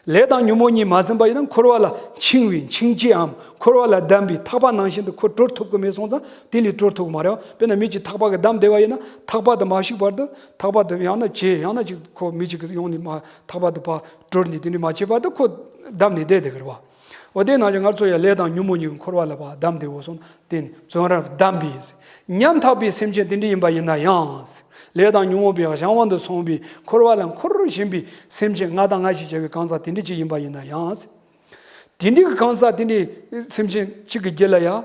ལས་དང་ཉོན་མོངས་གཉིས་མ་ཟིན་པ་ཡིན་ན་འཁོར་བ་ལ་འཆིང་བའི་འཆིང་བྱེད་འམ་འཁོར་བ་ལ་བསྡམས་པའི་ཐག་པ་ནང་བཞིན་དུ་ཁོ་གྲོལ་ཐུབ་ཀྱི་མེད་སོང་ཙང་དེ་ལས་གྲོལ་ཐུབ་ཀྱི་མ་རེད་བ། དཔེར་ན་མི་གཅིག་ཐག་པ་གིས་བསྡམས་བསྡད་པ་ཡིན་ན་ཐག་པ་དེ་མ་ཞིག་བར་དུ་ཐག་པ་དེ་ཡང་ན་བྱེད་ཡང་ན་ཅིག་ཁོ་མི་གཅིག་གིས་ཡོང་ནས་མ་ཐག་པ་དེ་ཕར་གྲོལ་ནས་དེ་འདྲ་མ་བྱེད་བར་དུ་ཁོ་བསྡམས་ནས་བསྡད་བསྡད་ཀྱི་རེད་བ། འོ་དེ་ནང་བཞིན་ང་ཚོ་ཡང་ལས་དང་ཉོན་མོངས་གཉིས་ཀྱི་འཁོར་བ་ལ་ཕར་བསྡམས་བསྡད་འོ་སོང་དེ་ནི་བཙོན་རར་བསྡམས་པས་ཉམ་ཐག་པའི་སེམས་ཅན་དེ་འདྲ་ཡིན་པ་ཡིན་ན་ཡང་། ལས་དང་ཉོན་མོངས་པའི་གཞན་དབང་དུ་སོང་བའི་འཁོར་བ་ལ་འཁོར་བཞིན་པའི་སེམས་ཅན་ང་དང་ང་ཞེས་བྱ་བའི་གང་ཟག་དེ་འདྲ་ཅིག་ཡིན་པ་ཡིན་ན་ཡང་། དེ་འདྲའི་གང་ཟག་དེ་འདྲའི་སེམས་ཅན་གཅིག་གི་རྒྱུད་ལ་ཡང་།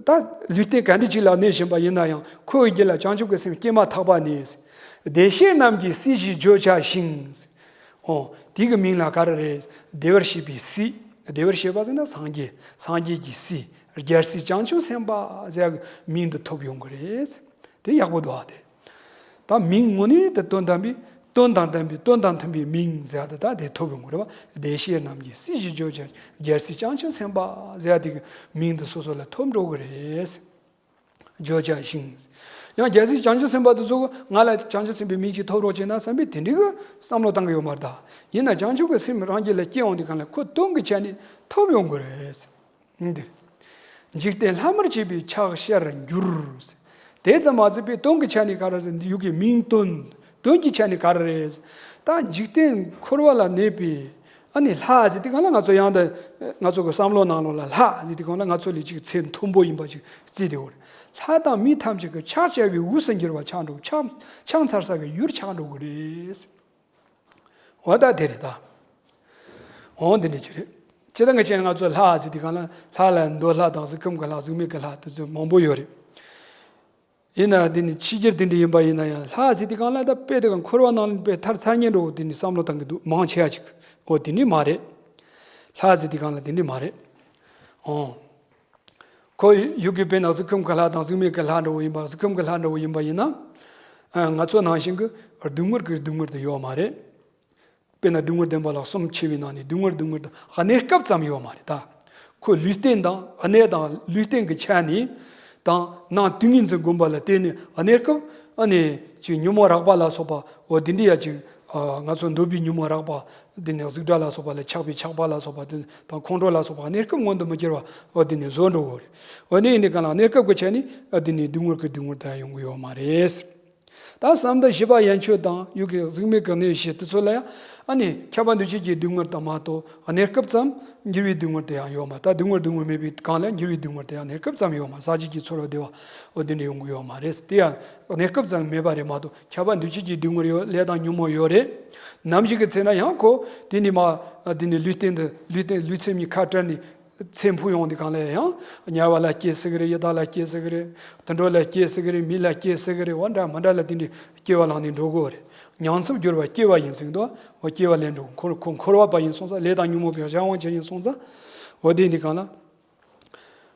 ད་ལུས་རྟེན་ག་འདྲ་ཅིག་ལ་གནས་བཞིན་པ་ཡིན་ན་ཡང་ཁོའི་རྒྱུད་ལ་བྱང་ཆུབ་ཀྱི་སེམས་སྐྱེས་མ་ཐག་པ་ནས། བདེ་གཤེགས་རྣམས་ཀྱི་སྲས་ཞེས་བརྗོད་བྱ་ཞིང་། ཨོ། དེ་གི་མིང་ལ་ག་རེ་རེད། བདེ་བར་གཤེགས་པའི་སྲས། བདེ་བར་གཤེགས་པ་ཟེར་ན་སངས་རྒྱས། སངས་རྒྱས་ཀྱི་སྲས། རྒྱལ་སྲས་བྱང་ཆུབ་སེམས་དཔའ་ཟེར་ཡག་གི་མིང་དེ་ཐོབ་ཡོང་གི་རེད། དེ་ཡག་པོ་འདུག་ཨ་དེ། ད་མིང་དངོས་གནས་དེ་དོན་དམ་པའི་དོན་དང་ལྡན་པའི་དོན་དང་མཐུན་པའི་མིང་ཟེར་ཡག་དེ་ད་དེ་ཐོབ་ཡོང་གི་རེད་བ། བདེ་གཤེགས་རྣམས་ཀྱི་སྲས་ཞེས་བརྗོད་བྱ། རྒྱལ་སྲས་བྱང་ཆུབ་སེམས་དཔའ་ཟེར་ཡག་དེ་གི་མིང་དེ་སོ་སོ་ལ་ཐོབ་འགྲོ་གི་རེད། བརྗོད་བྱ་ཞིང་། ཡང་རྒྱལ་སྲས་བྱང་ཆུབ་སེམས་དཔའ་དེ་ཚོ་ང་ལ་བྱང་ཆུབ་སེམས་དཔའི་མིང་ཅིག་ཐོབ་རོགས་བྱས་ན་བསམ་པའི་དེ་འདྲའི་གི་བསམ་བློ་བཏང་གི་ཡོད་མ་རེད་ད། ཡིན་ན་བྱང་ཆུབ་ཀྱི་སེམས་རང་རྒྱུད་ལ་སྐྱེ་འོང་དུས་སྒང་ལ་ཁོ་དོན་གྱི་ཆ་ནས་ཐོབ་ཡོང་གི་རེད། འདིར། འཇིག་རྟེན་ལྷ་མིར་བཅས་པའི་ཕྱག་བྱར་འགྱུར། དེ་ཙམ་མ་ཟད་པའི་དོན་གྱི་ཆ་ནས་ག་རེ་རེད་ཟེར་ན་ཡུལ་གྱི་མིང་དོན། དོན་གྱི་ཆ་ནས་ག་རེ་རེད། ད་འཇིག་རྟེན་འཁོར་བ་ལ་གནས་པའི་ཨ་ནི་ལྷ་ཟེར་དུས་སྒང་ལ་ང་ཚོ་ཡང་ད་ང་ཚོ་གི་བསམ་བློ་ནང་ལོགས་ལ་ལྷ་ཟེར་དུས་སྒང་ལ་ང་ཚོ་ལས་ཅིག་ཚད་མཐོན་པོ་ཡིན་པ་ཅིག་བརྩིས་ཏེ་ཡོད་རེད། ལྷ་དང་མི་ཐམས་ཅད་ཀྱི་ཕྱག་བྱ་བའི་དབུས་སུ་འགྱུར་བ་ཆགས་འགྲོ། ཕྱག་ཕྱག་འཚལ་ས་གི་ཡུལ་ཆགས་འགྲོ་གི་རེད། འོ་ད་དེ་རེད་ད། འོ་འདི་འདྲ་ཅིག་རེད། སྤྱིར་བཏང་གི་ཆ་ནས་ང་ཚོ་ལྷ་ཟེར་དུས་སྒང་ལ་ལྷ་ལ་འདོད་ལྷ་དང་གཟུགས་ཁམས་ཀྱི་ལྷ་གཟུགས་མེད་ཀྱི་ལྷ་དེ་ཚོ་མང་པོ་ཡོད་རེད། ཡིན་ན་འདི་ནི་ཕྱི་རྒྱལ་དེ་འདྲ་ཡིན་པ་ཡིན་ན་ཡང་ལྷ་ཟེར་དུས་སྒང་ལ་ད་དཔེ་དེ་ག་འཁོར་བ་ནང་ལ་དཔེ་ཐར་ཚར་ཉེ་འགྲོ་དེ་ནི་བསམ་བློ་བཏང་གི་འདུག་མང་ཆེ་བ་ཅིག་འོ་དེ་ནི་མ་རེད། ལྷ་ཟེར་དུས་སྒང་ལ་དེ་འདྲ་མ་རེད། འོ། ཁོ་ཡུལ་གྱི་དཔེར་ན་གཟུགས་ཁམས་ཀྱི་ལྷ་དང་གཟུགས་མེད་ཀྱི་ལྷ་འདྲ་བོ་ཡིན་པ། གཟུགས་ཁམས་ཀྱི་ལྷ་འདྲ་བོ་ཡིན་པ་ཡིན་ན། ཨ། ང་ཚོ་ནང་བཞིན་གྱི་སྡུག་བསྔལ་གྱི་སྡུག་བསྔལ་དེ་ཡོད་མ་རེད། དཔེར་ན་སྡུག་བསྔལ་བདེན་པ་བརླག་གསུམ་འཆི་བའི་ནང་ནས་སྡུག་བསྔལ་སྡུག་བསྔལ་དེ་གནས་སྐབས་ཙམ་ཡོད་མ་རེད་ད། ཁོ་ལུས་རྟེན་དང་གནས་དང་ལུས་རྟེན་གྱི་ཆ་ནས་དང་ནང་དུས་ངན་གྱི་སྒོམ་པ་ལ་བརྟེན་ནས་གནས་སྐབས་ཨ་ནི་ཅིག་ཉོན་མོངས་རགས་པ་ལ་སོགས་པ་འོ་དེ་འདྲ་ཡ་ཅིག་ང་ཚོ་འདོད་པའི་ཉོན་མོངས་རགས་པ་དེ་ནས་གཟུགས་སྒྲ་ལ་སོགས་པ་ལ་ཆགས་པའི་ཆགས་པ་ལ་སོགས་པ་དེ་དང་ཁོང་ཁྲོ་ལ་སོགས་པ་གནས་སྐབས་མངོན་དུ་མི་གྱུར་བ་འོ་དེ་ནས་བཟོ་འགྲོ་གི་རེད། འོ་ནས་ཡིན་དུས་གང་ལ་གནས་སྐབས་ཀྱི་ཆ་ནས་ཨ་དེ་ནས་སྡུག་བསྔལ་གྱི་སྡུག་བསྔལ་དེ་ཡོང་གི་ཡོད་མ་རེད། ད་བསམ་གཏན་བཞི་པ་ཡན་ཆོད་དང་ཡུལ་གྱི་གཟུགས་མེད་ཀྱི་གནས་བཞི་དེ་ཚོ་ལ་ཡང་ཨ་ནི་ཁྱབ་པ་འདུ་བྱེད་ཀྱི་སྡུག་བསྔལ་དང་མ་གཏོགས་གནས་སྐབས་ཙམ་འགྱུར་བའི་སྡུག་བསྔལ་དེ་ཡང་ཡོད་མ་རེད། ད་སྡུག་བསྔལ་སྡུག་བསྔལ་མེད་པའི་སྒང་ལ་འགྱུར་བའི་སྡུག་བསྔལ་དེ་ཡང་གནས་སྐབས་ཙམ་ཡོད་མ་རེད། ཟག་བཅས་ཀྱི་ཚོར་བ་བདེ་བ་འོ་དེ་འདྲ་ཡོང་གི་ཡོད་མ་རེད། དེ་ཡང་གནས་སྐབས་ཙམ་མེད་པ་རེད་མ་གཏོགས་ཁྱབ་པ་འདུ་བྱེད་ཀྱི་སྡུག་བསྔལ་ཡོད། ལས་དང་ཉོན་མོངས་ཡོད་རེད། ནམ་ཞིག་གི་ཚེ་ན་ཡང་ཁོ་དེ་ནི་མ་དེ་ནི་ལུས་རྟེན་དུ་ལུས་རྟེན་ལུས་ཚད་གཉིས་ཁ་བྲལ་ནས། ཚེ་འཕོས་ཡོང་དུས་གང་ལ་ཡང་དམྱལ་བ་ལ་སྐྱེ་སྲིད་ཀྱི་རེད། ཡི་དྭགས་ལ་སྐྱེ་སྲིད་ཀྱི་རེད། དུད་འགྲོ་ལ་སྐྱེ་སྲིད་ཀྱི་རེད། མི་ལ་སྐྱེ་སྲིད་ཀྱི་རེད། འོ་འདྲ་མི་འདྲ་ལ་དེ་འདྲའི་སྐྱེ་བ་བླངས་ནས་འགྲོ་དགོས་རེད། ཉམས་སུ་གྱུར་པ་སྐྱེ་བ་ཡིན་ཟེར་གྱི་འདུག་འོ་སྐྱེ་བ་ལེན་འགྲོ་འཁོར་ཁོ་འཁོར་བ་པ་ཡིན་སོང་ཙང་། ལས་དང་ཉོན་མོངས་པའི་གཞན་དབང་ཅན་ཡིན་སོང་ཙང་། འོ་དེ་འདི་གང་ལ།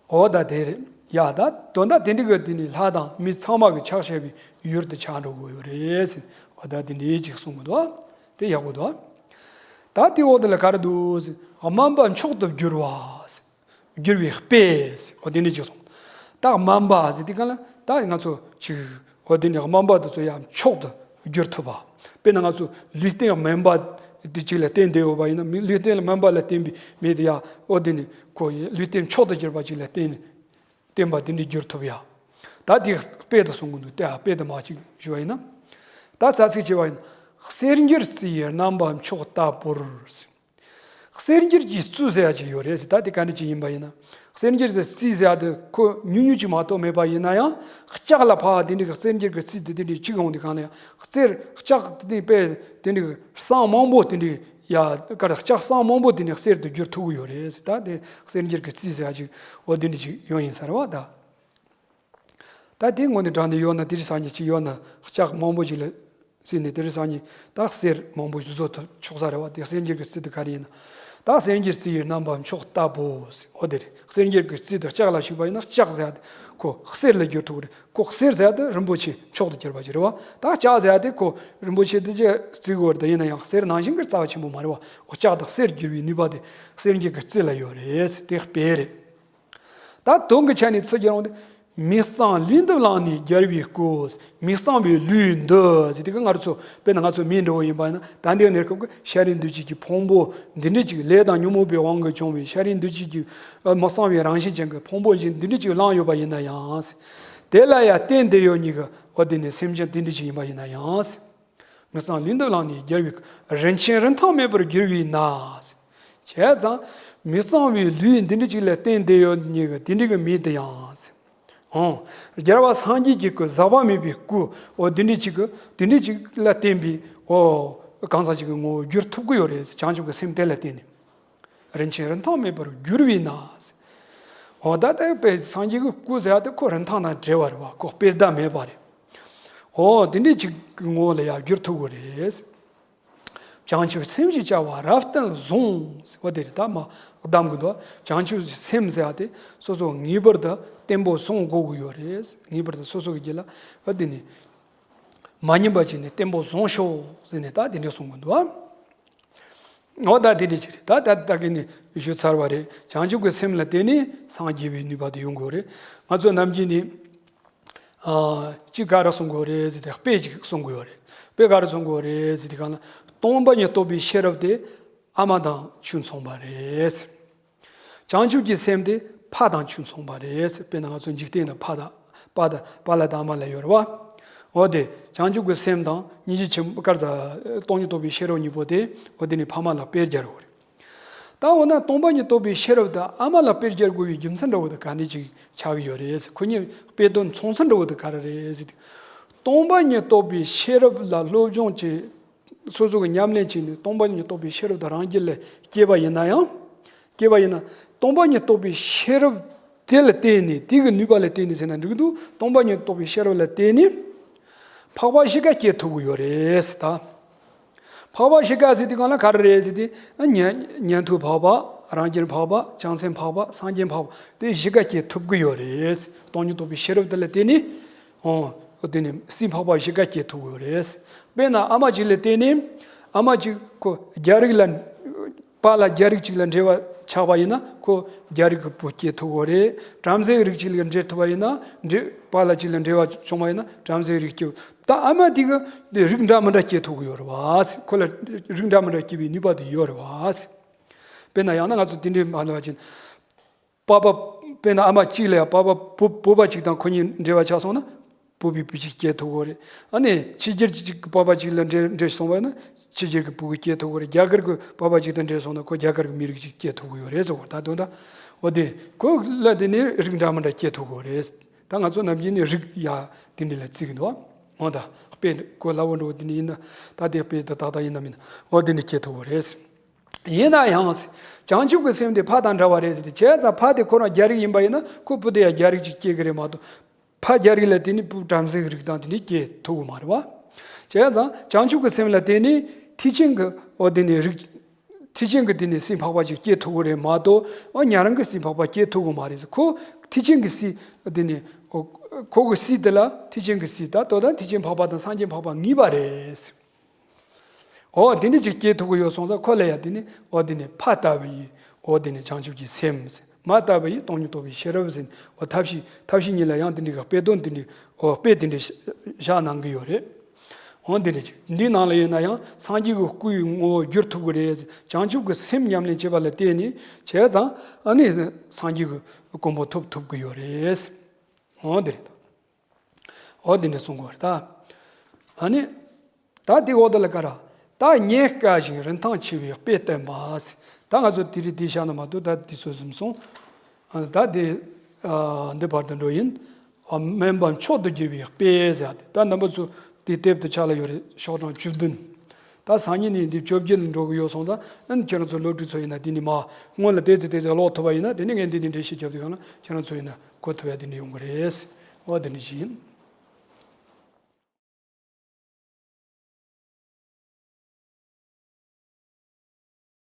འོ་ད་དེ་རེད་ཡ། ད་དོན་དག་དེ་འདྲ་གི་དེ་ནི་ལྷ་དང་མི་ཚང་མ་གི་ཕྱག་བྱ་བའི་ཡུལ་དུ་ཆགས་འགྲོ་དགོས་ཡོད་རེད་ཟེར། འོ་ད་དེ་འདྲའི་ཅིག་གསུང་གི་འདུག་དེ་ཡག་པོ་འདུག་ད་དེའི་འོག་དེ་ལ་ག་རེ་འདུག་ཟེར། དམན་པ་མཆོག་ཏུ་བསྒྱུར་བ་ཟེར། བསྒྱུར་བའི་དཔེ་ཟེར། འོ་དེ་འདྲ་ཅིག་གསུངས། ད་དམན་པ་ཟེར་དེ་ག་ལ་ད་ང་ཚོ་ཅིག་འོ་དེ་ནི་དམན་པ་དེ་ཚོ་ཡང་མཆོག་ཏུ་བསྒྱུར་ཐུབ་པ། དཔེར་ན་ང་ཚོ་ལུས་རྟེན་དམན་པ་དེ་ཅིག་ལ་བརྟེན་བསྡད་ཡོད་པ་ཡིན་ན། མི་ལུས་རྟེན་དམན་པ་ལ་བརྟེན་པའི་མི་དེ་ཡང་འོ་དེ་ནི་ཁོ་ལུས་རྟེན་མཆོག་ཏུ་གྱུར་པ་ཅིག་ལ་བརྟེན་བརྟེན་པ་དེ་འདྲ་བསྒྱུར་ཐུབ་ཡ། ད་དེ་དཔེ་དེ་གསུང་གི་འདུག་དེ་ཡང་དཔེ་དེ་མ་ཅིག་ཞུ་བ་ཡིན་ན། ད་རྩ་ཚིག་བྱས་པ་ཡིན་ན། གསེར་འགྱུར་རྩི་ཡི་རྣམ་པ་མཆོག་ལྟ་བུར། གསེར་འགྱུར་གྱི་རྩི་ཟེར་ཡ་ཅིག་ཡོད་རེད་ཟེར། ད་དེ་ག་འདྲ་ཅིག་ཡིན་པ་ཡིན་ན། གསེར་འགྱུར་གྱི་རྩི་ཟེར་ཡ་དེ་ཁོ་ཉུང་ཉུང་ཅིག་མ་གཏོགས་མེད་པ་ཡིན་ན་ཡང་། ལྕགས་ལ་ཕར་དེ་འདྲའི་གསེར་འགྱུར་གྱི་རྩི་དེ་དེ་འདྲའི་གཅིག་འོང་དུས་གང་ལ་ཡང་གསེར་ལྕགས་དེ་དཔེ་དེ་འདྲའི་གསང་མང་པོ་དེ་འདྲའི་ཡ་ག་རེ་ལྕགས་གསང་མང་པོ་དེ་ནས་གསེར་དུ་བསྒྱུར་ཐུབ་ཀྱི་ཡོད་རེད་ཟེར། ད་དེ་གསེར་འགྱུར་གྱི་རྩི་ཟེར་ཡ་ཅིག་འོ་དེ་འདྲ་ཅིག་ཡོད་ཡིན་ས་རེད་བ་ད། ད་དེ་དངོས་གནས་དྲང་གནས་ཡོད་ན་དེ་རིང་སང་ཉིན་ཅིག་ཡོད་ན་ལྕགས་མང་པོ་ཅིག་ལ་བརྩིས་ནས་དེ་རིང་སང་ཉིན་ད་གསེར་མང་པོ་ཞིག་བཟོ་ཐུབ་ཆོག་ས་རེད་བ། དེ་གསེར་འགྱུར་གྱི་རྩི་དེ་ག་རེ་ཡིན་ན། ད་གསེར་འགྱུར་རྩི་ཡི་རྣམ་པ་མཆོག་ལྟ་བུ་ཟེར། འོ་དེ་རེད། གསེར་འགྱུར་གྱི་རྩི་དེ་ལྕགས་ལ་ཞུགས་པ་ཡིན་ན་ལྕགས་ཟེར་ཡ་དེ་ཁོ་གསེར་ལ་བསྒྱུར་ཐུབ་ཀྱི་རེད། ཁོ་གསེར་ཟེར་ཡ་དེ་རིན་པོ་ཆེ་མཆོག་ཏུ་གྱུར་པ་ཅིག་རེད་བ། ད་ལྕགས་ཟེར་ཡ་དེ་ཁོ་རིན་པོ་ཆེ་དེ་ཅིག་རྩི་དགོས་རེད། ད་ཡིན་ན་ཡང་གསེར་ནང་བཞིན་གྱི་རྩ་བ་ཆེན་པོ་མ་རེད་བ། འོ་ལྕགས་དང་གསེར་བསྒྱུར་བའི་ནུས་པ་དེ་གསེར་འགྱུར་གྱི་རྩི་ལ་ཡོད་རེད་ཟེར། དེ་དཔེ་རེད། ད་དོན་གྱི་ཆ་ནས་ཚིག་གི་རང་དེ། མི་གཙང་ལུས་འདི་བླངས་ནས་རྒྱལ་བའི་སྐུ། མི་གཙང་བའི་ལུས་འདི་ཟེར་དེ་ག་ང་རང་ཚོ་དཔེར་ན་ང་ཚོ་མི་འདྲ་བོ་ཡིན་པ་ཡིན་ན། ད་འདི་གནས་སྐབས་ཀྱི་ཤ་རིགས་འདུ་བྱེད་ཀྱི་ཕུང་པོ་འདི་འདྲ་ཅིག་ལས་དང་ཉོན་མོངས་པའི་དབང་གིས་བྱུང་བའི་ཤ་རིགས་འདུ་བྱེད་ཀྱི་མི་གཙང་བའི་རང་བཞིན་ཅན་གྱི་ཕུང་པོ་ཅིག་འདི་འདྲ་ཅིག་བླངས་ཡོད་པ་ཡིན་ན་ཡང་། དེ་ལ་ཡང་བརྟེན་བསྡད་ཡོད་ཉིད་ཀྱི་འོ་དེ་ནི་སེམས་ཅན་དེ་འདྲ་ཅིག་ཡིན་པ་ཡིན་ན་ཡང་། མི་གཙང་ལུས་འདི་བླངས་ནས་རྒྱལ་བའི་སྐུ། རིན་ཆེན་རིན་ཐང་མེད་པར་བསྒྱུར་བས་ན། བྱས་ཙང་མི་གཙང་བའི་ལུས་འདི་འདྲ་ཅིག་ལ་བརྟེན་བསྡད་ཡོད་ཉིད་ཀྱི་དེ་འདྲ་གི་མི་དེ་ཡང་། ཨོ། རྒྱལ་བ་སངས་རྒྱས་ཀྱི་སྐུ། ཟག་པ་མེད་པའི་སྐུ། འོ་དེ་འདྲ་ཅིག་གི་དེ་འདྲ་ཅིག་ལ་བརྟེན་པའི་འོ་གང་ཟག་ཅིག་གི་ངོ་བོ་བསྒྱུར་ཐུབ་ཀྱི་ཡོད་རེད། བྱང་ཆུབ་ཀྱི་སེམས་དེ་ལ་བརྟེན་ནས། རིན་ཆེན་རིན་ཐང་མེད་པར་བསྒྱུར་བས་ན། འོ་ད་ལྟ་དཔེ་སངས་རྒྱས་ཀྱི་སྐུ་ཟེར་ཡ་དེ་ཁོ་རིན་ཐང་དང་བྲལ་བ་རེད་བ། ཁོ་དཔེ་ཟླ་མེད་པ་རེད། འོ་དེ་འདྲའི་ཅིག་གི་ངོ་བོ་ལ་ཡང་བསྒྱུར་ཐུབ་ཀྱི་རེད། བྱང་ཆུབ་སེམས་ཞེས་བྱ་བ་རབ་བརྟན་བཟུང་ཟེར་བ་དེ་རེད། ད་མ་གདམས་ཀྱི་འདུག་བྱང་ཆུབ་སེམས་ཟེར་ཡ་དེ་སོ་སོ་ངེས་པར་དུ་བརྟན་པོ་བཟུང་དགོས་ཀྱི་ཡོད་རེད། ངེས་པར་དུ་སོ་སོ་གི་རྒྱུད་ལ་འོ་དེ་ནི་མ་ཉམས་པ་བྱས་ནས་བརྟན་པོ་བཟུང་ཤོག་ཟེར་ནས་ད་དེ་འདྲ་གསུང་གི་འདུག་འོ་ད་དེ་འདྲ་ཅིག་རེད། ད་ད་ད་གིན་ནས་ཞུས་ཚར་བ་རེད། བྱང་ཆུབ་ཀྱི་སེམས་ལ་བརྟེན་ནས་སངས་རྒྱས་པའི་ནུས་པ་དེ་ཡོང་དགོས་རེད། ང་ཚོ་ནམ་རྒྱུན་ནས་ཨ་ཅིག་ག་རེ་གསུང་དགོས་རེད་ཟེར་ཏེ་དཔེ་ཅིག་གསུང་དགོས་ཡོད་རེད། དཔེ་ག་རེ་གསུང་དགོས་རེད་ཟེར་ཏེ་གང་ལ། སྟོང་པ་ཉིད་རྟོགས་པའི་ཤེས་རབ་དེ་ཨ་མ་དང་ཆོས་མཚུངས་པ་རེད། བྱང་ཆུབ་ཀྱི་སེམས་དེ་ཕ་དང་ཆོས་མཚུངས་པ་རེད། དཔེར་ན་ང་ཚོ་འཇིག་རྟེན་ན་ཕ་དང་པ་དང་པཱ་ལགས་དང་ཨ་མ་ལགས་ཡོད་རེད་བ། འོ་དེ་བྱང་ཆུབ་ཀྱི་སེམས་དང་སྙིང་རྗེ་ཆེན་པོ་སྐར་ཚ་སྟོང་ཉིད་རྟོགས་པའི་ཤེས་རབ་གཉིས་པོ་དེ་འོ་དེ་ནི་ཕ་མ་ལ་དཔེར་སྦྱར་དགོས་རེད། ད་འོ་ན་སྟོང་པ་ཉིད་རྟོགས་པའི་ཤེས་རབ་དེ་ཨ་མ་ལ་དཔེར་སྦྱར་དགོས་པའི་རྒྱུ་མཚན་འདྲ་བོ་དེ་ག་འདྲ་ཅིག་ཆགས་ཀྱི་ཡོད་རེད། ཁོ་གཉིས་དཔེ་དོན་མཚུངས་ཚུལ་འདྲ་བོ་དེ་ག་རེ་རེད་ཟེར་དུས། སྟོང་པ་ཉིད་རྟོགས་པའི་ཤེས་རབ་ལ་སློབ་སྦྱོང་བྱེད། སོ་སོ་གི་ཉམས་ལེན་བྱས་ནས་སྟོང་པ་ཉིད་རྟོགས་པའི་ཤེས་རབ་དེ་རང་རྒྱུད་ལ་སྐྱེས་པ་ཡིན་ན་ཡང་། སྐྱེས་པ་ཡིན་ན། སྟོང་པ་ཉིད་རྟོགས་པའི་ཤེས་རབ་དེ་ལ་བརྟེན་ནས། དེ་གི་ནུས་པ་ལ་བརྟེན་ནས་ཟེར་ན་འགྲིག་གི་འདུག་སྟོང་པ་ཉིད་རྟོགས་པའི་ཤེས་རབ་ལ་བརྟེན་ནས་འཕགས་པ་བཞི་ཀ་སྐྱེ་ཐུབ་ཀྱི་ཡོད་རེད་ད། འཕགས་པ་བཞི་ཀ་ཟེར་དུས་གང་ལ་ག་རེ་རེད་ཟེར་དུས། ཉན་ཉན་ཐོས་འཕགས་པ། རང་རྒྱལ་འཕགས་པ། བྱང་སེམས་འཕགས་པ། སངས་རྒྱས་འཕགས་པ། དེ་བཞི་ཀ་སྐྱེ་ཐུབ་ཀྱི་ཡོད་རེད། སྟོང་ཉིད་རྟོགས་པའི་ཤེས་རབ་དེ་ལ་བརྟེན་ནས། ཨོ། དེ་ནས་སྲིད་འཕགས་པ་བཞི་ཀ་སྐྱེ་ཐུབ་ཀྱི་ཡོད་རེད། དཔེར་ན་ཨ་མ་གཅིག་ལ་བརྟེན་ནས། ཨ་མ་གཅིག་ཁོ་རྒྱལ་རིགས་ལ། པཱ་ལགས་རྒྱལ་རིགས་གཅིག་ལ་འབྲེལ་བ་ ཆགས་པ་ཡིན་ན་ཁོ་རྒྱལ་རིགས་ཀྱི་བུ་སྐྱེ་ཐུབ་ཀྱི་རེད། བྲམ་ཟེའི་རིགས་གཅིག་ལ་འདྲེས་ཐུབ་པ་ཡིན་ན། འདྲེས་པ་ལ་གཅིག་ལ་འདྲེས་པ་བྱུང་བ་ཡིན་ན་བྲམ་ཟེའི་རིགས་སྐྱེ། ད་ཨ་མ་དེ་གི་རིགས་འདྲ་མི་འདྲ་སྐྱེ་ཐུབ་ཀྱི་ཡོད་རེད་བ། ཁོ་ལ་རིགས་འདྲ་མི་འདྲ་སྐྱེ་བའི་ནུས་པ་དེ་ཡོད་རེད་བ། དཔེར་ན་ཡང་ན་ང་ཚོ་དེ་འདྲའི་མ་ལབ་ཅིང་། པ་ཕ། དཔེར་ན་ཨ་མ་གཅིག་ལ་ཡང་པ་ཕ་བུ་བུ་ཕ་གཅིག་དང་ཁོ་གཉིས་འབྲེལ་བ་ཆགས་སོང་ན་བུ་ཕའི་བུ་གཅིག་སྐྱེ་ཐུབ་ཀྱི་རེད། ཨ་ནི་ཕྱི་རྒྱལ་གཅིག་གི་པ་ཕ་གཅིག་ལ་འབྲེལ་འབྲེལ་སོང་བ་ཡིན་ན་ཕྱི་རྒྱལ་གྱི་བུ་གུ་སྐྱེ་ཐུབ་ཀྱི་རེད། རྒྱ་གར་གྱི་པ་ཕ་གཅིག་དང་འབྲེལ་སོང་ན་ཁོ་རྒྱ་གར་གྱི་མི་རིགས་གཅིག་སྐྱེ་ཐུབ་ཀྱི་ཡོད་རེད་ཟེར་བ། ད་དོན་དག་འོ་དེ་ཁོ་ལ་དེ་ནི་རིགས་འདྲ་མི་འདྲ་སྐྱེ་ཐུབ་ཀྱི་རེད། ད་ང་ཚོ་ནམ་རྒྱུན་ནི་རིགས་ཡ་དེ་འདྲ་ལ་བརྩི་གི་འདུག་འོ་ད་དཔེ་གོ་སླ་བོ་འདྲ་བོ་དེ་འདྲ་ཡིན་ན། ད་དེ་དཔེ་ད་ཏག་ཏག་ཡིན་ནམ་མིན་ན་འོ་དེ་འདྲ་སྐྱེ་ཐུབ་ཀྱི་རེད། ཡིན་ན་ཡང་། བྱང་ཆུབ་ཀྱི་སེམས་དེ་ཕ་དང་འདྲ་བ་རེད་ཟེར་ཏེ། བྱས་ཙང་ཕ་དེ་ཁོ་རང་རྒྱལ་རིགས་ཡིན་པ་ཡིན་ན་ཁོ་བུ་དེ་ཡང་རྒྱལ་རིགས་ཅིག་སྐྱེ་གི་རེད་མ་གཏོགས། ཕ་རྒྱལ་རིགས་ལ་དེ་ནི་བུ་བྲམ་ཟེའི་རིགས་དང་དེ་ནི་སྐྱེ་ཐུབ་ཀྱི་མ་རེད་བ། བྱས་ཙང་བྱང་ཆུབ་ཀྱི་སེམས་ལ་དེ་ནི་མཐུ་ཆེན་གྱི་འོ་དེ་ནི་རིགས། མཐུ་ཆེན་གྱི་དེ་ནི་སྲིད་འཕགས་པ་ཅིག་སྐྱེ་ཐུབ་ཀྱི་རེད་མ་གཏོགས། འོ་ཉན་རང་གི་སྲིད་འཕགས་པ་སྐྱེ་ཐུབ་ཀྱི་མ་རེད་ཟེར། ཁོ་མཐུ་ཆེན་གྱི་སྲིད་དེ་ནི་འོ་ཁོ་གི་སྲིད་དེ་ལ་མཐུ་ཆེན་གྱི་སྲིད་ད་དོ་དང་མཐུ་ཆེན་འཕགས་པ་དང་སངས་རྒྱས་འཕགས་པ་ངེས་པ་རེད་ཟེར། འོ་དེ་འདྲ་ཅིག་སྐྱེ་ཐུབ་ཀྱི་ཡོད་སོང་ཙང་ཁོ་ལ་ཡང་དེ་ནི་འོ་དེ་ནི་ཕ་ལྟ་བུ་ཡི་འོ་དེ་ནི་བྱང་ཆུབ་ཀྱི་སེམས་ཟེར། མ་ལྟ་བུ་ཡི་སྟོང་ཉིད་རྟོགས་པའི་ཤེས་རབ་ཟེར། འོ་ཐབས་ཤེས་ཐབས་ཤེས་གཉིས་ལ་ཡང་དེ་འདྲ་གི་དཔེ་དོན་དེ་འདྲ་འོ་དཔེ་དེ་འདྲ་བཞག་གནང་གི་ཡོད་རེད། འོ་དེ་འདྲ་ཅིག་འདིའི་ནང་ལ་ཡོད་ན་ཡང་སངས་རྒྱས་ཀྱི་སྐུ་ཡི་ངོ་བོར་འགྱུར་ཐུབ་ཀྱི་རེད་ཟེར། བྱང་ཆུབ་ཀྱི་སེམས་ཉམས་ལེན་བྱེད་པ་ལ་བརྟེན་ནས་བྱས་ཙང་ཨ་ནི་སངས་རྒྱས་ཀྱི་གོ་འཕང་ཐོབ་ཐུབ་ཀྱི་ཡོད་རེད། འོ་དེ་རེད། འོ་དེ་འདྲ་གསུང་གི་ཡོད་རེད་ད། ཨ་ནི། ད་དེ་འོག་ཏུ་ལ་ཀ་ར། ད་རྙེད་དཀའ་ཞིང་རིན་ཐང་ཆེ་བའི་དཔེ་བསྟན་པ་ཟེར། ད་ང་ཚོ་དེ་རིང་དེ་བཤད་ན་མ་གཏོགས་ད་དེ་ཚོ་ཟིན་སོང་། ཨ་ད་དེ། ཨ་འདི་བར་དུ་འགྲོ་ཡིན། ཨ་དམན་པ་མཆོག་ཏུ་གྱུར་པའི་དཔེ་ཟེར་ཏེ། ད་རྣམ་པ་ཚོ་དེ་དེབ་དེ་ཆ་ལ་ཡོད་རེད། ཤོག་གྲངས་བཅུ་བདུན། ད་སང་ཉིན་ནས་འདི་བཅོ་བརྒྱད་ལ་འགྲོ་གི་ཡོད་སོང་ཙང་། ཨ་ནི་ཁྱེད་རང་ཚོ་སློབ་ཕྲུག་ཚོ་ཡིན་ན་དེ་ནི་མ་སྔོན་ལ་ཏོག་ཙམ་ཏོག་ཙམ་ཀློག་ཐུབ་པ་ཡིན་ན། དེ་ནི་ངས་འདི་ནས་འགྲེལ་བཤད་རྒྱབ་དུས་སྒང་ལ་ཁྱེད་རང་ཚོ་ཡིན་ན་གོ་ཐུབ་ཡ་དེ་འདྲ་ཡོང་གི་རེད། འོ་དེ་འདྲ་ཞིག་ཡིན།